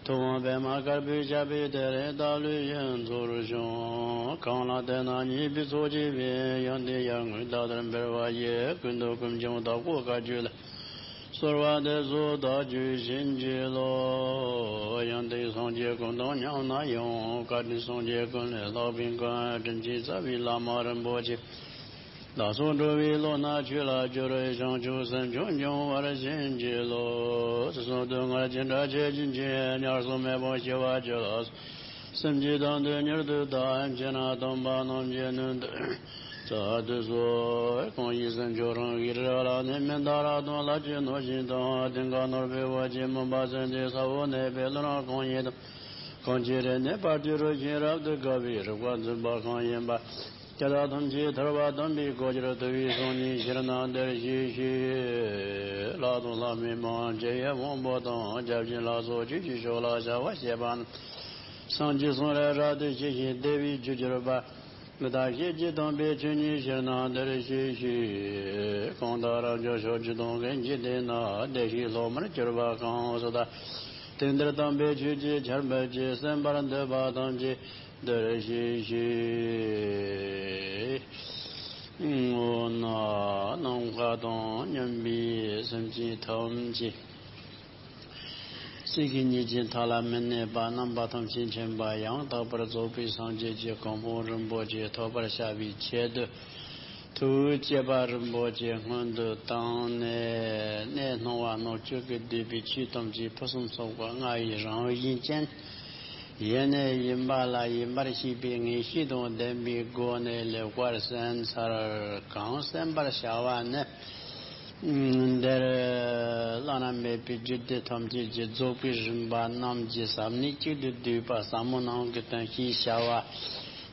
ཐུབ་དབང་པདྨ་དཀར་པོའི་ཞབས་པད་མཐའ་ཡས་བདག་བློའི་ཡུལ་ཚོར་ཤོག། གང་ལ་དད་ན་ཉེས་པའི་ཚོགས་བཅས་པའི། ཡོན་ཏན་ཡར་ངོའི་ཟླ་ལྟར་འཕེལ་བ་ཡི། ཀུན་ཏུ་ཀུན་འབྱུང་བདག་པོ་བཀའ་བརྒྱུད་ལ། གསོལ་བ་འདེབས་སོ་བདག་རྒྱུད་བྱིན་གྱིས་རློབས། ཡོན་ཏན་སངས་རྒྱས་ཀུན་དང་མཉམ་ན་ཡང་། བཀའ་དྲིན་སངས་རྒྱས་ཀུན་ལས་ལྷག་པའི་མགོན། དྲིན་ཅན་རྩ་བའི་བླ་མ་རིན་པོ་ཆེ། བདག་སོགས་འགྲོ་བའི་བློ་སྣ་ཆོས་ལ་སྦྱོར། བྱང་ཆུབ་སེམས་མཆོག་འབྱུང་བར་བྱིན་གྱིས་རློབས། སྲིད་གསུམ་སྡུག་བསྔལ་ཇི་འདྲ་ཆེ་ཆུང་ཆེ། ཉེར་སོང་མེད་པར་ཞི་བར་གྱུར་ལ། སེམས་ཅན་དོན་དུ་མྱུར་དུ་བདག །ཕྱི་ནང་སྟོང་པ་རྣམས་ཀྱི་སྣོད་དུ་སྩལ་དུ་གསོལ། གང་ཞིག་སེམས་མཆོག་རང་གིས་རིག་ལ་ནི། མི་འདའ་རབ་དང་ལྷག་བཅས་ནོར་ཞིང་དང་། གདེངས་ཀ་ནོར་བུའི་འོད་ཀྱིས་མུན་པ་སེལ་ཏེ། ས་འོག་གནས་པའི་ཀླུ་རྣམས་གང་ཡིན་དང་། གང་བཅས་རེ་ནས་བར་དུ་རོལ་ཞིང་རབ་ཏུ་དགའ་བའི་རིག་པ་འཛིན་པ་གང་ཡིན་པ། དེ་དག་ཐམས་ཅད་ཐར་པ་དམ་པའི་གོ་ཆར་བཏུད་པའི་སང་ཉིན་ཕྱིར་ན་འདིར་གཤེགས་ཤིག །ལྷ་དང་ལྷ་མིན་མང་ཆེ་བའི་དབང་པོ་དང་། བརྒྱ་བྱིན་ལ་སོགས་ཆོས་ཀྱི་ཕྱོགས་ལ་བྱ་བ་བྱེད་པ་རྣམས། སངས་རྒྱས་གསུང་ལས་རབ་ཏུ་ཞི་ཞིང་བདེ་བའི་རྒྱུར་གྱུར་པ། མི་རྟག་ཤེས་བརྗོད་དམ་པའི་ཆོས་ཉིད་ཕྱིར་ན་འདིར་གཤེགས་ཤིག །གང་དག་རབ་འབྱོར་ཕྱོགས་བཅུ་དང་ཀུན་གྱི་སྡེ་ན། བདེ་གཤེགས་སློབ་མར་གྱུར་པ་གང་སུ་དག །དེང་འདིར་དམ་པའི་ཆོས་ཀྱི་ཆར་འབེབས་ཀྱིས། གསན་པར་འདོད་པ་ཐམས་ཅད་འདིར་གཤེགས་ཤིག །འོ་ན་ནམ་མཁའ་དང་མཉམ་པའི་སེམས་ཅན་ཐམས་ཅད། སྲིད་ཀྱི་ཉེས་ཀྱི་མཐའ་ལ་མི་གནས་པ། རྣམ་པ་ཐམས་ཅད་མཁྱེན་པ་ཡང་དག་པར་རྫོགས་པའི་སངས་རྒྱས་ཀྱི་གོ་འཕང་རིན་པོ་ཆེ་ཐོབ་པར་བྱ་བའི་ཆེད་དུ། ཐུགས་བསྐྱེད་པ་རིན་པོ་ཆེ་སྔོན་དུ་བཏང་ནས། གནས་སྣང་བ་སྣང་བཅུད་ཀྱིས་བསྡུས་པའི་ཆོས་ཐམས་ཅད་ཕུན་སུམ་ཚོགས་པ་ལྔ་ཡི་རང་བཞིན་ཅན། ཡེ་ནས་ཡིན་པ་ལ་ཡིན་པར་ཤེས་པའི་ངེས་ཤེས་དང་ལྡན་པའི་སྒོ་ནས་ལེགས་པར་གསན་ཚར། གང་གསན་པར་བྱ་བ་ནི། འདིར་བླ་ན་མེད་པའི་རྒྱུད་སྡེ་ཐམས་ཅད་ཀྱི་རྫོགས་པའི་རིམ་པ་རྣམས་ཀྱི་ཟབ་གནད་གཅིག་ཏུ་བསྡུས་པ་ཟབ་མོ་ནང་གི་དོན་ཞེས་བྱ་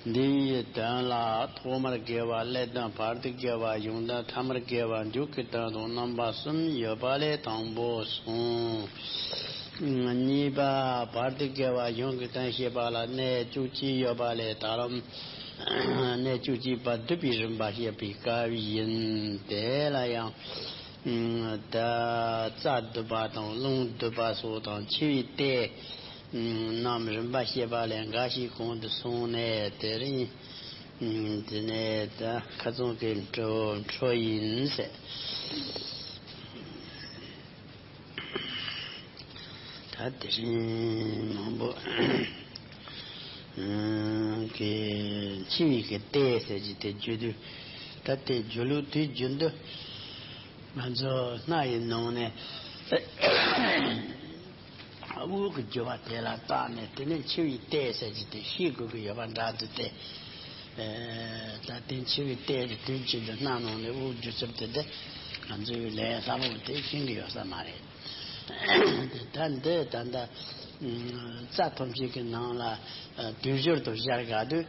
བ། འདི་ཡི་དོན་ལ་ཐོག་མར་དགེ་བ་ཀླད་དོན། བར་དུ་དགེ་བ་གཞུང་དོན། ཐ་མར་དགེ་བ་མཇུག་གི་དོན་དང་རྣམ་པ་གསུམ་ཡོད་པ་ལས་དང་པོ་གསུངས། གཉིས་པ་བར་དུ་དགེ་བ་གཞུང་གི་དོན་བཤད་པ་ལ་གནས་བཅུ་གཅིག་ཡོད་པ་ལས། ད་རུང་གནས་བཅུ་གཅིག་པ་བསྡུས་པའི་རིམ་པ་བཤད་པའི་སྐབས་ཡིན། དེ་ལ་ཡང་། ད་རྩ་བསྡུ་བ་དང་ལུང་བསྡུ་བ་སོགས་དང་། འཆི་བའི་ལྟས་རྣམས་རིམ་པ་བཤད་པ་ལས་འགའ་ཞིག་གོང་དུ་སོང་ནས། དེ་རིང་དེ་ནས་ད་ཁ་ཚོན་གྱི་འཕྲོ་འཕྲོ་ཡིན་ཟེར། ད་དེ་རིང་མང་པོ་གི་འཆི་བའི་གི་ལྟས་ཟེར་གྱི་དེ་བརྗོད་དུས། ད་དེ་བརྗོད་ལུགས་དེ་བརྗོད་འདི་ང་ཚོ་སྣ་ཡི་ནང་ནས་དབུགས་ཀྱི་རྒྱུ་བ་དེ་ལ་བརྟགས་ནས། དེ་ནས་འཆི་བའི་ལྟས་ཟེར་གྱི་དེ་ཤེས་དགོས་ཀྱི་ཡོད་པ་འདྲ་འདུག་སྟེ། ད་དེ་འཆི་བའི་ལྟས་ཀྱི་དོན་གྱི་འདི་སྣ་ནང་ནས་དབུགས་རྒྱུ་ཚུལ་དེ་དེ་ང་ཚོའི་ལས་སླ་པོ་དེ་ཤེས་ཀྱི་ཡོད་ས་མ་རེད། ད་འདི་ད་ལྟ་རྩ་ཐམས་ཅད་ཀྱི་ནང་ལ་དུས་སྦྱོར་དུ་སྦྱར་དགའ་དུས།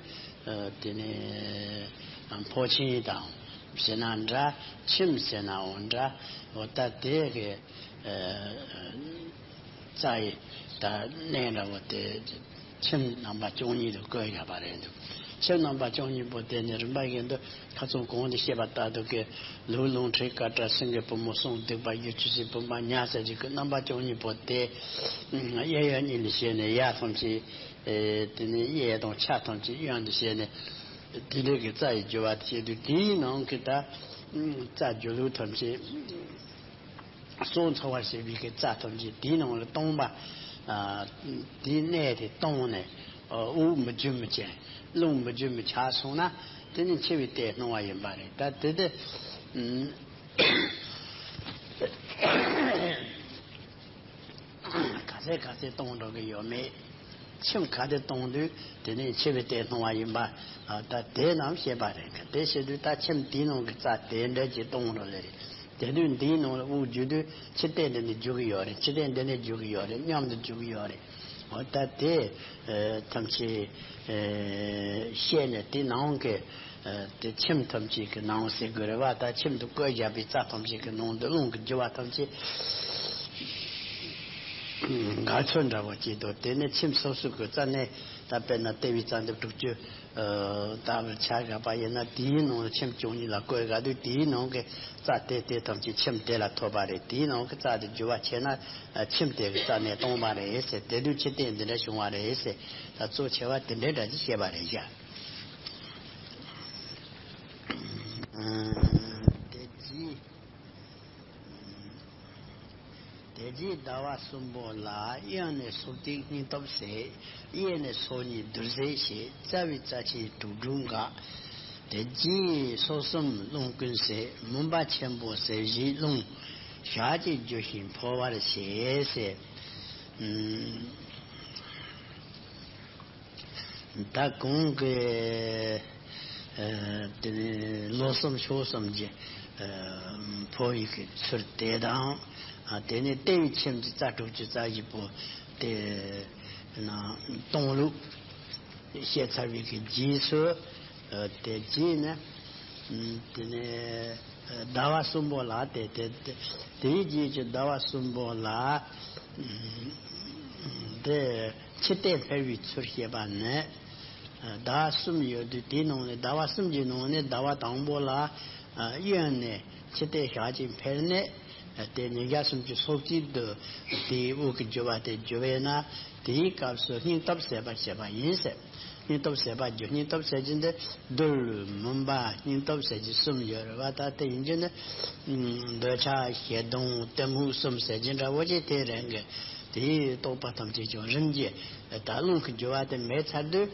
དེ་ནས་འཕོ་ཆེན་དང་ཟེར་ན་འདྲ། ཁྱིམ་ཟེར་ནའང་འདྲ། འོ་ད་དེ་གི་རྩ་ཡི་ད་གནས་འདྲ་བོ་དེ་ཁྱིམ་རྣམ་པ་བཅུ་གཉིས་དུ་བཀོད་བཞག་པ་རེད་འདུག་ཁྱིམ་རྣམ་པ་བཅུ་གཉིས་པོ་དེ་ནི་རིམ་པ་བཞིན་དུ་ཁ་ཚོན་གོང་དུ་བཤད་པ་ལྟར་དུ་གི། ལུག་ལོང་ཁྲོས་དཀར་སྐྲ། སེང་གེ་བུ་མོ། སྲོག་སྡིག་པ་བཞི། ཆུ་སྲིན་བུམ་པ་ཉ་ཟེར་གྱི་གི་རྣམ་པ་བཅུ་གཉིས་པོ་དེ། གཡས་གཡོན་གཉིས་ལ་བྱས་ནས་གཡས་ཐམས་ཅད། དེ་ནས་གཡས་དང་ཕྱག་ཐམས་ཅད་གཡོན་དུ་བྱས་ནས། དེ་འདྲའི་གི་རྩ་ཡི་རྒྱུ་བ་དེ་བྱས་དུས། དེའི་ནང་གི་ད་རྩ་རྒྱུ་ལུགས་ཐམས་ཅད། སྲོག་འཚོ་བར་བྱེད་པའི་གི་རྩ་ཐམས་ཅད་དེའི་ནང་ལ་སྟོང་པ། ཨ། དེའི་གནས་དེ་སྟོང་ནས། ཨ། དབུགས་མི་རྒྱུ་མི་ཅན། རླུང་མི་རྒྱུ་མི་ཆགས་སོང་ན། དེ་ནི་འཆི་བའི་ལྟས་སྣང་བ་ཡིན་པ་རེད། ད་དེ་དེ། ཨ། ག་ཚད་ག་ཚད་སྟོང་འགྲོ་གི་ཡོད་མེད། ཁྱིམ་ག་དེ་གཏོང་དུས་དེ་ནས་འཆི་བའི་རྟེན་སྣང་བ་ཡིན་པ། ད་དེ་རྣམས་བཤད་པ་རེད། དེ་བཤད་དུས་ད་ཁྱིམ་དེའི་ནང་གི་རྩྭ་དེ་འདྲ་ཅིག་གཏོང་རོགས་ལས་རེད། དེ་དུས་འདིའི་ནང་ལ་དབུགས་རྒྱུ་དུས་འཆི་རྟེན་འདི་ནས་རྒྱུ་གི་ཡོད་རེད། འཆི་རྟེན་འདི་ནས་རྒྱུ་གི་ཡོད་རེད། མཉམ་དུ་རྒྱུ་གི་ཡོད་རེད། འོ་ད་དེ་ཐམས་ཅད་བཤད་ནས་དེ་ནང་གི་དེ་ཁྱིམ་ཐམས་ཅད་ཀྱི་ནང་ཟེར་དགོས་རེད་བ། ད་ཁྱིམ་དུ་བཀོད་བཞག་པའི་རྩྭ་ཐམས་ཅད་ཀྱི་ནང་དུ་རླུང་གི་རྒྱུ་བ་ཐམས་ཅད་འགག་ཚོད་འདྲ་བོ་སྐྱེས་འདུག་དེ་ནས་ཁྱིམ་སོ་སོ་གི་རྩ་ནས་ད་དཔེར་ན་ལྟེ་བའི་རྩ་འདབ་དྲུག་ཅུ་ལྟ་བུར་ཆ་བཞག་པ་ཡིན་ན། དེའི་ནང་ལ་ཁྱིམ་བཅུ་གཉིས་ལ་བཀོད་དགོས་དུས་དེའི་ནང་གི་རྩ་དེ་དེ་ཐམས་ཅད་ཁྱིམ་དེ་ལ་ཐོབ་པ་རེད། དེའི་ནང་གི་རྩ་དེ་རྒྱུ་བ་ཆེ་ན་ཁྱིམ་དེ་གི་རྩ་ནས་གཏོང་བ་རེད་ཟེར། དེ་དུས་འཆི་རྟེན་འདི་འདྲ་བྱུང་བ་རེད་ཟེར། ད་གཙོ་ཆེ་བ་དེ་འདྲའི་འདྲ་ཅིག་བཤད་པ་རེད་བཞག་དེ་རྗེས། དེ་རྗེས་ཟླ་བ་གསུམ་པོ་ལ་གཡོན་ནས་སྲོག་གཅོད་སྙིང་སྟོབས་ཟད། གཡས་ནས་སྲོག་གཉིས་རྡུལ་ཟད་བྱེད། རྩ་བའི་རྩ་ཆེན་དྲུག་དྲུག་འགག་དེ་རྗེས་སྲོག་གསུམ་རླུང་ཀུན་ཟད། མུན་པ་ཆེན་པོ་ཟད་བཞིའི་རླུང་ཞག་གཅིག་རྒྱུ་ཞིང་འཕོ་བར་བྱེད་ཟེར། ད་གོང་གི་དེ་ནས་ལོ་གསུམ་ཕྱོགས་གསུམ་གྱི་འཕོ་བའི་གི་ཚུལ་དེ་དང་། དེ་ནས་ལྟེ་བའི་ཁྱིམ་གྱི་རྩ་དྲུག་ཅུ་རྩ་བཞི་པོ་དེ་ནང་གཏོང་ལུགས་བཤད་ཚར་བའི་གི་རྗེས་སུ། དེ་རྗེས་ནས་དེ་ནས་ཟླ་བ་གསུམ་པོ་ལ་དེ་དེ་དེའི་རྗེས་ཀྱི་ཟླ་བ་གསུམ་པོ་ལ། དེ་འཆི་ལྟས་འཕེལ་བའི་ཚུལ་བཤད་པ་ནི། ཟླ་བ་གསུམ་ཡོད་དུས་དེའི་ནང་ནས་ཟླ་བ་གསུམ་གྱི་ནང་ནས་ཟླ་བ་དང་པོ་ལ་གཡོན་ནས་འཆི་ལྟས་ཞག་གཅིག་འཕེལ་ནས། དེ་ཉིས་བརྒྱ་སུམ་ཅུ་སོ་གཅིག་ཏུ་དེའི་དབུགས་ཀྱི་རྒྱུ་བ་དེ་རྒྱུ་བས་ན། དེའི་སྐབས་སུ་སྙིང་སྟོབས་ཟད་པར་བྱེད་པ་ཡིན་ཟེར། སྙིང་སྟོབས་ཟད་པ་རྒྱུ། སྙིང་སྟོབས་ཟད་རྒྱུ་འདི་རྡུལ་མུན་པ་སྙིང་སྟོབས་ཟད་རྒྱུ་གསུམ་ཡོད་རེད་བ། ད་དེ་ཡིན་རྒྱུ་ནི་འདོད་ཆགས་ཞེ་སྡང་གཏི་མུག་གསུམ་ཟད་རྒྱུ་འདྲ་བོ་ཅིག་དེ་རང་གི་དེའི་རྟོག་པ་ཐམས་ཅད་ཀྱང་རིམ་གྱིས་ད་རླུང་གི་རྒྱུ་བ་དེ་མེད་ཚར་དུས།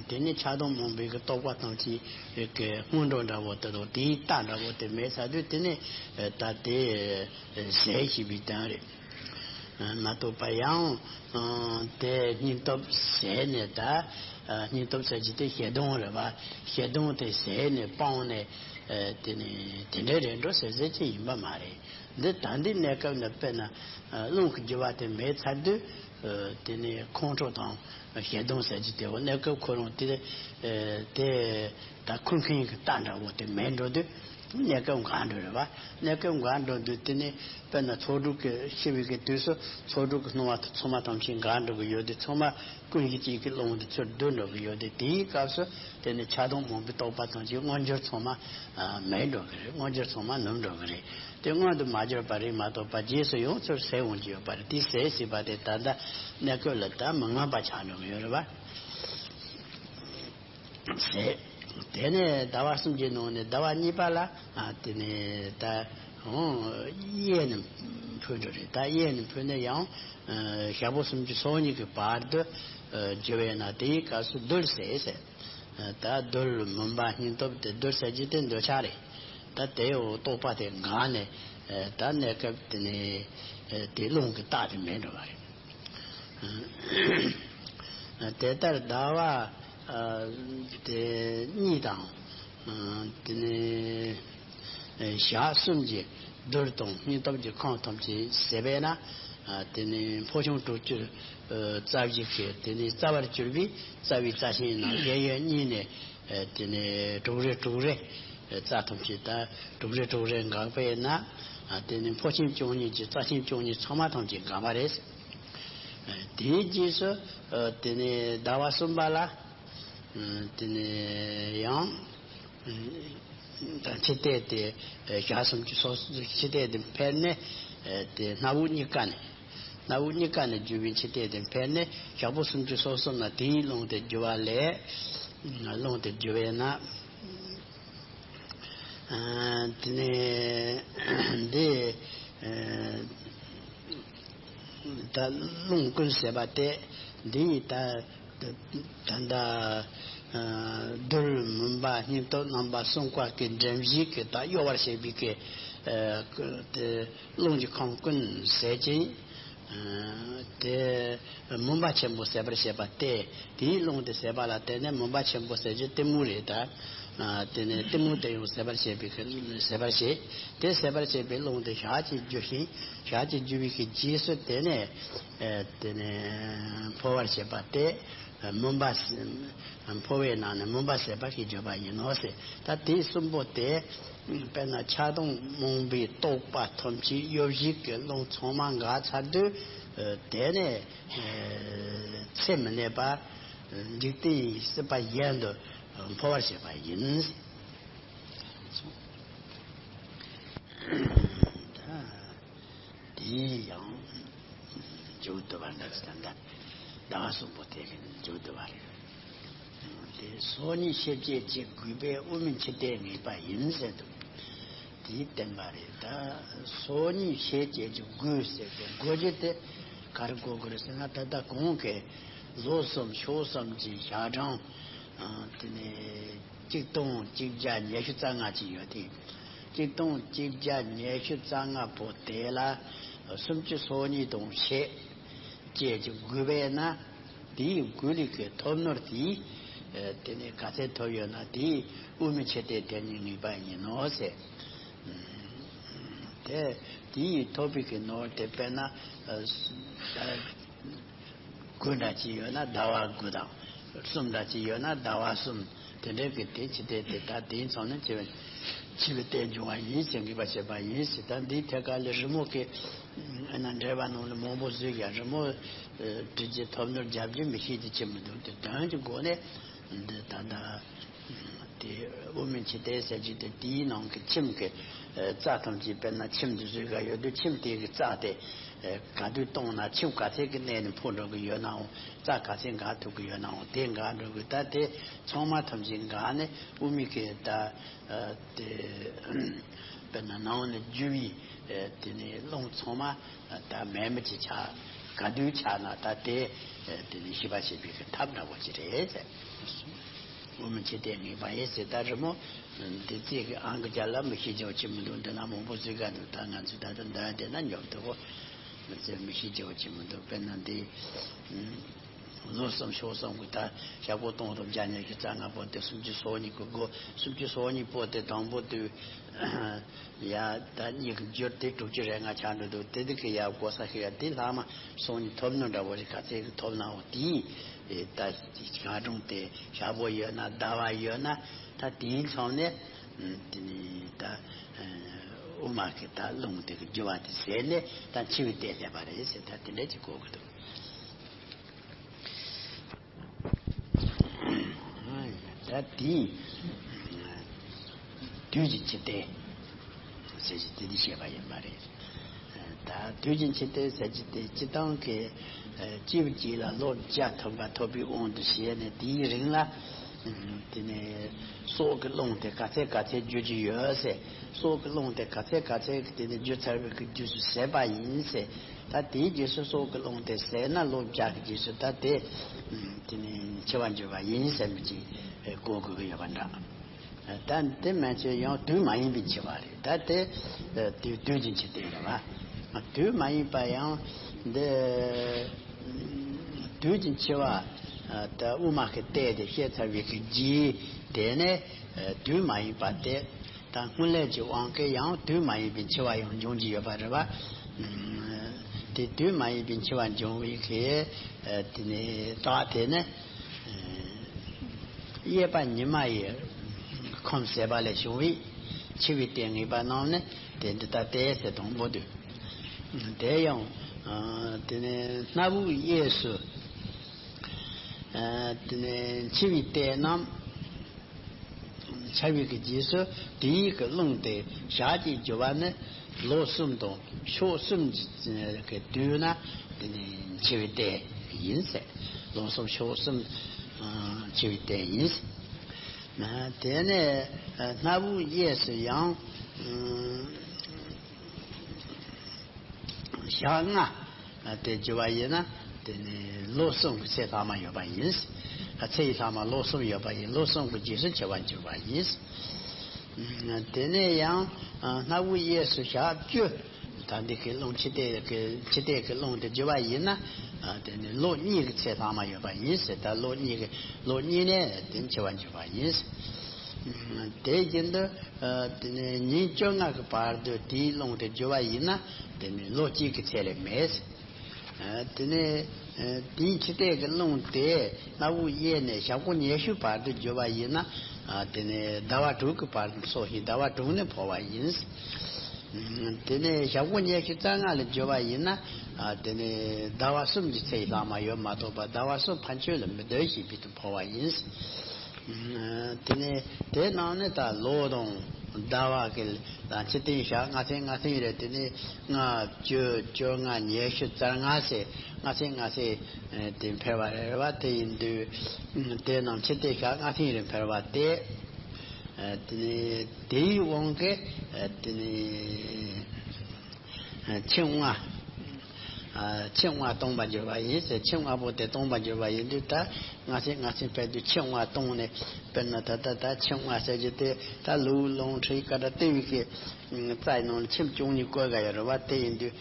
དེ་ནས་ཆགས་སྡང་རྨོངས་པའི་གི་རྟོག་པ་ཐམས་ཅད་ཀྱི་སྔོན་འགྲོ་འདྲ་བོ་དེ་དང་དེའི་རྟགས་འདྲ་བོ་དེ་མེད་ཚར་དུས། དེ་ནས་ད་དེ་ཟད་ཞེས་པའི་དོན་རེད། མ་གཏོགས་པ་ཡང་དེ་སྙིང་སྟོབས་ཟད་ནས། ད་སྙིང་སྟོབས་ཟད་རྒྱུ་དེ་ཞེ་སྡང་རེད་བ། ཞེ་སྡང་དེ་ཟད་ནས་སྤངས་ནས་དེ་ནས་དེ་འདྲ་རེད་འགྲོ་ཟེར་ཟེར་གྱི་ཡིན་པ་མ་རེད། འདི་ད་འདི་གནས་སྐབས་ནས་དཔེར་ན་རླུང་གི་རྒྱུ་བ་དེ་མེད་ཚར་དུས། དེ་ནས་ཁོང་ཁྲོ་དང་ཞེ་སྡང་ཟེར་རྒྱུ་དེ་འོ་གནས་སྐབས་ཁོ་རང་དེ་དེ་ད་འཁོན་མཁན་གྱི་རྟགས་འདྲ་བོ་དེ་མེད་འགྲོ་དུས། གནས་སྐབས་འགག་འགྲོ་རེད་བ། གནས་སྐབས་འགག་འགྲོ་དུས་དེ་ནས་དཔེར་ན་ཚོགས་དྲུག་གི་ཤི་བའི་གི་དུས་སུ་ཚོགས་དྲུག་གི་སྣང་བ་ཚང་མ་ཐམས་ཅད་འགག་འགྲོ་གི་ཡོད་དེ། ཚང་མ་ཀུན་གཞི་གཅིག་གི་རླུང་དེ་ཚུར་བསྡུ་འགྲོ་གི་ཡོད་དེ། དེའི་སྐབས་སུ་དེ་ནས་ཆགས་སྡང་རྨོངས་པའི་རྟོག་པ་ཐམས་ཅད་མངོན་གྱུར་ཚང་མ་མེད་འགྲོ་གི་རེད། མངོན་གྱུར་ཚང་མ་ནུབ་འགྲོ་གི་རེད། དེ་མངོན་དུ་མ་གྱུར་པ་རེད་མ་གཏོགས་པ་རྗེས་སུ་ཡང་ཚུར་ཟད་འོང་གི་ཡོད་པ་རེད། དེ་ཟད་ཟེར་བ་དེ་ད་ལྟ་གནས་སྐབས་ལ་ད་མི་མངོན་པ་ཆགས་འགྲོ་གི་ཡོད་རེད་བ། ཟད། དེ་ནས་ཟླ་བ་གསུམ་གྱི་ནང་ནས་ཟླ་བ་གཉིས་པ་ལ། དེ་ནས་ད་གཡས་ནས་འཕོས་འགྲོ་རེད། ད་གཡས་ནས་འཕོས་ནས་ཡང་ཞག་པོ་སུམ་ཅུ་སོ་གཉིས་ཀྱི་བར་དུ་རྒྱུ་བས་ན། དེའི་སྐབས་སུ་རྡུལ་ཟད་ཟེར། ད་རྡུལ་མུན་པ་སྙིང་སྟོབས་དེ་རྡུལ་ཟད་རྒྱུ་དེ་འདོད་ཆགས་རེད། ད་དེའི་འོག་རྟོག་པ་དེ་འགགས་ནས། ད་གནས་སྐབས་དེ་ནས་དེ་རླུང་གི་རྟགས་དེ་མེད་འགྲོ་བ་རེད། དེ་ལྟར་ཟླ་བ་དེ་གཉིས་དང་། དེ་ནས་ཞག་གསུམ་གྱི་རྡུལ་དང་སྙིང་སྟོབས་ཀྱི་ཁམས་ཐམས་ཅད་ཟད་པས་ན། དེ་ནས་འཕོ་ཆུང་དྲུག་ཅུ་རྩ་བཞི་གི་དེ་ནས་རྩ་བར་གྱུར་པའི་རྩ་བའི་རྩ་ཆེན་ནང་གཡས་གཡོན་གཉིས་ནས། དེ་ནས་དྲུག་རེ་དྲུག་རེ་རྩ་ཐམས་ཅད་ད་དྲུག་རེ་དྲུག་རེ་འགགས་པས་ན། དེ་ནས་འཕོ་ཆེན་བཅུ་གཉིས་ཀྱི་རྩ་ཆེན་བཅུ་གཉིས་ཚང་མ་ཐམས་ཅད་འགགས་པ་རེད། དེའི་རྗེས་སུ་དེ་ནས་ཟླ་བ་གསུམ་པ་ལ། དེ་ནས་ཡང་ད་འཆི་ལྟས་དེ་ཞག་སུམ་ཅུ་སོ། འཆི་ལྟས་དེ་འཕེལ་ནས་དེ་སྣ་བུག་གཉིས་ཀ་ནས། སྣ་བུག་གཉིས་ཀ་ནས་རྒྱུ་བའི་འཆི་ལྟས་དེ་འཕེལ་ནས་ཞག་པོ་སུམ་ཅུ་སོ་གསུམ་ལ་དེའི་རླུང་དེ་རྒྱུ་བ་ལས། རླུང་དེ་རྒྱུ་བས་ན། དེ་ནས་འདི་ད་རླུང་ཀུན་ཟད་པ་སྟེ། འདི་ཡི་ད་ད་ལྟ་རྡུལ་མུན་པ་སྙིང་སྟོབས་རྣམ་པ་གསུམ་ཀ་གི་འགྲན་གཞི་གི་ད་གཡོ་བར་བྱེད་པའི་གི་དེ་རླུང་གི་ཁམས་ཀུན་ཟད་ཅིང་། དེ་མུན་པ་ཆེན་པོ་ཟད་པར་བྱེད་པ་སྟེ། དེའི་རླུང་དེ་ཟད་པ་ལ་བརྟེན་ནས་མུན་པ་ཆེན་པོ་ཟད་རྒྱུ་གཏི་མུག་རེད་ད། ཨ་དེ་ནས་གཏི་མུག་དེ་ཡང་ཟད་པར་བྱེད་པའི་གི་ཟད་པར་བྱེད། དེ་ཟད་པར་བྱེད་པའི་རླུང་དེ་ཞག་གཅིག་རྒྱུ་ཞིང་། ཞག་གཅིག་རྒྱུ་བའི་གི་རྗེས་སུ་དེ་ནས་ཨ་དེ་ནས་འཕོ་བར་བྱེད་པ་སྟེ། མུན་པ་འཕོ་བའི་ནང་ནས་མུན་པ་ཟད་པ་ཞེས་བརྗོད་པ་ཡིན་ནོ་ཟེར། ད་དེ་གསུམ་པོ་དེ་དཔེར་ན་ཆགས་སྡང་རྨོངས་པའི་རྟོག་པ་ཐམས་ཅད་གཡོ་བྱེད་ཀྱི་རླུང་ཚང་མ་འགག་ཚར་དུས། དེ་ནས་ཚེ་མི་གནས་པ་འཇིག་རྟེན་ཡི་སྲིད་པ་གཞན་དུ་འཕོ་བར་བྱེད་པ་ཡིན། ད། དེའི་ཡང་མཇུག་བསྡུ་བ་འདྲ་ཟེར་ན། ཟླ་བ་གསུམ་པོ་དེ་གི་མཇུག་བསྡུ་བ་རེད། དེ་སྲོག་ཉིད་ཤེས་བྱེད་ཀྱི་དགོས་པས་དབུ་མའི་འཆི་ལྟས་ངེས་པ་ཡིན་ཟེར་འདུག་དེའི་བསྟན་པ་རེད། ད་སྲོག་ཉིད་ཤེས་བྱེད་ཀྱི་དགོས་ཟེར་གི་དགོས་རྒྱུ་དེ་ག་རེ་གོ་དགོས་རེད་ཟེར་ན། ད་ལྟ་གོང་གི་ལོ་གསུམ་ཕྱོགས་གསུམ་གྱི་ཞག་གྲངས་དེ་ནས་གཅིག་སྟོང་གཅིག་བརྒྱ་ཉི་ཤུ་རྩ་ལྔ་ཅིག་ཡོད་དེ། གཅིག་སྟོང་གཅིག་བརྒྱ་ཉི་ཤུ་རྩ་ལྔ་པོ་དེ་ལ་སུམ་ཅུ་སོ་གཉིས་དང་ཕྱེད་བཅས་ཀྱི་དགོས་པས་ན། དེའི་དགོས་ལུགས་ཀྱི་ཐོབ་ནོར་དེ་དེ་ནས་ག་ཚད་ཐོབ་ཡོད་ན་དེའི་དབུ་མའི་འཆི་ལྟས་དེ་ནི་ངེས་པ་ཡིན་ནོ་ཟེར། དེ་དེའི་ཐོབ་པའི་གི་ནོར་དེ་དཔེར་ན། དགུ་འདྲ་ཅིག་ཡོད་ན་ཟླ་བ་དགུ་དང་། གསུམ་འདྲ་ཅིག་ཡོད་ན་ཟླ་བ་གསུམ། དེ་འདྲའི་གི་དེ་འཆི་ལྟས་དེ་ད་དེའི་མཚོན་ན་འཆི་བའི་འཆི་བའི་ལྟས་འབྱུང་བ་ཡིན་ཞེས་ངེས་པ་བྱེད་པ་ཡིན་ཞེས། ད་འདིའི་ཐད་ཀ་ལ་རི་མོ་གི་ཨ་ན་འགྲེལ་པ་ནང་ལ་མང་པོ་བཟོས་ཀྱང་རི་མོ་བྲི་རྒྱུ་ཐོབ་ནོར་རྒྱབ་རྒྱུ་མི་ཤེས་རྒྱུ་ཅི་མི་འདུག་དེ་དོན་གྱི་སྒོ་ནས་འདི་ད་ལྟ། དེ་དབུ་མའི་འཆི་ལྟས་ཟེར་རྒྱུ་དེ་དེའི་ནང་གི་ཁྱིམ་གྱི་རྩྭ་ཐམས་ཅད་དཔེར་ན་ཁྱིམ་དུ་བཟོས་ཀ་ཡོད་དུས་ཁྱིམ་དེ་གི་རྩྭ་དེ་ག་དུས་བཏོན་ན་ཁྱིམ་ག་ཚད་ཀྱི་གནས་ནས་འཕོ་འགྲོ་གི་ཡོད་ནའང་། རྩྭ་ག་ཚད་འགག་ཐུབ་ཀྱི་ཡོད་ནའང་དེ་འགག་འགྲོ་གི། ད་དེ་ཚང་མ་ཐམས་ཅད་འགག་ནས་དབུ་མའི་གི་ད་དེ་དཔེར་ན་ནང་ནས་རྒྱུ་བའི་དེ་ནས་རླུང་ཚང་མ། ད་མེད་མི་ཅིག་ཆགས། ག་དུས་ཆགས་ན་ད་དེ་དེ་ནི་ཤེས་པ་བྱེད་པའི་གི་ཐབས་འདྲ་བོ་ཅིག་རེད་ཟེར། དབུ་མའི་འཆི་ལྟས་ངེས་པ་ཡིན་ཟེར། ད་རི་མོ་འདི་རྩེ་གི་ཨང་ཀི་རྒྱ་ལ་མི་ཤེས་རྒྱུ་ཅི་མི་འདུག་འདི་ན་མང་པོ་བཟོས་ག་འདུག་ད་ང་ཚོས་ད་ལྟ་འདི་དེ་ན་ཉོབ་འདུག་གོ། མི་ཚེ་མི་ཤེས་རྒྱུ་ཅི་མི་འདུག་དཔེར་ན་འདི། ལོ་གསུམ་ཕྱོགས་གསུམ་གི་ད་ཞག་པོ་སྟོང་དང་བརྒྱ་ཉི་ཤུ་རྩ་ལྔ་པོ་དེ་སུམ་ཅུ་སོ་གཉིས་གི་སྒོ། སུམ་ཅུ་སོ་གཉིས་པོ་དེ་དང་པོ་དུས། ཡ་ད་གཉིས་ཀྱི་འགྱུར་ཏེ་དྲུག་ཅུ་རེ་ལྔ་ཆགས་འགྲོ་འདུག་དེ་དུས་ཀྱི་ཡ་གོ་ས་ཞིག་ཡ་དེ་ལྷག་མ་སོང་ནས་ཐོབ་ནོ་འདྲ་བོ་ཞིག་ག་ཚད་ཀྱི་ཐོབ་ནའང་དེའི་ད་ཞག་གྲངས་དེ་ཞག་པོ་ཡོད་ན་ཟླ་བ་ཡོད་ན་ད་དེའི་མཚམས་ནས་དེ་ནས་ད་དབུ་མ་གི་ད་རླུང་དེ་གི་རྒྱུ་བ་དེ་ཟད་ནས་ད་འཆི་བའི་ལྟས་སླེབས་པ་རེད་ཟེར། ད་དེ་འདྲ་ཅིག་གོ་གི་འདུག་ད་དེ་དུས་ཀྱི་འཆི་ལྟས་ཟེར་གྱི་དེ་འདི་བཤད་པ་ཡིན་པ་རེད། ད་དུས་ཀྱི་འཆི་ལྟས་ཟེར་གྱི་དེ་སྤྱི་བཏང་གི་སྐྱེས་བུ་གཅིག་ལ་ལོ་བརྒྱ་ཐམ་པ་ཐོབ་པའི་དབང་དུ་བྱས་ནས་དེའི་རིང་ལ་དེ་ནས་སྲོག་གི་རླུང་དེ་ག་ཚད་ག་ཚད་རྒྱུ་རྒྱུ་ཡོད་ཟེར། སྲོག་གི་རླུང་དེ་ག་ཚད་ག་ཚད་དེ་ནས་རྒྱུ་ཚར་བའི་གི་རྗེས་སུ་ཟད་པ་ཡིན་ཟེར། ད་དེའི་རྗེས་སུ་སྲོག་གི་རླུང་དེ་ཟད་ན་ལོ་བརྒྱ་གི་རྗེས་སུ་ད་དེ་དེ་ནས་འཆི་བར་འགྱུར་བ་ཡིན་ཟེར་མི་ཅིག་གོ་དགོས་ཀྱི་ཡོད་པ་འདྲ། ད་དེ་མན་ཆད་ཡང་དུས་མ་ཡིན་པའི་འཆི་བ་རེད། ད་དེ་དུས་དུས་ཀྱི་འཆི་ལྟས་རེད་བ། དུས་མ་ཡིན་པ་ཡང་འདི་དུས་ཀྱི་འཆི་བ་ད་དབུ་མ་གི་ལྟས་དེ་བཤད་ཚར་བའི་གི་རྗེས་དེ་ནས་དུས་མ་ཡིན་པ་དེ། ད་སྔོན་ལས་ཀྱི་དབང་གིས་ཡང་དུས་མ་ཡིན་པའི་འཆི་བ་ཡང་འབྱུང་གི་ཡོད་པ་རེད་བ། དེ་དུས་མ་ཡིན་པའི་འཆི་བ་འབྱུང་བའི་གི་དེ་ནི་རྟགས་དེ་ནི་གཡས་པ་ཉི་མ་ཡི་ཁམས་ཟད་པ་ལས་བྱུང་བའི་འཆི་བའི་ལྟས་ངེས་པ་རྣམས་ནི་དེ་འདི་ལྟ་སྟེ་ཟེར་དང་པོ་དུས། དེ་ཡང་དེ་ནི་སྣ་བུག་གཡས་སུ་དེ་ནི་འཆི་བའི་ལྟས་རྣམས། འཆི་བའི་གི་རྗེས་སུ་དེའི་གི་རླུང་དེ་ཞག་གཅིག་རྒྱུ་བ་ནི་ལོ་གསུམ་དང་ཕྱོགས་གསུམ་གྱི་དུས་ན་དེ་ནི་འཆི་བའི་ལྟས་ཡིན་ཟེར། ལོ་གསུམ་ཕྱོགས་གསུམ་འཆི་བའི་ལྟས་ཡིན་ཟེར། དེ་ནས་སྣ་བུག་གཡས་སུ་ཡང་ཞག་ལྔ། དེ་བརྒྱུད་པ་ཡིན་ན་དེ་ནི་ལོ་གསུམ་གྱི་ཚེ་ལྷག་མ་ཡོད་པ་ཡིན། ཚེ་ཡི་ལྷག་མ་ལོ་གསུམ་ཡོད་པ་ཡིན། ལོ་གསུམ་གྱི་རྗེས་སུ་འཆི་བར་འགྱུར་བ་ཡིན། དེ་ནས་ཡང་སྣ་བུག་གཡས་སུ་ཞག་བཅུ་ ད་འདི་གི་རླུང་འཆི་ལྟས་ཀྱི་འཆི་ལྟས་ཀྱི་རླུང་དེ་བསྒྱུར་བ་ཡིན་ན། ཨ། དེ་ནི་ལོ་གཉིས་ཀྱི་ཚེ་ལྷག་མ་ཡོད་པ་ཡིན་ཟེར། ད་ལོ་གཉིས་ཀྱི་ལོ་གཉིས་ནས་དེ་འཆི་བ་འགྱུར་བ་ཡིན། དེ་བཞིན་དུ། ཨ། དེ་ནི་ཉིན་བཅོ་ལྔ་གི་བར་དུ་དེའི་རླུང་དེ་བསྒྱུར་བ་ཡིན་ན། དེ་ནི་ལོ་གཅིག་གི་ཚེ་ལས་མེད། ཨ། དེ་ནས། ཨ། དེའི་འཆི་ལྟས་ཀྱི་རླུང་དེ་སྣ་བུག་གཡས་ནས་ཞབས་ཀོ་ཉི་ཤུ་བར་དུ་བསྒྱུར་བ་ཡིན་ན། ཨ། དེ་ནས་ཟླ་བ་དྲུག་གི་བར་དུ་སོ་ཞིང་ཟླ་བ་དྲུག་ནས་འཕོ་བ་ཡིན། ཨ། དེ་ནས་ཞབས་ཀོ་ཉི་ཤུ་རྩ་ལྔ་ལ་བསྒྱུར་བ་ཡིན་ན། ཨ། དེ་ནས་ཟླ་བ་གསུམ་གྱི་ཚེ་ཡི་ལྷག་མ་ཡོད་མ་གཏོགས་པ་ཟླ་བ་གསུམ་ཕན་ཆོད་ལ་མི་སྡོད་ཞེས་པའི་དུ་འཕོ་བ་ཡིན། དེ་ནས་དེ་ནང་ནས་ད་ལོ་དང་ཟླ་བ་གི་ལ་འཆི་ལྟས་ཞག་ལྔ་ཚན་ལྔ་ཚན་རེ། དེ་ནས་ལྔ། བཅུ། བཅོ་ལྔ། ཉི་ཤུ། རྩ་ལྔ་ཟེར། ལྔ་ཚན་ལྔ་ཚན་དེ་འཕེལ་བ་རེད་བ། དེ་ཡིན་དུས་དེ་ནང་འཆི་ལྟས་ཞག་ལྔ་ཚན་རེ་འཕེལ་བ་དེ། དེ་ནས་དེའི་དབང་གིས་དེ་ནས། ཁྱིམ་ལྔ། ཨ། ཁྱིམ་ལྔ་སྟོང་པར་འགྱུར་བ་ཡིན་ཟེར། ཁྱིམ་ལྔ་པོ་དེ་སྟོང་པར་འགྱུར་བ་ཡིན་དུས། ད་ལྔ་ཚན་ལྔ་ཚན་འཕེལ་དུས་ཁྱིམ་ལྔ་སྟོང་ནས། དཔེར་ན་ད་ལྟ་ད་ཁྱིམ་ལྔ་ཟེར་རྒྱུ་དེ། ད་ལུག་ལོང་ཁྲི་ཀ་ད་ལྟེ་བའི་གི་རྩ་ཡི་ནང་ལ་ཁྱིམ་བཅུ་གཉིས་བཀོད་ག་ཡོད་རེད་བ། དེ་ཡིན་དུས་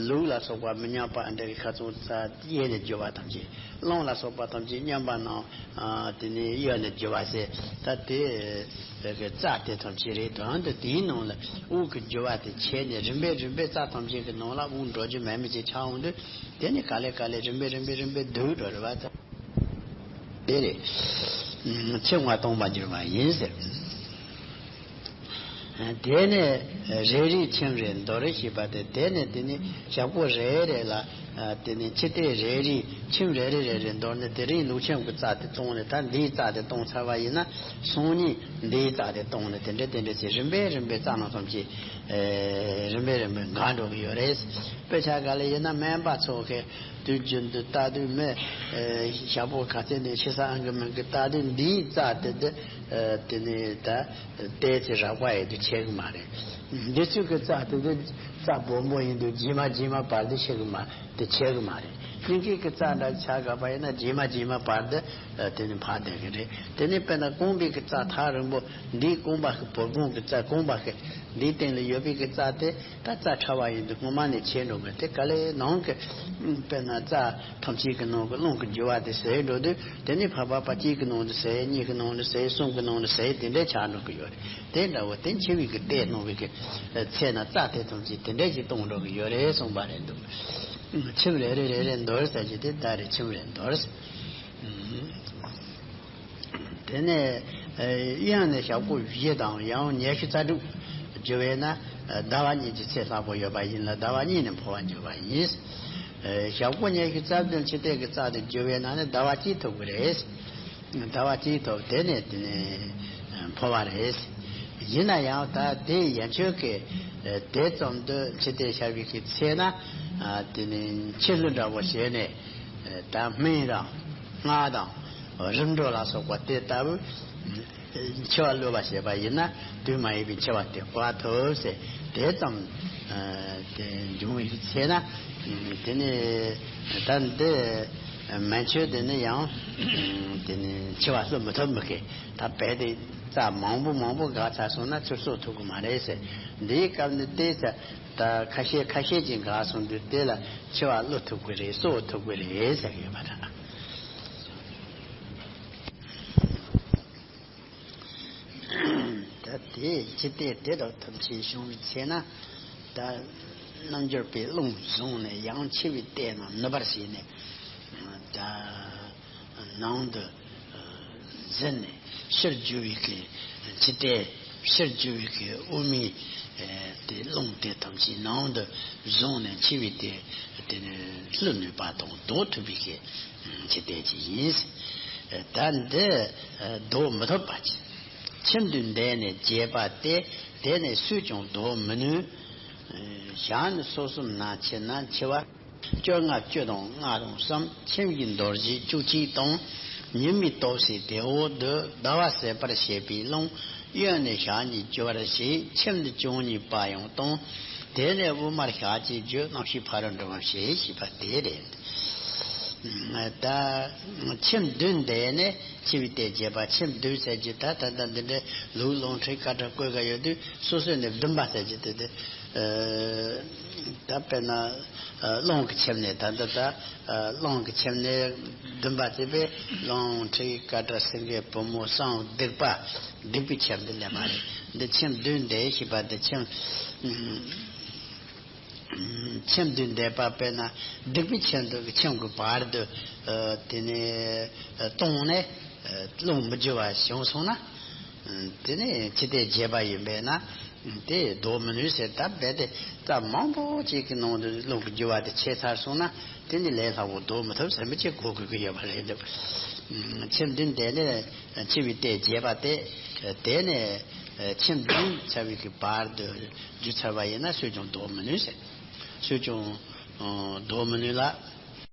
ལུག་ལ་སོགས་པ་མི་ཉམས་པ་འདྲ་གི་ཁ་ཚོན་རྩ་གཡས་ནས་བསྒྱུར་བ་ཐམས་ཅད། རླུང་ལ་སོགས་པ་ཐམས་ཅད་མཉམ་པ་ནང་། ཨ། དེ་ནས་གཡས་ནས་བསྒྱུར་བ་ཟེར། ད་དེ་གི་རྩ་དེ་ཐམས་ཅད་རེད། དོན་དུ་དེའི་ནང་ལ་དབུགས་ཀྱི་རྒྱུ་བ་དེ་ཆད་ནས། རིམ་པས་རིམ་པས་རྩ་ཐམས་ཅད་ཀྱི་ནང་ལ་དབུགས་འགྲོ་རྒྱུ་མེད་མི་ཅིག་ཆགས་འོང་དུས། དེ་ནི་ག་ལེ་ག་ལེ་རིམ་པས་རིམ་པས་རིམ་པས་སྡུག་འགྲོ་རེད་བ། དེ་རེད། ཁྱིམ་ལྔ་སྟོང་པར་འགྱུར་བ་ཡིན་ཟེར། དེ་ནས་རེ་རེའི་ཁྱིམ་རེ་འདོར་ཞེས་པ་དེ། དེ་ནས་དེ་ནི་ཞབས་ཀོ་རེ་རེ་ལ། ཨ། དེ་ནས་འཆི་ལྟས་རེ་རེའི་ཁྱིམ་རེ་རེ་རེ་རེ་འདོར་ནས། དེ་རིང་ལུག་ཁྱིམ་གྱི་རྩ་དེ་བཏང་ནས། ད་འདིའི་རྩ་དེ་བཏང་ཚར་བ་ཡིན་ན། སང་ཉིན་འདིའི་རྩ་དེ་བཏང་ནས། དེ་འདྲ་དེ་འདྲ་བྱས། རིམ་པས་རིམ་པས་རྩ་ནང་ཐམས་ཅད། ཨེ། རིམ་པས་རིམ་པས་འགག་འགྲོ་གི་ཡོད་རེད། དཔེ་ཆ་ག་ལ་ཡིན་ན་སྨན་པ་ཚོ་གིས་དུས་རྒྱུན་དུ་ལྟ་དུས། མི་ཞག་པོ་ག་ཚོད་ནས་ཤི་ས་ཨང་གི་མིན་གི་ལྟ་དུས། འདིའི་རྩ་དེ་དེ། ཨེ། དེ་ནས་ད་ལྟས་ཚེ་རགས་པ་ཡིན་དུས་ཆད་གི་མ་རེད། འདི་ཚོའི་གི་རྩ་དེ་དེ་རྩ་སྦོམ་པོ་ཡིན་དུས་རྗེས་མ་རྗེས་མ་བར་དུ་ཤི་གི་མ། དེ་ཆད་གི་མ་རེད། སྙིང་གའི་གི་རྩ་འདྲ་ཆགས་དགོས་པ་ཡིན་ན། རྗེས་མ་རྗེས་མ་བར་དུ། ཨ། དེ་ནི་འཕར་བསྡད་གི་རེད། དེ་ནི་དཔེར་ན་རྐང་པའི་གི་རྩ་ཐག་རིང་པོ། འདིའི་རྐང་པ་གི་བོར་སྒང་གི་རྩ། རྐང་པ་གི་འདིའི་སྟེང་ལ་ཡོད་པའི་གི་རྩ་དེ། ད་རྩ་ཕྲ་བ་ཡིན་དུས་སྔོན་མ་ནས་ཆད་འགྲོ་གི། དེ་ག་ལེ་ནང་གི། དཔེར་ན་རྩ་ཐམས་ཅད་ཀྱི་ནང་གི་རླུང་གི་རྒྱུ་བ་དེ་ཟད་འགྲོ་དུས། དེ་ནི་ཕར་ཕར་ཕར་གཅིག་གི་ནང་དུ་ཟད། གཉིས་ཀྱི་ནང་དུ་ཟད། གསུམ་གྱི་ནང་དུ་ཟད། དེ་འདྲ་ཆགས་འགྲོ་གི་ཡོད་རེད། དེ་འདྲ་བོ་དེ་འཆི་བའི་གི་ལྟས་སྣང་བའི་གི་ཚེ་ན་རྩ་དེ་ཐམས་ཅད་དེ་འདྲ་ཞིག་སྟོང་འགྲོ་གི་ཡོད་རེད་གསུངས་པ་རེད་འདུག། ཁྱིམ་རེ་རེ་རེ་རེ་འདོར་ཟེར་གྱི་དེ་ད་རེད། ཁྱིམ་རེ་འདོར། དེ་ནས་ཨ་གཡོན་ནས་ཞབས་ཀོ་བཞི་དང་ཡང་ཉི་ཤུ་རྩ་དྲུག་བསྒྱུར་བས་ན། ཟླ་བ་གཉིས་ཀྱི་ཚེ་ལྷག་པོ་ཡོད་པ་ཡིན་ལ། ཟླ་བ་གཉིས་ནས་འཕོ་བ་འགྱུར་བ་ཡིན། ཨ་ཞབས་ཀོ་ཉི་ཤུ་རྩ་བདུན་འཆི་ལྟས་ཀྱི་རྩ་དེ་བསྒྱུར་བས་ན་ནི་ཟླ་བ་གཅིག་ཐུབ་ཀྱི་རེད། ཟླ་བ་གཅིག་ཐོབ། དེ་ནས་དེ་ནས་འཕོ་བ་རེད། ཡིན་ན་ཡང་ད་དེ་ཡན་ཆོད་ཀྱི་དེ་ཙམ་དུ་འཆི་ལྟས་ཤར་བའི་གི་ཚེ་ན། ཨ་དེ་ནས་འཆི་ལྷོད་འདྲ་བོ་བྱས་ནས། ད་སྨན་དང་སྔགས་དང་རིམ་གྲོ་ལ་སོགས་པ་དེ་ལྟ་བུ། འཆི་བ་བསླུ་བ་བྱས་པ་ཡིན་ན་དུས་མ་ཡིན་པའི་འཆི་བ་དེ་སྤོ་བ་ཐུབ་ཟེར། དེ་ཙམ་དེ་འབྱུང་བའི་ཚེ་ན། དེ་ནས་ད་འདི་མན་ཆོད་དེ་ནི་ཡང་དེ་ནི་འཆི་བ་བསླུ་མི་ཐུབ་མི་ཁེ། ད་རྦད་དེ་རྩ་མང་པོ་མང་པོ་འགག་ཚར་སོང་ན་ཚུར་གསོ་ཐུབ་ཀྱི་མ་རེད་ཟེར། འདིའི་སྐབས་འདི་ལྟས་ཚེ་ད་ཁ་ཤས་ཁ་ཤས་ཅིག་འགག་སོང་དུས་དེ་ལ་འཆི་བ་བསླུ་ཐུབ་ཀྱི་རེད། གསོ་ཐུབ་ཀྱི་རེད་ཟེར་གྱི་ཡོད་པ་རེད། ད་དེ་འཆི་ལྟས་དེ་དག་ཐམས་ཅད་བྱུང་བའི་ཚེ་ན། ད་རྣལ་འབྱོར་པའི་རླུང་བཟུང་ནས་ཡང་འཆི་བའི་ལྟས་རྣམས་ནུབ་པར་བྱས་ནས། ད་ནང་དུ་ཟིན་ནས་ཕྱིར་རྒྱུ་བའི་གི་འཆི་ལྟས། ཕྱིར་རྒྱུ་བའི་གི་དབུ་མའི་དེ་རླུང་དེ་ཐམས་ཅད་ནང་དུ་བཟུང་ནས་འཆི་བའི་ལྟས་དེ་ནི་བསླུ་ནུས་པ་དང་ལྡོག་ཐུབ་པའི་གི་འཆི་ལྟས་ཅིག་ཡིན། ད་འདི་ལྡོག་མི་ཐུབ་པ་ཅིག། ཁྱིམ་དུ་འདས་ནས་བརྗེད་པ་སྟེ། དེ་ནས་སུས་ཀྱང་ལྡོག་མི་ནུས། ཞག་ནི་སོ་གསུམ་ན་འཆི་ན། འཆི་བ་བཅོ་ལྔ་བཅུ་དང་ལྔ་དང་གསུམ། ཁྱིམ་གྱི་འདོར་བྱེད་བཅུ་གཅིག་དང་། ཉི་མའི་ལྟོགས་ཟད་དེ་འོག་ཏུ། ཟླ་བ་ཟད་པར་བྱེད་པའི་རླུང་། གཡོན་ནས་ཞག་གཉིས་གྱུར་པར་བྱེད། ཁྱིམ་དུ་བཅུ་གཉིས་པ་ཡང་གཏོང་། དེ་ནས་དབུ་མར་ཞག་གཅིག་རྒྱུ། རྣམ་ཤེས་ཕ་རོལ་འགྲོ་བར་བྱེད་ཞེས་པ་དེ་རེད། ད་ཁྱིམ་བདུན་འདས་ནས་འཆི་བའི་ལྟས་བྱེད་པ། ཁྱིམ་བདུན་ཟེར་གྱི་ད་ད་ལྟ་འདི་འདྲའི་ལུག་ལོང་ཁྲི་ཀ་ཁྲ་བཀོད་ག་ཡོད་དུས་སོ་སོ་ནས་བདུན་པ་ཟེར་གྱི་དེ་དེ། ཨ་ད་དཔེར་ན་ཨ་རླུང་གི་ཁྱིམ་ནས། ད་འདི་ད་ཨ་རླུང་གི་ཁྱིམ་ནས་བདུན་པ་དེ་བས་རླུང་མཁྲིས་སྐ་སྒྲ་སེང་གེ་པུས་མོ་གསང་སྡིག་པ། སྡིག་པའི་ཁྱིམ་འདི་ལས་མ་རེད། འདི་ཁྱིམ་བདུན་འདས་ཞེས་པ་འདི་ཁྱིམ་ཁྱིམ་བདུན་འདས་པ་དཔེར་ན་སྡིག་པའི་ཁྱིམ་དུ་ཁྱིམ་གྱི་བར་དུ་ཨ་དེ་ནས་ཨ་གཏོང་ནས་ཨ་རླུང་མི་རྒྱུ་བ་བྱུང་སོང་ན། དེ་ནས་ཅི་སྟེ་རྒྱས་པ་ཡིན་པས་ན་དེ་ལྡོག་མི་ནུས་ཟེར། ད་རྦད་དེ་རྩ་མང་པོ་ཅིག་གི་ནང་དུ་རླུང་གི་རྒྱུ་བ་དེ་ཆད་ཚར་སོང་ན་དེ་ནི་ལས་སླ་བོ་ལྡོག་མི་ཐུབ་ཟེར་མི་ཅིག་གོ་དགོས་ཀྱི་ཡོད་པ་རེད་འདུག་ཁྱིམ་བདུན་དེ་ནས་འཆི་བའི་ལྟས་རྒྱས་པ་སྟེ། དེ་ནས་ཁྱིམ་བདུན་ཚར་བའི་གི་བར་དུ་རྒྱུ་ཚར་བ་ཡིན་ན་སུས་ཀྱང་ལྡོག་མི་ནུས་ཟེར། སུས་ཀྱང་ལྡོག་མི་ནུས་ལ།